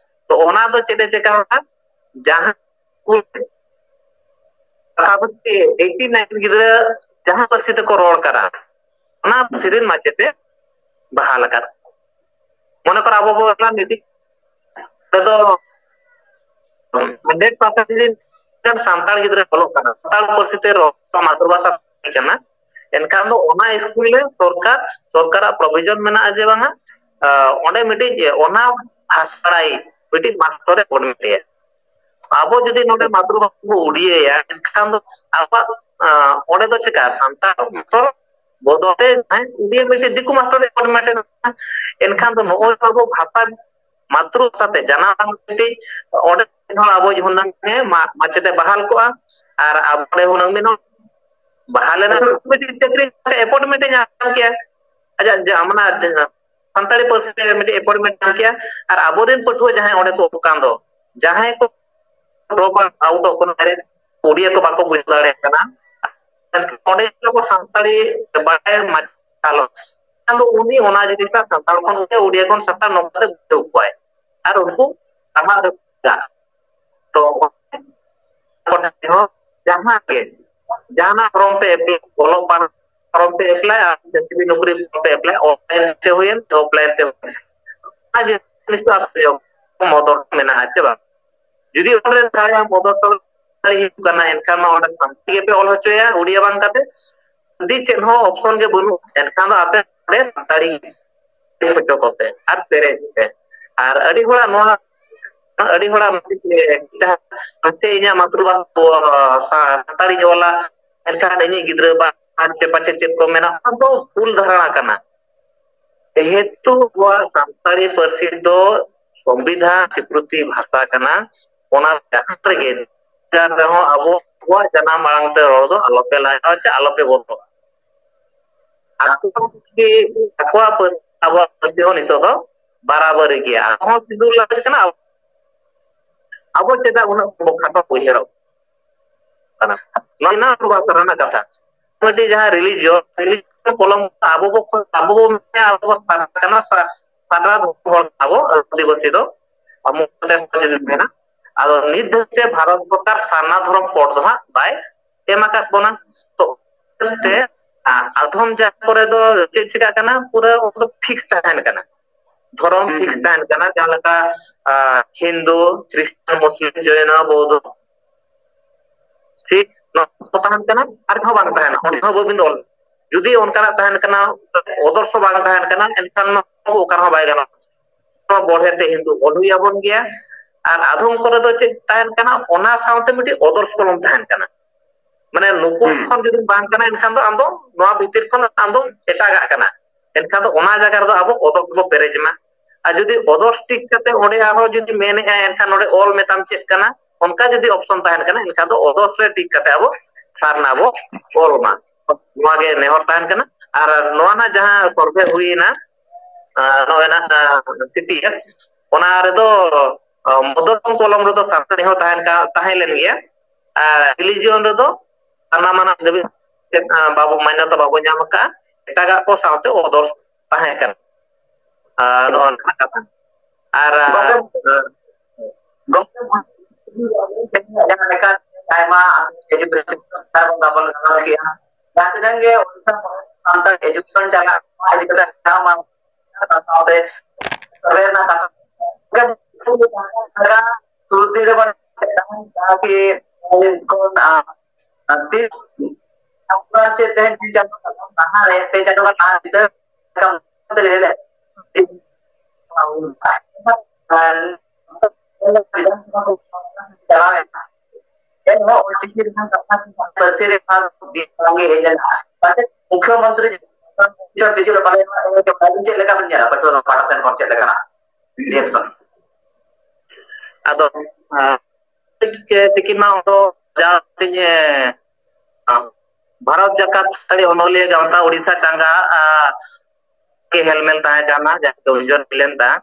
ᱛᱚ ᱚᱱᱟ ᱫᱚ ᱪᱮᱫ ᱮ ᱪᱮᱠᱟ ᱞᱮᱫᱟ? ᱡᱟᱦᱟᱸ ᱥᱠᱩᱞ ᱨᱮ ᱯᱟᱥᱟᱯᱟᱥᱤ eighty nine ᱜᱤᱫᱽᱨᱟᱹ ᱡᱟᱦᱟᱸ ᱯᱟᱹᱨᱥᱤ ᱛᱮᱠᱚ ᱨᱚᱲ ᱠᱟᱱᱟ, ᱚᱱᱟ ᱯᱟᱹᱨᱥᱤ ᱨᱮᱱ ᱢᱟᱪᱮᱫ ᱮ ᱵᱟᱦᱟᱞ ᱟᱠᱟᱫ ᱠᱚᱣᱟ᱾ ᱢᱚᱱᱮ ᱠᱚᱨᱚ ᱟᱵᱚ ᱵᱚ ᱚᱞᱟ ᱢᱤᱫᱴᱤᱡ, ᱚᱸᱰᱮ ᱫᱚ hundred percent ᱡᱩᱫᱤ ᱢᱤᱫᱴᱮᱱ ᱥᱟᱱᱛᱟᱲ ᱜᱤᱫᱽᱨᱟᱹ ᱚᱞᱚᱜ ᱠᱟᱱᱟ, ᱥᱟᱱᱛᱟᱲ ᱯᱟᱹᱨᱥᱤ ᱛᱮ ᱨᱚᱲ, ᱢᱟᱛᱨᱤ ᱵᱷᱟᱥᱟ ᱛᱟᱦᱮᱸ ᱠᱟᱱᱟ, ᱮᱱᱠᱷᱟᱱ ᱫᱚ ᱚᱱᱟ ᱥᱠᱩᱞ ᱨᱮ ᱥᱚᱨᱠᱟᱨ, ᱥᱚᱨᱠᱟᱨᱟᱜ provision ᱢᱮᱱᱟᱜᱼᱟ ᱡᱮ ᱵᱟᱝᱟ, ᱟᱸ, ᱚᱸᱰᱮ ᱢᱤᱫᱴᱤᱡ ᱚᱱᱟ ᱵᱷᱟᱥᱟ ᱵᱟᱲᱟᱭ ᱢᱤᱫᱴᱤᱡ ᱢᱟᱥᱴᱚᱨ ᱮ appoint ᱢᱮᱭᱟ᱾ ᱟᱵᱚ ᱡᱩᱫᱤ ᱱᱚᱰᱮ ᱢᱟᱛᱨᱤ ᱵᱷᱟᱥᱟ ᱵᱚ ᱩᱰᱤᱭᱟᱹᱭᱟ, ᱮᱱᱠᱷᱟᱱ ᱫᱚ ᱟᱵᱚᱣᱟᱜ, ᱟᱸ, ᱚᱸᱰᱮ ᱫᱚ ᱪᱮᱠᱟ ᱥᱟᱱᱛᱟᱲ ᱢᱟᱥᱴᱚᱨ ᱵᱚᱫᱚᱞ ᱛᱮ ᱡᱟᱦᱟᱸᱭ ᱩᱰᱤᱭᱟᱹ ᱢᱤᱫᱴᱤᱡ ᱫᱤᱠᱩ ᱢᱟᱥᱴᱚᱨ ᱮ appoint ᱮᱱᱟ, ᱮᱱᱠᱷᱟᱱ ᱫᱚ ᱱᱚᱜᱼᱚᱭ ᱟᱵᱚ ᱵᱷᱟᱥᱟ ᱢᱟᱛᱨᱤ ᱵᱷᱟᱥᱟ ᱛᱮ ᱡᱟᱱᱟᱢ ᱟᱲᱟᱝ ᱛᱮ ᱚᱸᱰᱮ ᱦᱚᱸ ᱟᱵᱚ ᱦᱩᱱᱟᱹᱝ ᱮ ᱢᱟ-, ᱢᱟᱪᱮᱫ ᱮ ᱵᱟᱦᱟᱞ ᱠᱚᱜᱼᱟ, ᱟᱨ ᱟᱵᱚ ᱚᱸᱰᱮ ᱦᱩᱱᱟᱹᱝ ᱢᱤᱫ ᱦᱚᱲ ᱵᱟᱦᱟᱞ ᱮᱱᱟ, ᱢᱤᱫᱴᱤᱡ ᱪᱟᱹᱠᱨᱤ appointment ᱮ ᱧᱟᱢ ᱠᱮᱭᱟ, ᱟᱡᱟᱜ ᱡᱟ-, ᱢᱟᱱᱮ ᱥᱟᱱᱛᱟᱲᱤ ᱯᱟᱹᱨᱥᱤ ᱛᱮ ᱢᱤᱫᱴᱤᱡ appointment ᱧᱟᱢ ᱠᱮᱭᱟ, ᱟᱨ ᱟᱵᱚᱨᱮᱱ ᱯᱟᱹᱴᱷᱩᱣᱟᱹ ᱡᱟᱦᱟᱸᱭ ᱚᱸᱰᱮ ᱠᱚ ᱚᱞᱚᱜ ᱠᱟᱱ ᱫᱚ, ᱡᱟᱦᱟᱸᱭ ᱠᱚ drop outᱚᱜ ᱠᱟᱱᱟ, ᱩᱰᱤᱭᱟᱹ ᱠᱚ ᱵᱟᱠᱚ ᱵᱩᱡᱷᱟᱹᱣ ᱫᱟᱲᱮᱭᱟᱜ ᱠᱟᱱᱟ, ᱚᱸᱰᱮ ᱟᱵᱚ ᱥᱟᱱᱛᱟᱲᱤ ᱵᱟᱰᱟᱭ ᱢᱟᱪᱮᱫ ᱮᱱᱠᱷᱟᱱ ᱫᱚ ᱩᱱᱤ ᱚᱱᱟ ᱡᱤᱱᱤᱥ ᱴᱟᱜ ᱥᱟᱱᱛᱟᱲ ᱠᱷᱚᱱ ᱜᱮ ᱩᱰᱤᱭᱟ ᱠᱷᱚᱱ ᱥᱟᱱᱛᱟᱲ ᱱᱚᱝᱠᱟ ᱛᱮ ᱵᱩᱡᱷᱟᱹᱣ ᱠᱚᱣᱟᱭ᱾ ᱟᱨ ᱩᱱᱠᱩ ᱯᱟᱲᱦᱟᱜ ᱨᱮ ᱛᱚ ᱡᱟᱦᱟᱸ ᱜᱮ, ᱡᱟᱦᱟᱱᱟᱜ ᱯᱷᱚᱨᱚᱢ ᱯᱮ ᱮᱯᱞᱟᱭ, ᱚᱞᱚᱜ ᱯᱟᱲᱦᱟᱜ ᱯᱷᱚᱨᱚᱢ ᱯᱮ ᱮᱯᱞᱟᱭ ᱟᱨ ᱪᱟᱹᱠᱨᱤ ᱱᱚᱠᱨᱤ ᱯᱷᱚᱨᱚᱢ ᱯᱮ ᱮᱯᱞᱟᱭ, ᱚᱱᱞᱟᱭᱤᱱ ᱛᱮ ᱦᱩᱭᱮᱱ, ᱚᱯᱷᱞᱟᱭᱤᱱ ᱛᱮ ᱦᱩᱭᱮᱱ, ᱚᱱᱟ ᱡᱤᱱᱤᱥ ᱫᱚ ᱟᱯᱮ ᱢᱚᱫᱚᱨ ᱢᱮᱱᱟᱜᱼᱟ ᱪᱮ ᱵᱟᱝ? ᱡᱩᱫᱤ ᱚᱸᱰᱮ ᱫᱟᱲᱮᱭᱟᱜᱼᱟ ᱢᱚᱫᱚᱨ ᱛᱚ ᱦᱤᱡᱩᱜ ᱠᱟᱱᱟ, ᱮᱱᱠᱷᱟᱱ ᱢᱟ ᱚᱸᱰᱮ ᱥᱟᱱᱛᱟᱲᱤ ᱜᱮᱯᱮ ᱚᱞ ᱦᱚᱪᱚᱭᱟ, ᱩᱲᱤᱭᱟ ᱵᱟᱝ ᱠᱟᱛᱮ᱾ ᱡᱩᱫᱤ ᱪᱮᱫ ᱦᱚᱸ ᱚᱯᱥᱚᱱ ᱜᱮ ᱵᱟᱹᱱᱩᱜ, ᱮᱱᱠᱷᱟᱱ ᱫᱚ ᱟᱯᱮ ᱚᱸᱰᱮ ᱥᱟᱱᱛᱟᱲᱤ ᱦᱚᱪᱚ ᱠᱚᱯᱮ ᱟᱨ ᱯᱮᱨᱮᱡ ᱯᱮ᱾ ᱟᱨ ᱟᱹᱰᱤ ᱦᱚᱲᱟᱜ ᱱᱚᱣᱟ, ᱟᱹᱰᱤ ᱦᱚᱲᱟᱜ ᱱᱚᱣᱟ ᱡᱮ ᱡᱟᱦᱟᱸ ᱱᱟᱥᱮ ᱤᱧᱟᱹᱜ ᱢᱟᱛᱨᱤᱵᱷᱟᱥᱟ ᱫᱚ, ᱥᱟ-, ᱥᱟᱱᱛᱟᱲᱤᱧ ᱚᱞᱟ, ᱮᱱᱠᱷᱟᱱ ᱤᱧᱤᱡ ᱜᱤᱫᱽᱨᱟᱹ ᱵᱟ ᱟᱨ ᱪᱮ ᱯᱟᱪᱮ ᱪᱮᱫ ᱠᱚ ᱢᱮᱱᱟ, ᱚᱱᱟ ᱫᱚ ᱵᱷᱩᱞ ᱫᱷᱟᱨᱟ ᱠᱟᱱᱟ᱾ ᱡᱮᱦᱮᱛᱩ ᱟᱵᱚᱣᱟᱜ ᱥᱟᱱᱛᱟᱲᱤ ᱯᱟᱹᱨᱥᱤ ᱫᱚ ᱥᱚᱝᱵᱤᱫᱷᱟᱱ ᱥᱤᱠᱨᱤᱛᱤ ᱵᱷᱟᱥᱟ ᱠᱟᱱᱟ, ᱚᱱᱟ ᱡᱟᱦᱟᱸ ᱨᱮᱜᱮ ᱡᱟᱦᱟᱸ ᱨᱮᱦᱚᱸ ᱟᱵᱚ ᱟᱵᱚᱣᱟᱜ ᱡᱟᱱᱟᱢ ᱟᱲᱟᱝ ᱛᱮ ᱨᱚᱲ ᱫᱚ ᱟᱞᱚᱯᱮ ᱞᱟᱡᱟᱣᱟ ᱪᱮ ᱟᱞᱚᱯᱮ ᱵᱚᱛᱚᱨᱚᱜᱼᱟ᱾ ᱟᱠᱚ ᱠᱤ ᱟᱠᱚᱣᱟᱜ ᱯᱟᱹᱨ-, ᱟᱵᱚᱣᱟᱜ ᱯᱟᱹᱨᱥᱤ ᱦᱚᱸ ᱱᱤᱛᱚᱜ ᱫᱚ ᱵᱟᱨᱟᱵᱟᱹᱨᱤ ᱜᱮᱭᱟ᱾ ᱟᱠᱚ ᱦᱚᱸ ᱥᱤᱸᱫᱩᱨ ᱞᱟᱹᱠᱛᱤ ᱠᱟᱱᱟ, ᱟᱵᱚ, ᱟᱵᱚ ᱪᱮᱫᱟᱜ ᱩᱱᱟᱹᱜ ᱵᱚ ᱠᱷᱟᱴᱚ ᱩᱭᱦᱟᱹᱨᱚᱜ ᱠᱟᱱᱟ? ᱱᱚᱣᱟ ᱨᱮᱱᱟᱜ ᱵᱟᱥ ᱨᱮᱱᱟᱜ ᱠᱟᱛᱷᱟ᱾ ᱢᱤᱫᱴᱤᱡ ᱡᱟᱦᱟᱸ religion, religion ᱠᱚᱞᱚᱢ ᱟᱵᱚ ᱵᱚ, ᱟᱵᱚ ᱵᱚ ᱢᱮᱱᱟ ᱟᱵᱚ ᱵᱚ ᱥᱟᱨᱱᱟ ᱠᱟᱱᱟ, ᱥᱟ-, ᱥᱟᱨᱱᱟ ᱦᱚᱲ ᱟᱵᱚ ᱟᱹᱫᱤᱵᱟᱹᱥᱤ ᱫᱚ, ᱟᱵᱚ ᱢᱚᱛᱮ ᱡᱩᱫᱤ ᱢᱮᱱᱟ, ᱟᱫᱚ ᱱᱤᱛ ᱫᱷᱟᱹᱵᱤᱡ ᱛᱮ ᱵᱷᱟᱨᱚᱛ ᱥᱚᱨᱠᱟᱨ ᱥᱟᱨᱱᱟ ᱫᱷᱚᱨᱚᱢ code ᱫᱚ ᱦᱟᱸᱜ ᱵᱟᱭ ᱮᱢ ᱟᱠᱟᱫ ᱵᱚᱱᱟ᱾ ᱛᱚ, ᱛᱮ, ᱟ-, ᱟᱫᱷᱚᱢ ᱡᱟᱭᱜᱟ ᱠᱚᱨᱮ ᱫᱚ ᱪᱮᱫ ᱪᱤᱠᱟᱜ ᱠᱟᱱᱟ, ᱯᱩᱨᱟᱹ ᱚᱱᱟ ᱫᱚ fix ᱛᱟᱦᱮᱱ ᱠᱟᱱᱟ, ᱫᱷᱚᱨᱚᱢ ᱦᱩᱸ, fix ᱦᱩᱸ᱾ ᱛᱟᱦᱮᱱ ᱠᱟᱱᱟ, ᱡᱟᱦᱟᱸ ᱞᱮᱠᱟ, ᱟ, ᱦᱤᱱᱫᱩ, ᱠᱷᱨᱤᱥᱴᱟᱱ, ᱢᱩᱥᱞᱤᱢ, ᱡᱚᱭᱱᱚ, ᱵᱳᱫᱷᱚ, ᱥᱤᱠᱷ, ᱱᱚᱣᱟ ᱠᱚ ᱛᱟᱦᱮᱱ ᱠᱟᱱᱟ, ᱟᱨ ᱦᱚᱸ ᱵᱟᱝ ᱛᱟᱦᱮᱱᱟ, ᱚᱸᱰᱮ ᱦᱚᱸ ᱵᱟᱹᱵᱤᱱ ᱚᱞ᱾ ᱡᱩᱫᱤ ᱚᱱᱠᱟᱱᱟᱜ ᱛᱟᱦᱮᱱ ᱠᱟᱱᱟ, ᱚᱫᱚᱨᱥᱚ ᱵᱟᱝ ᱛᱟᱦᱮᱱ ᱠᱟᱱᱟ, ᱮᱱᱠᱷᱟᱱ ᱱᱚᱣᱟ ᱠᱚ ᱚᱠᱟ ᱨᱮᱦᱚᱸ ᱵᱟᱭ ᱜᱟᱱᱚᱜᱼᱟ᱾ ᱱᱚᱣᱟ ᱵᱚᱲᱦᱮ ᱛᱮ ᱦᱤᱱᱫᱩ ᱚᱞ ᱦᱩᱭ ᱟᱵᱚᱱ ᱜᱮᱭᱟ᱾ ᱟᱨ ᱟᱫᱷᱚᱢ ᱠᱚᱨᱮ ᱫᱚ ᱪᱮᱫ ᱛᱟᱦᱮᱱ ᱠᱟᱱᱟ, ᱚᱱᱟ ᱥᱟᱶᱛᱮ ᱢᱤᱫᱴᱤᱡ ᱚᱫᱚᱨᱥ ᱠᱚᱞᱚᱢ ᱛᱟᱦᱮᱱ ᱠᱟᱱᱟ᱾ ᱢᱟᱱᱮ ᱱᱩᱠᱩ ᱦᱩᱸ᱾ ᱠᱷᱚᱱ ᱡᱩᱫᱤᱢ ᱵᱟᱝ ᱠᱟᱱᱟ, ᱮᱱᱠᱷᱟᱱ ᱫᱚ ᱟᱢ ᱫᱚ ᱱᱚᱣᱟ ᱵᱷᱤᱛᱤᱨ ᱠᱷᱚᱱ ᱟᱢ ᱫᱚᱢ ᱮᱴᱟᱜᱟᱜ ᱠᱟᱱᱟ, ᱮᱱᱠᱷᱟᱱ ᱫᱚ ᱚᱱᱟ ᱡᱟᱭᱜᱟ ᱨᱮᱫᱚ ᱟᱵᱚ ᱚᱫᱚᱨᱥ ᱵᱚ ᱯᱮᱨᱮᱡ ᱢᱟ᱾ ᱟᱨ ᱡᱩᱫᱤ ᱚᱫᱚᱨᱥ ᱴᱤᱠ ᱠᱟᱛᱮ ᱚᱸᱰᱮ ᱟᱨᱦᱚᱸ ᱡᱩᱫᱤ ᱢᱮᱱᱮᱜᱼᱟ, ᱮᱱᱠᱷᱟᱱ ᱱᱚᱰᱮ ᱚᱞ ᱢᱮᱛᱟᱢ ᱪᱮᱫ ᱠᱟᱱᱟ, ᱚᱱᱠᱟ ᱡᱩᱫᱤ ᱚᱯᱥᱚᱱ ᱛᱟᱦᱮᱱ ᱠᱟᱱᱟ, ᱮᱱᱠᱷᱟᱱ ᱫᱚ ᱚᱫᱚᱨᱥ ᱨᱮ ᱴᱤᱠ ᱠᱟᱛᱮ ᱟᱵᱚ ᱥᱟᱨᱱᱟ ᱵᱚ ᱚᱞ ᱢᱟ᱾ ᱱᱚᱣᱟ ᱜᱮ ᱱᱮᱦᱚᱨ ᱛᱟᱦᱮᱱ ᱠᱟᱱᱟ᱾ ᱟᱨ ᱱᱚᱣᱟ ᱨᱮᱱᱟᱜ ᱡᱟᱦᱟᱸ ᱥᱚᱨᱵᱷᱮ ᱦᱩᱭᱮᱱᱟ, ᱟᱸ, ᱱᱚᱜᱼᱚᱭ ᱱᱟᱜ, ᱟᱸ, ᱥᱤ ᱯᱤ ᱮᱥ, ᱚᱱᱟ ᱨᱮᱫᱚ, ᱟᱸ, ᱢᱚᱫᱚᱨ ᱠᱚᱞᱚᱢ ᱨᱮᱫᱚ ᱥᱟᱱᱛᱟᱲᱤ ᱦᱚᱸ ᱛᱟᱦᱮᱱ ᱠᱟ-, ᱛᱟᱦᱮᱸ ᱞᱮᱱ ᱜᱮᱭᱟ᱾ ᱟᱨ religion ᱨᱮᱫᱚ ᱥᱟᱱᱟᱢ ᱟᱱᱟᱜ ᱫᱷᱟᱹᱵᱤᱡ ᱪᱮᱫ, ᱟᱸ, ᱵᱟᱵᱚ ᱢᱟᱱᱱᱚᱛᱟ ᱵᱟᱵᱚ ᱧᱟᱢ ᱟᱠᱟᱫᱼᱟ᱾ ᱮᱴᱟᱜᱟᱜ ᱠᱚ ᱥᱟᱶᱛᱮ ᱚᱫᱚᱞ ᱛᱟᱦᱮᱸ ᱠᱟᱱᱟ᱾ ᱟᱨ ᱱᱚᱜᱼᱚ ᱱᱚᱝᱠᱟ ᱠᱟᱛᱷᱟ᱾ ᱟᱨ ᱜᱚᱢᱠᱮ, ᱜᱚᱢᱠᱮ, ᱡᱟᱦᱟᱸ ᱞᱮᱠᱟ ᱟᱭᱢᱟ education ᱥᱟᱱᱛᱟᱲ ᱵᱚᱱ ᱜᱟᱵᱟᱞ ᱜᱟᱵᱟᱞ ᱠᱮᱜᱼᱟ, ᱡᱟᱦᱟᱸ ᱛᱤᱱᱟᱹᱜ ᱜᱮ ᱩᱲᱤᱥᱥᱟ ᱯᱚᱱᱚᱛ ᱥᱟᱱᱛᱟᱲ education ᱪᱟᱞᱟᱜ, ᱚᱱᱟ ᱤᱫᱤ ᱠᱟᱛᱮ ᱥᱟᱶ ᱥᱟᱶᱛᱮ ᱛᱚᱵᱮ ᱨᱮᱱᱟᱜ ᱠᱟᱛᱷᱟ ᱥᱩᱨ ᱫᱤᱱ ᱨᱮᱵᱚᱱ ᱡᱟᱦᱟᱸ ᱠᱤ ᱠᱷᱚᱱ, ᱟᱨ ᱛᱤᱥ ᱟᱵᱚᱣᱟᱜ ᱪᱮᱫ ᱛᱮᱦᱮᱧ ᱪᱮᱫ ᱪᱟᱸᱫᱳ ᱠᱟᱱᱟ, ᱞᱟᱦᱟ ᱨᱮ ᱯᱮ ᱪᱟᱸᱫᱳ ᱜᱟᱱ ᱞᱟᱦᱟ ᱧᱤᱫᱟᱹ ᱞᱟᱹᱭ ᱞᱮᱫ ᱪᱟᱞᱟᱣᱮᱱᱟ᱾ ᱮᱱᱦᱚᱸ ᱚᱞᱪᱤᱠᱤ ᱨᱮᱱᱟᱜ ᱠᱟᱛᱷᱟ ᱯᱟᱹᱨᱥᱤ ᱨᱮ ᱵᱟᱝ ᱦᱮᱡ ᱞᱮᱱᱟ᱾ ᱯᱟᱪᱮᱫ ᱢᱩᱠᱷᱭᱚᱢᱚᱱᱛᱨᱤ ᱪᱮᱫ ᱞᱮᱠᱟ ᱵᱮᱱ ᱧᱮᱞᱟ, ᱯᱟᱹᱴᱷᱩᱣᱟᱹ ᱯᱟᱦᱴᱟ ᱥᱮᱱ ᱠᱷᱚᱱ ᱪᱮᱫ ᱞᱮᱠᱟᱱᱟᱜ reaction? ᱟᱫᱚ, ᱟᱸ, ᱪᱮ ᱛᱤᱠᱤᱱ ᱢᱟ ᱚᱱᱟ ᱫᱚ ᱡᱟᱦᱟᱸ ᱛᱤᱧ, ᱮ, ᱵᱷᱟᱨᱚᱛ ᱡᱟᱠᱟᱛ ᱥᱟᱱᱛᱟᱲᱤ ᱚᱱᱚᱞᱤᱭᱟᱹ ᱜᱟᱶᱛᱟ ᱳᱰᱤᱥᱟ ᱪᱟᱸᱜᱟ, ᱟ, ᱜᱮ ᱦᱮᱞᱢᱮᱞ ᱛᱟᱦᱮᱸ ᱠᱟᱱᱟ, ᱡᱟᱦᱟᱸ ᱫᱚ ᱩᱭᱦᱟᱹᱨ ᱞᱮᱱ ᱛᱟᱦᱮᱸ᱾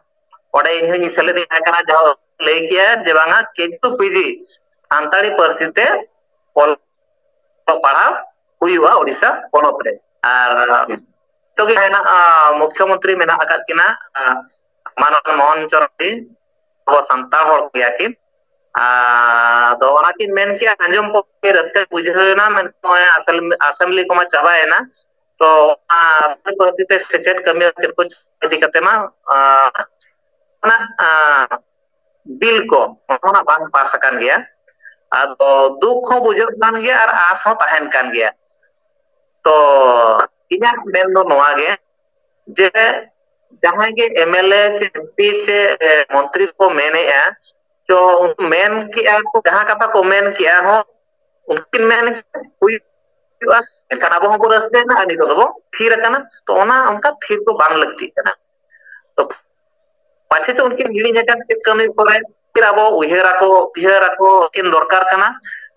ᱚᱸᱰᱮ ᱤᱧ ᱦᱚᱸᱧ ᱥᱮᱞᱮᱫ ᱛᱟᱦᱮᱸ ᱠᱟᱱᱟ, ᱡᱟᱦᱟᱸ ᱞᱟᱹᱭ ᱠᱮᱜᱼᱟ ᱡᱮ ᱵᱟᱝᱟ ᱠᱮᱡᱤ ᱠᱷᱚᱱ ᱯᱤᱡᱤ ᱥᱟᱱᱛᱟᱲᱤ ᱯᱟᱹᱨᱥᱤ ᱛᱮ ᱚᱞ ᱯᱟᱲᱦᱟᱣ ᱦᱩᱭᱩᱜᱼᱟ ᱳᱰᱤᱥᱟ ᱯᱚᱱᱚᱛ ᱨᱮ᱾ ᱟᱨ ᱱᱤᱛᱚᱜ ᱜᱮ ᱦᱮᱱᱟᱜ, ᱟ, ᱢᱩᱠᱷᱭᱚᱢᱚᱱᱛᱨᱤ ᱢᱮᱱᱟᱜ ᱟᱠᱟᱫ ᱠᱤᱱᱟ, ᱟ, ᱢᱟᱱᱚᱛ ᱢᱳᱦᱚᱱ ᱪᱚᱨᱚᱬ ᱫᱤ, ᱟᱵᱚ ᱥᱟᱱᱛᱟᱲ ᱦᱚᱲ ᱜᱮᱭᱟ ᱠᱤᱱ᱾ ᱟᱫᱚ ᱚᱱᱟ ᱠᱤᱱ ᱢᱮᱱ ᱠᱮᱜᱼᱟ, ᱟᱸᱡᱚᱢ ᱠᱚ ᱨᱟᱹᱥᱠᱟᱹ ᱵᱩᱡᱷᱟᱹᱣ ᱮᱱᱟ, ᱢᱮᱱᱠᱷᱟᱱ ᱱᱚᱜᱼᱚᱭ ᱟᱥᱮᱢ-, ᱟᱥᱮᱢᱵᱞᱤ ᱠᱚᱢᱟ ᱪᱟᱵᱟᱭᱮᱱᱟ᱾ ᱛᱚ ᱚᱱᱟ ᱟᱥᱮᱢᱵᱞᱤ ᱯᱚᱨᱚᱵᱚᱨᱛᱤ ᱛᱮ ᱥᱮᱪᱮᱫ ᱠᱟᱹᱢᱤ ᱟᱨ ᱪᱮᱫ ᱠᱚ ᱤᱫᱤ ᱠᱟᱛᱮ ᱢᱟ, ᱟ, ᱚᱱᱟ, ᱟ, ᱵᱤᱞ ᱠᱚ ᱚᱱᱟ ᱵᱟᱝ ᱯᱟᱥ ᱟᱠᱟᱱ ᱜᱮᱭᱟ᱾ ᱟᱫᱚ ᱫᱩᱠ ᱦᱚᱸ ᱵᱩᱡᱷᱟᱹᱜ ᱠᱟᱱ ᱜᱮᱭᱟ ᱟᱨ ᱟᱸᱥ ᱦᱚᱸ ᱛᱟᱦᱮᱱ ᱠᱟᱱ ᱜᱮᱭᱟ᱾ ᱛᱚ ᱤᱧᱟᱹᱜ ᱢᱮᱱ ᱫᱚ ᱱᱚᱣᱟ ᱜᱮ, ᱡᱮ ᱡᱟᱦᱟᱸᱭ ᱜᱮ ᱮᱢᱮᱞᱮ ᱪᱮ ᱮᱢᱯᱤ ᱪᱮ, ᱮ, ᱢᱚᱱᱛᱨᱤ ᱠᱚ ᱢᱮᱱᱮᱜᱼᱟ, ᱛᱚ ᱩᱱᱠᱩ ᱢᱮᱱ ᱠᱮᱜᱼᱟ ᱠᱚ, ᱡᱟᱦᱟᱸ ᱠᱟᱛᱷᱟ ᱠᱚ ᱢᱮᱱ ᱠᱮᱜᱼᱟ ᱦᱚᱸ, ᱩᱱᱠᱤᱱ ᱢᱮᱱ ᱠᱮᱜᱼᱟ, ᱦᱩᱭ ᱦᱩᱭᱩᱜᱼᱟ, ᱮᱱᱠᱷᱟᱱ ᱟᱵᱚ ᱦᱚᱸᱵᱚ ᱨᱟᱹᱥᱠᱟᱹᱭᱮᱱᱟ ᱟᱨ ᱱᱤᱛᱚᱜ ᱫᱚᱵᱚ ᱛᱷᱤᱨ ᱟᱠᱟᱱᱟ᱾ ᱛᱚ ᱚᱱᱟ ᱚᱱᱠᱟ ᱛᱷᱤᱨ ᱫᱚ ᱵᱟᱝ ᱞᱟᱹᱠᱛᱤᱜ ᱠᱟᱱᱟ᱾ ᱛᱚ ᱯᱟᱪᱷᱮ ᱪᱚ ᱩᱱᱠᱤᱱ ᱦᱤᱲᱤᱧ ᱟᱠᱟᱫ ᱪᱮᱫ ᱠᱟᱹᱢᱤ ᱠᱚᱨᱮ, ᱯᱷᱤᱨ ᱟᱵᱚ ᱩᱭᱦᱟᱹᱨ ᱟᱠᱚ, ᱩᱭᱦᱟᱹᱨ ᱟᱠᱚ ᱠᱤᱱ ᱫᱚᱨᱠᱟᱨ ᱠᱟᱱᱟ᱾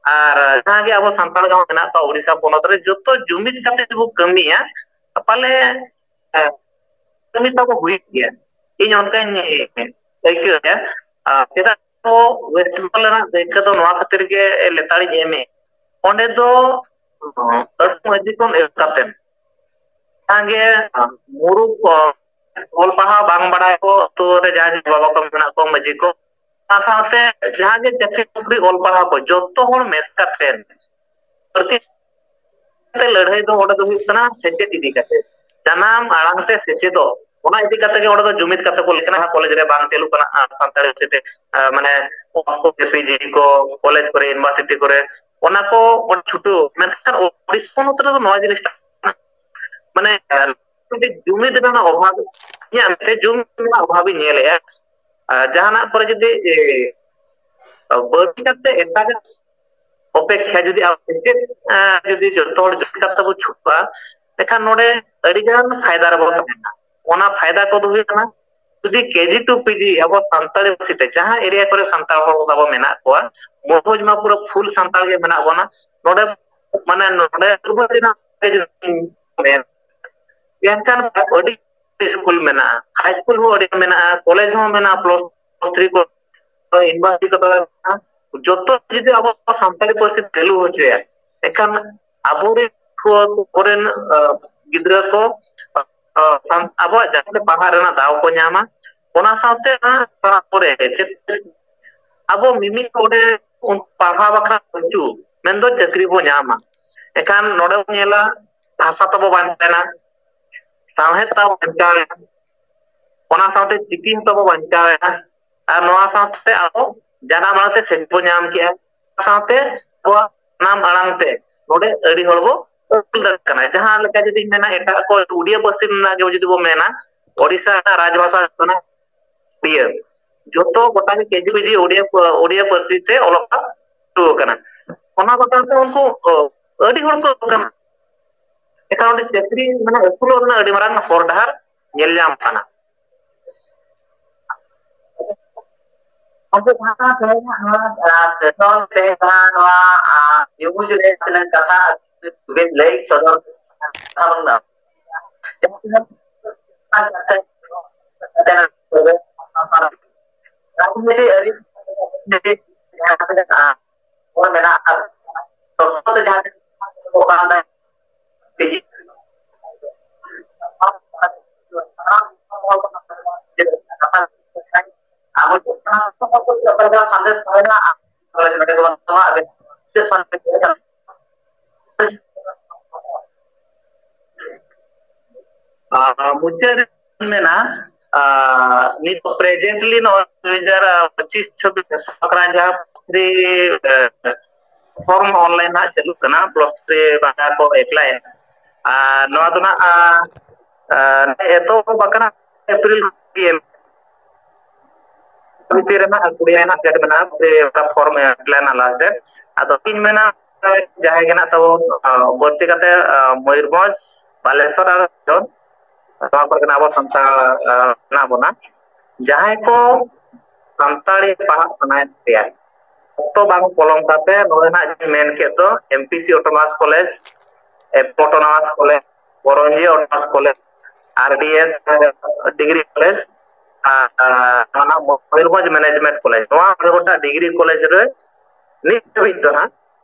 ᱟᱨ ᱡᱟᱦᱟᱸ ᱜᱮ ᱟᱵᱚ ᱥᱟᱱᱛᱟᱲ ᱜᱟᱶ ᱢᱮᱱᱟᱜ ᱠᱚᱣᱟ ᱩᱲᱤᱥᱥᱟ ᱯᱚᱱᱚᱛ ᱨᱮ, ᱡᱚᱛᱚ ᱡᱩᱢᱤᱫ ᱠᱟᱛᱮ ᱵᱚ ᱠᱟᱹᱢᱤᱭᱟ, ᱯᱟᱞᱮ, ᱦᱮᱸ, ᱠᱟᱹᱢᱤ ᱛᱟᱵᱚ ᱦᱩᱭᱩᱜ ᱜᱮᱭᱟ᱾ ᱤᱧ ᱚᱱᱠᱟᱧ ᱟᱹᱭᱠᱟᱹᱣᱮᱫᱼᱟ᱾ ᱟᱨ ᱪᱮᱫᱟᱜ ᱛᱚ ᱣᱮᱥᱴ ᱵᱮᱝᱜᱚᱞ ᱨᱮᱱᱟᱜ ᱫᱟᱹᱭᱠᱟᱹ ᱫᱚ ᱱᱚᱣᱟ ᱠᱷᱟᱹᱛᱤᱨ ᱜᱮ ᱞᱮᱛᱟᱲᱤᱧ ᱮᱢᱮᱫ, ᱚᱸᱰᱮ ᱫᱚ ᱟᱹᱛᱩ ᱢᱟᱹᱡᱷᱤ ᱠᱷᱚᱱ ᱮᱦᱚᱵ ᱠᱟᱛᱮ ᱡᱟᱦᱟᱸ ᱜᱮ ᱢᱩᱨᱩᱠ ᱠᱚ, ᱚᱞ ᱯᱟᱲᱦᱟᱣ ᱵᱟᱝ ᱵᱟᱲᱟᱭ ᱠᱚ, ᱟᱹᱛᱩ ᱨᱮ ᱡᱟᱦᱟᱸᱭ ᱵᱟᱵᱟ ᱠᱚ ᱢᱮᱱᱟᱜ ᱠᱚ, ᱢᱟᱹᱡᱷᱤ ᱠᱚ, ᱚᱱᱟ ᱥᱟᱶᱛᱮ ᱡᱟᱦᱟᱸ ᱜᱮ ᱪᱟᱹᱠᱨᱤ ᱱᱚᱠᱨᱤ ᱚᱞ ᱯᱟᱲᱦᱟᱣ ᱠᱚ, ᱡᱚᱛᱚ ᱦᱚᱲ ᱢᱮᱥ ᱠᱟᱛᱮ ᱵᱟᱹᱲᱛᱤ ᱠᱟᱛᱮ ᱞᱟᱹᱲᱦᱟᱹᱭ ᱫᱚ ᱚᱸᱰᱮ ᱫᱚ ᱦᱩᱭᱩᱜ ᱠᱟᱱᱟ ᱥᱮᱪᱮᱫ ᱤᱫᱤ ᱠᱟᱛᱮ, ᱡᱟᱱᱟᱢ ᱟᱲᱟᱝ ᱛᱮ ᱥᱮᱪᱮᱫᱚᱜ, ᱚᱱᱟ ᱤᱫᱤ ᱠᱟᱛᱮ ᱜᱮ ᱚᱸᱰᱮ ᱫᱚ ᱡᱩᱢᱤᱫ ᱠᱟᱛᱮ ᱠᱚ ᱞᱟᱹᱭ ᱠᱟᱱᱟ᱾ ᱠᱚᱞᱮᱡᱽ ᱨᱮ ᱵᱟᱝ ᱪᱟᱹᱞᱩᱜ ᱠᱟᱱᱟ ᱟᱨ ᱥᱟᱱᱛᱟᱲᱤ ᱛᱮ, ᱟᱨ ᱢᱟᱱᱮ ᱯᱤ ᱡᱤ ᱠᱚ ᱠᱚᱞᱮᱡᱽ ᱠᱚᱨᱮ, ᱤᱭᱩᱱᱤᱵᱷᱟᱨᱥᱤᱴᱤ ᱠᱚᱨᱮ ᱚᱱᱟ ᱠᱚ ᱚᱸᱰᱮ ᱪᱷᱩᱴᱟᱹᱣ, ᱢᱮᱱᱠᱷᱟᱱ ᱯᱚᱱᱚᱛ ᱨᱮᱫᱚ ᱱᱚᱣᱟ ᱡᱤᱱᱤᱥ ᱢᱟᱱᱮ ᱢᱤᱫᱴᱮᱱ ᱡᱩᱢᱤᱫ ᱨᱮᱱᱟᱜ ᱚᱵᱷᱟᱵᱽ, ᱤᱧᱟᱹᱜ ᱢᱮᱫᱛᱮ ᱡᱩᱢᱤᱫ ᱨᱮᱱᱟᱜ ᱚᱵᱷᱟᱵᱽ ᱤᱧ ᱧᱮᱞᱮᱫᱼᱟ᱾ ᱟᱨ ᱡᱟᱦᱟᱱᱟᱜ ᱠᱚᱨᱮ ᱡᱩᱫᱤ ᱮ, ᱵᱟᱹᱲᱛᱤ ᱠᱟᱛᱮ ᱮᱴᱟᱜᱟᱜ ᱚᱯᱮᱠᱠᱷᱟ ᱡᱩᱫᱤ ᱟᱵᱚ ᱥᱮᱪᱮᱫ, ᱮ, ᱡᱩᱫᱤ ᱡᱚᱛᱚ ᱦᱚᱲ ᱡᱩᱢᱤᱫ ᱠᱟᱛᱮ ᱵᱚ ᱪᱷᱩᱴᱟᱹᱜᱼᱟ, ᱮᱱᱠᱷᱟᱱ ᱱᱚᱰᱮ ᱟᱹᱰᱤᱜᱟᱱ ᱯᱷᱟᱭᱫᱟ ᱨᱮᱵᱚ ᱛᱟᱦᱮᱱᱟ᱾ ᱚᱱᱟ ᱯᱷᱟᱭᱫᱟ ᱠᱚᱫᱚ ᱦᱩᱭᱩᱜ ᱠᱟᱱᱟ, ᱡᱩᱫᱤ ᱠᱮ ᱡᱤ ᱴᱩ ᱯᱤ ᱡᱤ ᱟᱵᱚ ᱥᱟᱱᱛᱟᱲᱤ ᱯᱟᱹᱨᱥᱤ ᱛᱮ ᱡᱟᱦᱟᱸ ᱮᱨᱤᱭᱟ ᱠᱚᱨᱮ ᱥᱟᱱᱛᱟᱲ ᱦᱚᱲ ᱛᱟᱵᱚ ᱢᱮᱱᱟᱜ ᱠᱚᱣᱟ, ᱢᱚᱦᱩᱡᱽ ᱢᱟ ᱯᱩᱨᱟᱹ ᱯᱷᱩᱞ ᱥᱟᱱᱛᱟᱲ ᱜᱮ ᱢᱮᱱᱟᱜ ᱵᱚᱱᱟ᱾ ᱱᱚᱰᱮ ᱢᱟᱱᱮ ᱱᱚᱰᱮ ᱯᱩᱨᱵᱚ ᱨᱮᱱᱟᱜ ᱢᱮᱱ, ᱮᱱᱠᱷᱟᱱ ᱟᱹᱰᱤ ᱥᱠᱩᱞ ᱢᱮᱱᱟᱜᱼᱟ, ᱦᱟᱭ ᱥᱠᱩᱞ ᱦᱚᱸ ᱟᱹᱰᱤ ᱢᱮᱱᱟᱜᱼᱟ, ᱠᱚᱞᱮᱡᱽ ᱦᱚᱸ ᱢᱮᱱᱟᱜᱼᱟ, ᱯᱞᱟᱥ ᱛᱷᱨᱤ ᱠᱚ, ᱤᱭᱩᱱᱤᱵᱷᱟᱨᱥᱤᱴᱤ ᱠᱚ ᱢᱮᱱᱟᱜᱼᱟ᱾ ᱡᱚᱛᱚ ᱡᱩᱫᱤ ᱟᱵᱚ ᱥᱟᱱᱛᱟᱲᱤ ᱯᱟᱹᱨᱥᱤ ᱪᱟᱹᱞᱩ ᱦᱚᱪᱚᱭᱟ, ᱮᱱᱠᱷᱟᱱ ᱟᱵᱚᱨᱮᱱ ᱠᱚᱨᱮᱱ ᱜᱤᱫᱽᱨᱟᱹ ᱠᱚ ᱟᱵᱚᱣᱟᱜ ᱡᱟᱹᱛᱤ ᱯᱟᱲᱦᱟᱜ ᱨᱮᱱᱟᱜ ᱫᱟᱣ ᱠᱚ ᱧᱟᱢᱟ᱾ ᱚᱱᱟ ᱥᱟᱶᱛᱮ ᱚᱱᱟ ᱯᱟᱲᱦᱟᱜ ᱯᱚᱨᱮ ᱪᱮᱫ ᱟᱵᱚ ᱢᱤᱢᱤᱫ ᱚᱸᱰᱮ ᱯᱟᱲᱦᱟᱣ ᱵᱟᱠᱷᱨᱟ ᱯᱟᱹᱪᱩ ᱢᱮᱱᱫᱚ ᱪᱟᱹᱠᱨᱤ ᱵᱚ ᱧᱟᱢᱟ᱾ ᱮᱱᱠᱷᱟᱱ ᱱᱚᱰᱮ ᱵᱚᱱ ᱧᱮᱞᱟ ᱵᱷᱟᱥᱟ ᱛᱟᱵᱚ ᱵᱟᱧᱪᱟᱣᱮᱱᱟ, ᱥᱟᱶᱦᱮᱫ ᱛᱟᱵᱚ ᱵᱟᱧᱪᱟᱣᱮᱱᱟ, ᱚᱱᱟ ᱥᱟᱶᱛᱮ ᱪᱤᱠᱤ ᱦᱚᱸ ᱛᱟᱵᱚ ᱵᱟᱧᱪᱟᱣᱮᱱᱟ᱾ ᱟᱨ ᱱᱚᱣᱟ ᱥᱟᱶᱛᱮ ᱟᱵᱚ ᱡᱟᱱᱟᱢ ᱟᱲᱟᱝ ᱛᱮ ᱥᱮᱪᱮᱫ ᱵᱚ ᱧᱟᱢ ᱠᱮᱜᱼᱟ, ᱥᱟᱶᱛᱮ ᱟᱵᱚᱣᱟᱜ ᱡᱟᱱᱟᱢ ᱟᱲᱟᱝ ᱛᱮ ᱱᱚᱰᱮ ᱟᱹᱰᱤ ᱦᱚᱲ ᱵᱚ ᱟᱹᱥᱩᱞ ᱫᱟᱲᱮᱭᱟᱜ ᱠᱟᱱᱟ᱾ ᱡᱟᱦᱟᱸ ᱞᱮᱠᱟ ᱡᱩᱫᱤᱧ ᱢᱮᱱᱟ, ᱮᱴᱟᱜ ᱠᱚ ᱩᱰᱤᱭᱟ ᱯᱟᱹᱨᱥᱤ ᱨᱮᱱᱟᱜ ᱜᱮ ᱡᱩᱫᱤ ᱵᱚ ᱢᱮᱱᱟ, ᱳᱰᱤᱥᱟ ᱨᱮᱱᱟᱜ ᱨᱟᱡᱽ ᱵᱷᱟᱥᱟ ᱦᱩᱭᱩᱜ ᱠᱟᱱᱟ ᱩᱰᱤᱭᱟ᱾ ᱡᱚᱛᱚ ᱜᱚᱴᱟ ᱜᱮ K G P G Odia, Odia ᱯᱟᱹᱨᱥᱤ ᱛᱮ ᱚᱞᱚᱜ ᱯᱟᱲᱦᱟᱣ ᱪᱟᱹᱞᱩ ᱟᱠᱟᱱᱟ᱾ ᱚᱱᱟ ᱠᱚ ᱥᱟᱶᱛᱮ ᱩᱱᱠᱩ ᱟᱹᱰᱤ ᱦᱚᱲ ᱠᱚ ᱠᱟᱱᱟ᱾ ᱮᱱᱠᱷᱟᱱ ᱚᱸᱰᱮ ᱪᱟᱹᱠᱨᱤ ᱢᱟᱱᱮ ᱟᱹᱥᱩᱞᱚᱜ ᱨᱮᱱᱟᱜ ᱟᱹᱰᱤ ᱢᱟᱨᱟᱝ ᱦᱚᱨ ᱰᱟᱦᱟᱨ ᱧᱮᱞ ᱧᱟᱢ ᱠᱟᱱᱟ᱾ ᱜᱚᱢᱠᱮ, ᱡᱟᱦᱟᱸ ᱛᱮᱦᱮᱧ ᱱᱚᱣᱟ, ᱟ, ᱥᱮᱥᱚᱱ ᱛᱮ ᱡᱟᱦᱟᱸ ᱱᱚᱣᱟ, ᱟ, ᱱᱤᱭᱩᱡᱽ ᱨᱮ ᱛᱤᱱᱟᱹᱜ ᱠᱟᱛᱷᱟ ᱵᱤᱱ ᱞᱟᱹᱭ ᱥᱚᱫᱚᱨ ᱠᱮᱫᱟ, ᱡᱟᱦᱟᱸ ᱛᱤᱱᱟᱹᱜ ᱨᱟᱡᱽᱱᱤᱛᱤ ᱟᱹᱨᱤ ᱡᱟᱦᱟᱸ ᱛᱤᱱᱟᱹᱜ, ᱟ, ᱦᱚᱲ ᱢᱮᱱᱟᱜ ᱟᱠᱟᱫ, ᱥᱚᱥᱚ ᱛᱮ ᱡᱟᱦᱟᱸ ᱛᱤᱱᱟᱹᱜ ᱠᱟᱱ ᱛᱟᱦᱮᱸᱫ, ᱚᱠᱟ ᱞᱮᱠᱟ ᱥᱟᱸᱫᱮᱥ ᱛᱟᱦᱮᱱᱟ, ᱟᱨ ᱱᱚᱰᱮ ᱜᱮᱵᱚᱱ ᱪᱟᱞᱟᱜᱼᱟ᱾ ᱟᱵᱮᱱ ᱪᱮᱫ ᱥᱟᱸᱫᱮᱥ ᱛᱟᱦᱮᱱᱟ? ᱟᱨ ᱢᱩᱪᱟᱹᱫ ᱨᱮ ᱢᱮᱱᱟ, ᱟᱨ ᱱᱤᱛ ᱯᱨᱮᱡᱮᱱᱴᱞᱤ ᱱᱚᱜᱼᱚᱭ ᱫᱩ ᱦᱟᱡᱟᱨ ᱯᱚᱸᱪᱤᱥ ᱪᱷᱚᱵᱵᱤᱥ ᱥᱚᱠᱨᱟᱱ ᱡᱟᱦᱟᱸ ᱯᱷᱨᱤ, ᱮ, ᱯᱷᱚᱨᱢ ᱚᱱᱞᱟᱭᱤᱱ ᱦᱟᱸᱜ ᱪᱟᱹᱞᱩᱜ ᱠᱟᱱᱟ, ᱯᱞᱟᱥ ᱛᱷᱨᱤ ᱵᱟᱝᱞᱟ ᱠᱚ ᱮᱯᱞᱟᱭ᱾ ᱟᱨ ᱱᱚᱣᱟ ᱫᱚ ᱱᱟᱜ, ᱟ, ᱟ, ᱮᱛᱚᱦᱚᱵ ᱟᱠᱟᱱᱟ ᱮᱯᱨᱤᱞ ᱠᱷᱚᱱ ᱜᱮ᱾ ᱵᱷᱤᱛᱤᱨ ᱨᱮᱱᱟᱜ ᱠᱩᱲᱤ ᱨᱮᱱᱟᱜ ᱰᱮᱴ ᱢᱮᱱᱟᱜᱼᱟ, ᱯᱷᱨᱚᱢ ᱮᱯᱞᱟᱭ ᱨᱮᱱᱟᱜ ᱞᱟᱥᱴ ᱰᱮᱴ᱾ ᱟᱫᱚ ᱤᱧ ᱢᱮᱱᱟ, ᱡᱟᱦᱟᱸᱭ ᱜᱮ ᱱᱟᱜ ᱛᱟᱵᱚ, ᱟ, ᱵᱟᱹᱲᱛᱤ ᱠᱟᱛᱮ, ᱟ, ᱢᱚᱭᱩᱨᱵᱷᱚᱸᱡᱽ, ᱵᱟᱞᱮᱥᱚᱨ ᱟᱨ ᱡᱷᱟᱲᱠᱷᱚᱸᱰ, ᱱᱚᱣᱟ ᱠᱚᱨᱮ ᱟᱵᱚ ᱥᱟᱱᱛᱟᱲ, ᱟ, ᱢᱮᱱᱟᱜ ᱵᱚᱱᱟ, ᱡᱟᱦᱟᱸᱭ ᱠᱚ ᱥᱟᱱᱛᱟᱲᱤ ᱯᱟᱲᱦᱟᱜ ᱥᱟᱱᱟᱭᱮᱫ ᱯᱮᱭᱟ, ᱚᱠᱛᱚ ᱵᱟᱝ ᱯᱚᱞᱚᱢ ᱠᱟᱛᱮ ᱱᱚᱰᱮ ᱱᱟᱜ ᱡᱟᱦᱟᱸᱧ ᱢᱮᱱ ᱠᱮᱫ ᱫᱚ, M P C autonomous college, F autonomous college, Karanjia autonomous college, R D S degree college, ᱟᱨ, ᱟᱨ ᱚᱱᱟ ᱢᱚᱭᱩᱨᱵᱷᱚᱸᱡᱽ ᱢᱮᱱᱮᱡᱽᱢᱮᱱᱴ ᱠᱚᱞᱮᱡᱽ, ᱱᱚᱣᱟ ᱢᱚᱬᱮ ᱜᱚᱴᱟᱝ ᱰᱤᱜᱽᱨᱤ ᱠᱚᱞᱮᱡᱽ ᱨᱮ ᱱᱤᱛ ᱫᱷᱟᱹᱵᱤᱡ ᱫᱚ ᱦᱟᱸᱜ,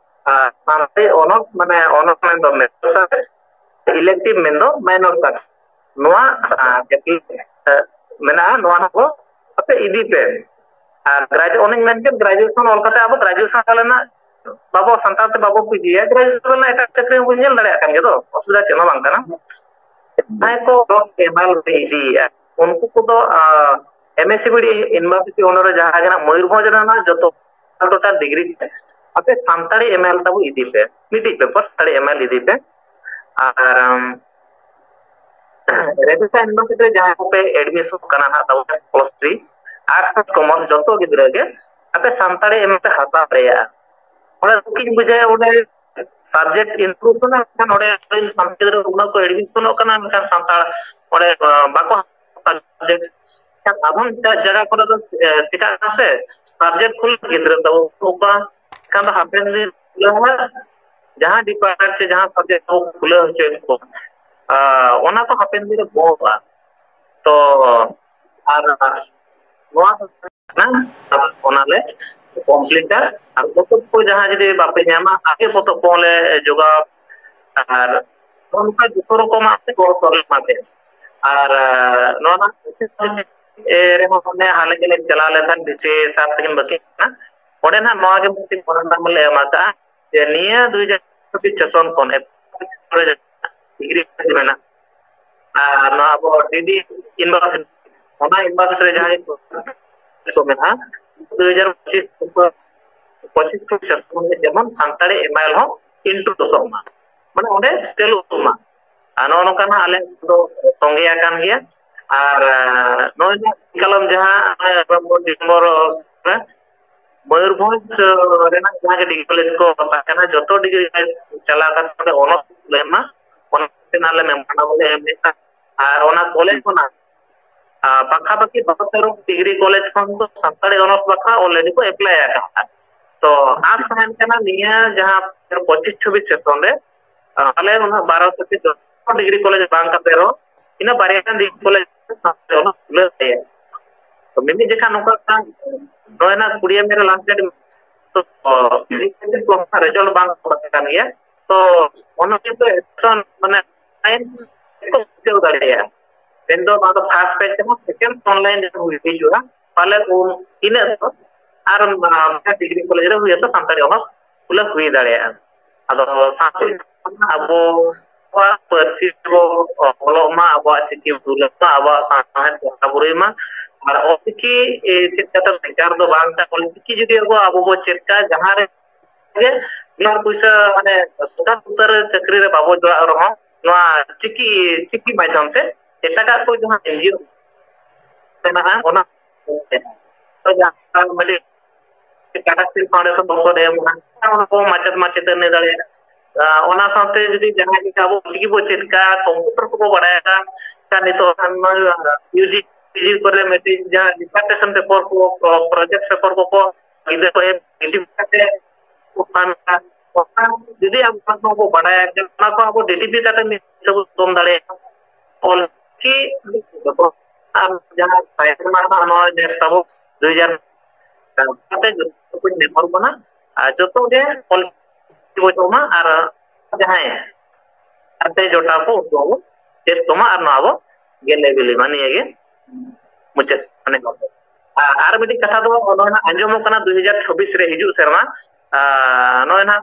ᱟᱨ ᱥᱟᱱᱛᱟᱲᱤ ᱚᱱᱚᱨᱥ, ᱢᱟᱱᱮ ᱚᱱᱚᱨᱥ ᱢᱮᱱᱫᱚ ᱢᱮᱡᱚᱨ ᱥᱟᱵᱡᱮᱠᱴ, ᱤᱞᱮᱠᱴᱤᱵᱷ ᱢᱮᱱᱫᱚ ᱢᱟᱭᱱᱚᱨ ᱥᱟᱵᱡᱮᱠᱴ, ᱱᱚᱣᱟ, ᱟᱨ, ᱢᱮᱱᱟᱜᱼᱟ, ᱱᱚᱣᱟ ᱦᱚᱸᱠᱚ ᱟᱯᱮ ᱤᱫᱤ ᱯᱮ᱾ ᱟᱨ ᱜᱨᱟᱡᱩ-, ᱚᱱᱮᱧ ᱢᱮᱱ ᱠᱮᱫ, ᱜᱨᱟᱡᱩᱭᱮᱥᱚᱱ ᱚᱞ ᱠᱟᱛᱮ ᱟᱵᱚ ᱜᱨᱟᱡᱩᱭᱮᱥᱚᱱ ᱚᱞ ᱨᱮᱱᱟᱜ ᱵᱟᱵᱚ, ᱥᱟᱱᱛᱟᱲ ᱛᱮ ᱵᱟᱵᱚ ᱯᱤᱡᱤᱭᱟ, ᱜᱨᱟᱡᱩᱭᱮᱥᱚᱱ ᱨᱮᱱᱟᱜ ᱮᱴᱟᱜ ᱪᱟᱹᱠᱨᱤ ᱦᱚᱸᱵᱚᱱ ᱧᱮᱞ ᱫᱟᱲᱮᱭᱟᱜ ᱠᱟᱱ ᱜᱮᱭᱟ, ᱛᱚ ᱚᱥᱩᱵᱤᱫᱷᱟ ᱪᱮᱫ ᱦᱚᱸ ᱵᱟᱝ ᱠᱟᱱᱟ᱾ ᱡᱟᱦᱟᱸᱭ ᱠᱚ ᱮᱢ ᱟᱭ ᱞᱮ ᱤᱫᱤᱭᱮᱫᱼᱟ, ᱩᱱᱠᱩ ᱠᱚᱫᱚ, ᱟᱸ, ᱮᱢ ᱮ ᱥᱤ ᱵᱤ ᱰᱤ ᱤᱭᱩᱱᱤᱵᱷᱟᱨᱥᱤᱴᱤ ᱚᱱᱟ ᱨᱮ ᱡᱟᱦᱟᱸ ᱜᱮ ᱱᱟᱜ ᱢᱚᱭᱩᱨᱵᱷᱚᱸᱡᱽ ᱨᱮᱱᱟᱜ ᱡᱚᱛᱚ ᱴᱳᱴᱟᱞ ᱰᱤᱜᱽᱨᱤ ᱛᱮ ᱟᱯᱮ ᱥᱟᱱᱛᱟᱲᱤ ᱮᱢ ᱮᱞ ᱛᱟᱵᱚ ᱤᱫᱤ ᱯᱮ, ᱢᱤᱫᱴᱤᱡ ᱯᱮᱯᱟᱨ ᱥᱟᱱᱛᱟᱲᱤ ᱮᱢ ᱮᱞ ᱤᱫᱤ ᱯᱮ᱾ ᱟᱨ, ᱟᱢ, ᱨᱮᱵᱷᱮᱱᱥᱟ ᱤᱭᱩᱱᱤᱵᱷᱟᱨᱥᱤᱴᱤ ᱨᱮ ᱡᱟᱦᱟᱸᱭ ᱠᱚᱯᱮ ᱮᱰᱢᱤᱥᱚᱱ ᱠᱟᱱᱟ ᱱᱟᱜ ᱛᱟᱵᱚ ᱯᱞᱟᱥ ᱛᱷᱨᱤ, ᱟᱨᱴᱥ ᱟᱨ ᱠᱚᱢᱟᱨᱥ ᱡᱚᱛᱚ ᱜᱤᱫᱽᱨᱟᱹ ᱜᱮ ᱟᱯᱮ ᱥᱟᱱᱛᱟᱲᱤ ᱮᱢ ᱮ ᱯᱮ ᱦᱟᱛᱟᱣ ᱫᱟᱲᱮᱭᱟᱜᱼᱟ᱾ ᱚᱸᱰᱮ ᱫᱩᱠᱤᱧ ᱵᱩᱡᱷᱟᱹᱣᱟ, ᱚᱸᱰᱮ ᱥᱟᱵᱡᱮᱠᱴ ᱤᱱᱠᱞᱩᱰ ᱠᱟᱱᱟ, ᱢᱮᱱᱠᱷᱟᱱ ᱚᱸᱰᱮ ᱥᱟᱱᱛᱟᱲ ᱜᱤᱫᱽᱨᱟᱹ ᱩᱱᱟᱹᱜ ᱠᱚ ᱮᱰᱢᱤᱥᱚᱱᱚᱜ ᱠᱟᱱᱟ, ᱢᱮᱱᱠᱷᱟᱱ ᱥᱟᱱᱛᱟᱲ ᱚᱸᱰᱮ, ᱟ, ᱵᱟᱠᱚ ᱦᱟᱛᱟᱣ ᱫᱟ᱾ ᱟᱫᱚᱢ ᱮᱴᱟᱜ ᱡᱟᱭᱜᱟ ᱠᱚᱨᱮ ᱫᱚ, ᱮ, ᱪᱤᱠᱟᱹᱜ ᱠᱟᱱᱟ ᱥᱮ, ᱥᱟᱵᱡᱮᱠᱴ ᱠᱷᱩᱞᱟᱹ ᱜᱤᱫᱽᱨᱟᱹ ᱛᱟᱵᱚ ᱵᱟᱹᱱᱩᱜ ᱠᱚᱣᱟ, ᱮᱱᱠᱷᱟᱱ ᱫᱚ ᱦᱟᱯᱮᱱ ᱫᱤᱱ ᱠᱷᱩᱞᱟᱹᱣ ᱢᱟ, ᱡᱟᱦᱟᱸ ᱰᱤᱯᱟᱨᱴᱢᱮᱱᱴ ᱥᱮ ᱡᱟᱦᱟᱸ ᱥᱟᱵᱡᱮᱠᱴ ᱠᱚ ᱠᱷᱩᱞᱟᱹᱣ ᱦᱚᱪᱚᱭᱮᱫ ᱠᱚ, ᱟ, ᱚᱱᱟ ᱠᱚ ᱦᱟᱯᱮᱱ ᱫᱤᱱ ᱨᱮ ᱵᱚᱦᱚᱜᱼᱟ᱾ ᱛᱚ, ᱟᱨ ᱱᱚᱣᱟ ᱠᱟᱱᱟ, ᱚᱱᱟᱞᱮ ᱠᱚᱢᱯᱞᱤᱴᱟ᱾ ᱟᱨ ᱯᱚᱛᱚᱵ ᱠᱚ ᱡᱟᱦᱟᱸ ᱡᱩᱫᱤ ᱵᱟᱯᱮ ᱧᱟᱢᱟ, ᱟᱜᱮ ᱯᱚᱛᱚᱵ ᱠᱚᱦᱚᱸ ᱞᱮ ᱡᱚᱜᱟᱣ, ᱟᱨ ᱱᱚᱝᱠᱟ ᱡᱚᱛᱚ ᱨᱚᱠᱚᱢᱟᱜ ᱛᱮ ᱜᱚᱲᱚ ᱥᱚᱦᱚᱫ ᱞᱮ ᱮᱢᱟ ᱯᱮᱭᱟ᱾ ᱟᱨ, ᱟᱨ ᱱᱚᱣᱟ ᱨᱮᱱᱟᱜ ᱮ, ᱨᱮᱦᱚᱸ ᱚᱱᱮ ᱦᱟᱞᱮ ᱜᱮᱞᱮ ᱪᱟᱞᱟᱣ ᱞᱮᱱ ᱛᱟᱦᱮᱸᱫ, ᱵᱤᱥᱤ ᱥᱟᱨ ᱛᱟᱹᱠᱤᱱ ᱵᱟᱹᱠᱤ ᱠᱟᱱᱟ᱾ ᱚᱸᱰᱮ ᱱᱟᱦᱟᱜ ᱱᱚᱣᱟ ᱜᱮ ᱢᱤᱫᱴᱤᱡ ᱢᱮᱢᱳᱨᱮᱱᱰᱟᱢ ᱞᱮ ᱮᱢ ᱟᱠᱟᱫᱼᱟ ᱡᱮ ᱱᱤᱭᱟᱹ ᱫᱩ ᱦᱟᱡᱟᱨ ᱪᱷᱟᱵᱵᱤᱥ ᱥᱮᱥᱚᱱ ᱠᱷᱚᱱ ᱰᱤᱜᱽᱨᱤ ᱢᱮᱱᱟᱜᱼᱟ, ᱟᱨ ᱱᱚᱣᱟ ᱟᱵᱚ ᱰᱤᱰᱤ ᱤᱭᱩᱱᱤᱵᱷᱟᱨᱥᱤᱴᱤ, ᱚᱱᱟ ᱤᱭᱩᱱᱤᱵᱷᱟᱨᱥᱤᱴᱤ ᱨᱮ ᱡᱟᱦᱟᱸ ᱠᱚ ᱢᱮᱱᱟᱜᱼᱟ, ᱫᱩ ᱦᱟᱡᱟᱨ ᱯᱚᱸᱪᱤᱥ ᱯᱚᱸᱪᱤᱥ ᱠᱷᱚᱱ ᱥᱮᱥᱚᱱ ᱨᱮ ᱡᱮᱢᱚᱱ ᱥᱟᱱᱛᱟᱲᱤ ᱮᱢ ᱟᱭ ᱮᱞ ᱦᱚᱸ ᱤᱱᱴᱨᱳᱰᱩᱥᱚᱜ ᱢᱟ, ᱢᱟᱱᱮ ᱚᱸᱰᱮ ᱪᱟᱹᱞᱩᱜ ᱢᱟ᱾ ᱟᱨ ᱱᱚᱜᱼᱚ ᱱᱚᱝᱠᱟ ᱱᱟᱜ ᱟᱞᱮ ᱫᱚ ᱛᱚᱸᱜᱮ ᱟᱠᱟᱱ ᱜᱮᱭᱟ᱾ ᱟᱨ, ᱟᱨ, ᱱᱚᱜᱼᱚᱭ ᱱᱟᱜ ᱠᱟᱞᱚᱢ ᱡᱟᱦᱟᱸ, ᱱᱚᱜᱼᱚᱭ ᱱᱚᱵᱷᱮᱢᱵᱚᱨ, ᱰᱤᱥᱮᱢᱵᱚᱨ ᱨᱮ ᱢᱚᱭᱩᱨᱵᱷᱚᱸᱡᱽ ᱨᱮᱱᱟᱜ ᱡᱟᱦᱟᱸ ᱜᱮ ᱰᱤᱜᱽᱨᱤ ᱠᱚᱞᱮᱡᱽ ᱠᱚ ᱯᱟᱥ ᱠᱟᱱᱟ, ᱡᱚᱛᱚ ᱰᱤᱜᱽᱨᱤ ᱠᱚᱞᱮᱡᱽ ᱪᱟᱞᱟᱣ ᱠᱟᱛᱮ ᱚᱸᱰᱮ ᱚᱱᱚᱨᱥ ᱞᱮ ᱮᱢᱟ, ᱚᱱᱟ ᱠᱷᱟᱹᱛᱤᱨ ᱟᱞᱮ ᱢᱮᱢᱳᱨᱮᱱᱰᱟᱢ ᱞᱮ ᱮᱢ ᱞᱮᱫᱟ᱾ ᱟᱨ ᱚᱱᱟ ᱠᱚᱞᱮᱡᱽ ᱠᱷᱚᱱᱟᱜ, ᱟᱨ, ᱯᱟᱠᱷᱟ ᱯᱟᱠᱷᱤ ᱵᱟᱨᱚ ᱛᱮᱨᱚ ᱰᱤᱜᱽᱨᱤ ᱠᱚᱞᱮᱡᱽ ᱠᱷᱚᱱ ᱫᱚ ᱥᱟᱱᱛᱟᱲᱤ ᱚᱱᱚᱨᱥ ᱵᱟᱠᱷᱨᱟ already ᱠᱚ ᱮᱯᱞᱟᱭ ᱟᱠᱟᱫᱟ᱾ ᱛᱚ ᱟᱥ ᱛᱟᱦᱮᱱ ᱠᱟᱱᱟ ᱱᱤᱭᱟᱹ ᱡᱟᱦᱟᱸ ᱯᱚᱸᱪᱤᱥ ᱪᱷᱚᱵᱵᱤᱥ ᱥᱮᱥᱚᱱ ᱨᱮ, ᱟᱨ ᱟᱞᱮ ᱚᱱᱟ ᱵᱟᱨᱚ ᱛᱷᱮᱠᱮ ᱪᱚᱫᱫᱚ ᱰᱤᱜᱽᱨᱤ ᱠᱚᱞᱮᱡᱽ ᱵᱟᱝ ᱠᱟᱛᱮ ᱨᱮᱦᱚᱸ ᱤᱱᱟᱹ ᱵᱟᱨᱭᱟ ᱜᱟᱱ ᱰᱤᱜᱽᱨᱤ ᱠᱚᱞᱮᱡᱽ ᱥᱟᱱᱛᱟᱲᱤ ᱚᱱᱚᱨᱥ ᱠᱷᱩᱞᱟᱹᱣ ᱛᱟᱭᱟ᱾ ᱛᱚ ᱢᱤᱢᱤᱫ ᱡᱚᱠᱷᱟ ᱱᱚᱝᱠᱟ ᱠᱟᱱ, ᱱᱚᱜᱼᱚᱭ ᱱᱟᱜ ᱠᱩᱲᱤᱭᱟᱹ ᱢᱮ ᱨᱮ ᱞᱟᱥᱴ ᱰᱮᱴ, ᱛᱚ ᱨᱮᱡᱟᱞᱴ ᱵᱟᱝ ᱚᱰᱚᱠ ᱟᱠᱟᱱ ᱜᱮᱭᱟ᱾ ᱛᱚ ᱚᱱᱟ ᱠᱤᱱᱛᱩ ᱮᱠᱥᱚᱱ ᱢᱟᱱᱮ ᱴᱟᱭᱤᱢ ᱠᱚ ᱵᱩᱡᱷᱟᱹᱣ ᱫᱟᱲᱮᱭᱟᱜᱼᱟ᱾ ᱢᱮᱱᱫᱚ ᱱᱚᱣᱟ ᱫᱚ ᱯᱷᱟᱥᱴ ᱯᱮᱡᱽ ᱛᱮᱦᱚᱸ ᱥᱮᱠᱮᱱᱰ ᱚᱱᱞᱟᱭᱤᱱ ᱨᱮ ᱦᱩᱭ ᱦᱤᱡᱩᱜᱼᱟ᱾ ᱯᱟᱞᱮ ᱩᱱ ᱤᱱᱟᱹᱜ ᱫᱚ ᱟᱨ ᱰᱤᱜᱽᱨᱤ ᱠᱚᱞᱮᱡᱽ ᱨᱮ ᱦᱩᱭ ᱟᱛᱚ ᱥᱟᱱᱛᱟᱲᱤ ᱚᱱᱟᱨᱥ ᱠᱷᱩᱞᱟᱹ ᱦᱩᱭ ᱫᱟᱲᱮᱭᱟᱜᱼᱟ᱾ ᱟᱫᱚ ᱥᱟᱶᱛᱮ ᱟᱵᱚ ᱟᱵᱚᱣᱟᱜ ᱯᱟᱹᱨᱥᱤ ᱛᱮᱵᱚ ᱚᱞᱚᱜ ᱢᱟ, ᱟᱵᱚᱣᱟᱜ ᱪᱤᱠᱤ ᱵᱚ ᱫᱩᱞᱟᱹᱲ ᱢᱟ, ᱟᱵᱚᱣᱟᱜ ᱥᱟᱶᱦᱮᱫ ᱵᱚ ᱦᱟᱨᱟ ᱵᱩᱨᱩᱭ ᱢᱟ᱾ ᱟᱨ ᱚᱞᱪᱤᱠᱤ, ᱮ, ᱪᱮᱫ ᱠᱟᱛᱮ ᱵᱮᱠᱟᱨ ᱫᱚ ᱵᱟᱝ ᱠᱟᱱᱟ᱾ ᱚᱞᱪᱤᱠᱤ ᱡᱩᱫᱤ ᱟᱵᱚ, ᱟᱵᱚ ᱵᱚ ᱪᱮᱫ ᱠᱟ, ᱡᱟᱦᱟᱸ ᱨᱮ ᱜᱮ ᱱᱚᱣᱟ ᱯᱩᱭᱥᱟᱹ ᱢᱟᱱᱮ ᱥᱚᱨᱠᱟᱨ ᱩᱛᱟᱹᱨ ᱪᱟᱹᱠᱨᱤ ᱨᱮ ᱵᱟᱵᱚ ᱡᱚᱲᱟᱜ ᱨᱮᱦᱚᱸ, ᱱᱚᱣᱟ ᱪᱤᱠᱤ, ᱪᱤᱠᱤ ᱢᱟᱫᱽᱫᱷᱚᱢ ᱛᱮ ᱮᱴᱟᱜᱟᱜ ᱠᱚ ᱡᱟᱦᱟᱸ ᱮᱱ ᱡᱤ ᱳ ᱢᱮᱱᱟᱜᱼᱟ, ᱚᱱᱟ ᱡᱟᱦᱟᱸ ᱢᱟᱱᱮ ᱴᱟᱴᱟ ᱥᱴᱤᱞ ᱯᱷᱟᱣᱩᱱᱰᱮᱥᱚᱱ ᱵᱚᱱ ᱮᱢ ᱠᱟᱱᱟ, ᱚᱱᱟ ᱠᱚ ᱢᱟᱪᱮᱫ ᱢᱟᱪᱮᱛᱟᱹᱱᱤ ᱫᱟᱲᱮᱭᱟᱜᱼᱟ᱾ ᱟᱨ ᱚᱱᱟ ᱥᱟᱶᱛᱮ ᱡᱩᱫᱤ ᱡᱟᱦᱟᱸᱭ ᱡᱩᱫᱤ ᱟᱵᱚ ᱪᱤᱠᱤ ᱵᱚ ᱪᱮᱫ ᱠᱟᱜᱼᱟ, ᱠᱚᱢᱯᱤᱭᱩᱴᱟᱨ ᱠᱚᱵᱚ ᱵᱟᱲᱟᱭᱟ, ᱠᱷᱟᱱ ᱱᱤᱛᱚᱜ ᱠᱷᱟᱱ ᱱᱚᱣᱟ ᱭᱩ ᱡᱤ, ᱯᱤ ᱡᱤ ᱠᱚᱨᱮ ᱢᱤᱫᱴᱤᱡ ᱡᱟᱦᱟᱸ ᱰᱤᱥᱟᱨᱴᱮᱥᱚᱱ ᱯᱮᱯᱟᱨ ᱠᱚ, ᱯᱨᱚᱡᱮᱠᱴ ᱯᱮᱯᱟᱨ ᱠᱚᱠᱚ ᱜᱤᱫᱽᱨᱟᱹ ᱠᱚ ᱮᱢ ᱤᱫᱤ ᱠᱟᱛᱮ ᱚᱱᱟ ᱡᱩᱫᱤ ᱟᱵᱚ ᱵᱚᱱ ᱵᱟᱲᱟᱭᱟ ᱡᱮ ᱚᱱᱟ ᱠᱚ ᱟᱵᱚ ᱰᱤ ᱴᱤ ᱯᱤ ᱠᱟᱛᱮ ᱢᱤᱫ ᱛᱮᱵᱚ ᱠᱚᱢ ᱫᱟᱲᱮᱭᱟᱜᱼᱟ᱾ ᱚᱞᱪᱤᱠᱤ ᱟᱨ ᱡᱟᱦᱟᱸ ᱛᱟᱭᱚᱢ ᱨᱮᱱᱟᱜ ᱱᱚᱣᱟ ᱱᱮᱥ ᱛᱟᱵᱚ ᱫᱩ ᱦᱟᱡᱟᱨ ᱠᱟᱛᱮ ᱡᱚᱛᱚ ᱠᱚ ᱱᱮᱦᱚᱨ ᱵᱚᱱᱟ ᱟᱨ ᱡᱚᱛᱚ ᱜᱮ ᱚᱞᱪᱤᱠᱤ ᱵᱚ ᱪᱮᱫ ᱢᱟ ᱟᱨ ᱡᱟᱦᱟᱸᱭ ᱟᱨ ᱯᱮ ᱡᱚᱴᱟᱣ ᱠᱚ ᱩᱱᱠᱩ ᱦᱚᱸᱵᱚ ᱪᱮᱫ ᱠᱚᱢᱟ ᱟᱨ ᱱᱚᱣᱟ ᱵᱚ ᱜᱮᱞᱮ ᱵᱤᱞᱤ ᱢᱟ᱾ ᱱᱤᱭᱟᱹ ᱜᱮ ᱢᱩᱪᱟᱹᱫ ᱢᱟᱱᱮ ᱟᱨ ᱢᱤᱫᱴᱤᱡ ᱠᱟᱛᱷᱟ ᱫᱚ ᱱᱚᱜᱼᱚᱭ ᱱᱟᱜ ᱟᱸᱡᱚᱢᱚᱜ ᱠᱟᱱᱟ ᱫᱩ ᱦᱟᱡᱟᱨ ᱪᱷᱟᱵᱵᱤᱥ ᱨᱮ ᱦᱤᱡᱩᱜ ᱥᱮᱨᱢᱟ ᱱᱚᱜᱼᱚᱭ ᱱᱟᱜ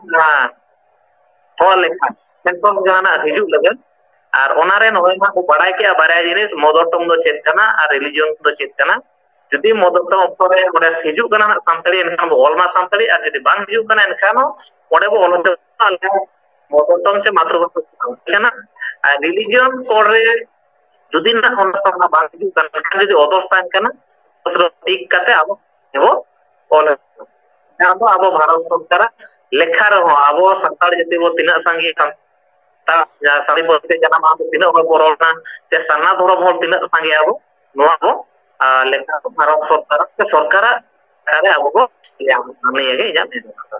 ᱦᱚᱲ ᱞᱮᱠᱷᱟ ᱥᱮᱱᱥᱟᱥ ᱡᱟᱦᱟᱱᱟᱜ ᱦᱤᱡᱩᱜ ᱞᱟᱹᱜᱤᱫ᱾ ᱟᱨ ᱚᱱᱟᱨᱮ ᱱᱚᱜᱼᱚᱭ ᱱᱟᱜ ᱵᱚ ᱵᱟᱲᱟᱭ ᱠᱮᱜᱼᱟ ᱵᱟᱨᱭᱟ ᱡᱤᱱᱤᱥ, ᱢᱚᱫᱚᱨ ᱴᱚᱝ ᱫᱚ ᱪᱮᱫ ᱠᱟᱱᱟ ᱟᱨ ᱨᱤᱞᱤᱡᱤᱭᱚᱱ ᱫᱚ ᱪᱮᱫ ᱠᱟᱱᱟ᱾ ᱡᱩᱫᱤ ᱢᱚᱫᱚᱨ ᱴᱚᱝ ᱚᱠᱛᱚ ᱨᱮ ᱚᱸᱰᱮ ᱦᱤᱡᱩᱜ ᱠᱟᱱᱟ ᱱᱟᱜ ᱥᱟᱱᱛᱟᱲᱤ, ᱮᱱᱠᱷᱟᱱ ᱵᱚ ᱚᱞ ᱢᱟ ᱥᱟᱱᱛᱟᱲᱤ, ᱟᱨ ᱡᱩᱫᱤ ᱵᱟᱝ ᱦᱤᱡᱩᱜ ᱠᱟᱱᱟ ᱮᱱᱠᱷᱟᱱ ᱦᱚᱸ ᱚᱸᱰᱮ ᱵᱚ ᱚᱞ ᱦᱚᱪᱚ ᱢᱚᱫᱚᱨ ᱴᱚᱝ ᱥᱮ ᱢᱟᱛᱨᱤᱵᱷᱟᱥᱟ ᱠᱟᱱᱟ᱾ ᱟᱨ ᱨᱤᱞᱤᱡᱤᱭᱚᱱ ᱠᱳᱰ ᱨᱮ ᱡᱩᱫᱤ ᱱᱟᱜ ᱚᱱᱟ ᱵᱟᱝ ᱦᱤᱡᱩᱜ ᱠᱟᱱ ᱠᱷᱟᱱ, ᱡᱩᱫᱤ ᱚᱫᱚᱨ ᱥᱟᱝ ᱠᱟᱱᱟ, ᱴᱤᱠ ᱠᱟᱛᱮ ᱟᱵᱚ ᱵᱚ ᱚᱞ ᱦᱚᱪᱚ᱾ ᱡᱟᱦᱟᱸ ᱫᱚ ᱟᱵᱚ ᱵᱷᱟᱨᱚᱛ ᱥᱚᱨᱠᱟᱨᱟᱜ ᱞᱮᱠᱷᱟ ᱨᱮᱦᱚᱸ ᱟᱵᱚ ᱥᱟᱱᱛᱟᱲ ᱡᱟᱹᱛᱤ ᱵᱚ ᱛᱤᱱᱟᱹᱜ ᱥᱟᱸᱜᱮ, ᱥᱟᱱᱛᱟᱲ ᱡᱟᱦᱟᱸ ᱥᱟᱱᱛᱟᱲᱤ ᱯᱟᱹᱨᱥᱤ ᱛᱮ ᱡᱟᱱᱟᱢ ᱟᱵᱚ ᱛᱤᱱᱟᱹᱜ ᱦᱚᱲ ᱵᱚ ᱨᱚᱲ ᱠᱟᱱᱟ, ᱥᱮ ᱥᱟᱨᱱᱟ ᱫᱷᱚᱨᱚᱢ ᱦᱚᱲ ᱛᱤᱱᱟᱹᱜ ᱥᱟᱸᱜᱮ ᱟᱵᱚ, ᱱᱚᱣᱟ ᱵᱚ ᱟᱨ ᱞᱮᱠᱷᱟ ᱫᱚ ᱵᱷᱟᱨᱚᱛ ᱥᱚᱨᱠᱟᱨᱟᱜ ᱥᱮ ᱥᱚᱨᱠᱟᱨᱟᱜ ᱨᱮ ᱟᱵᱚ ᱵᱚ ᱧᱟᱢᱟ᱾ ᱱᱤᱭᱟᱹ ᱜᱮ ᱤᱧᱟᱹᱜ ᱢᱮᱱ ᱠᱟᱛᱷᱟ᱾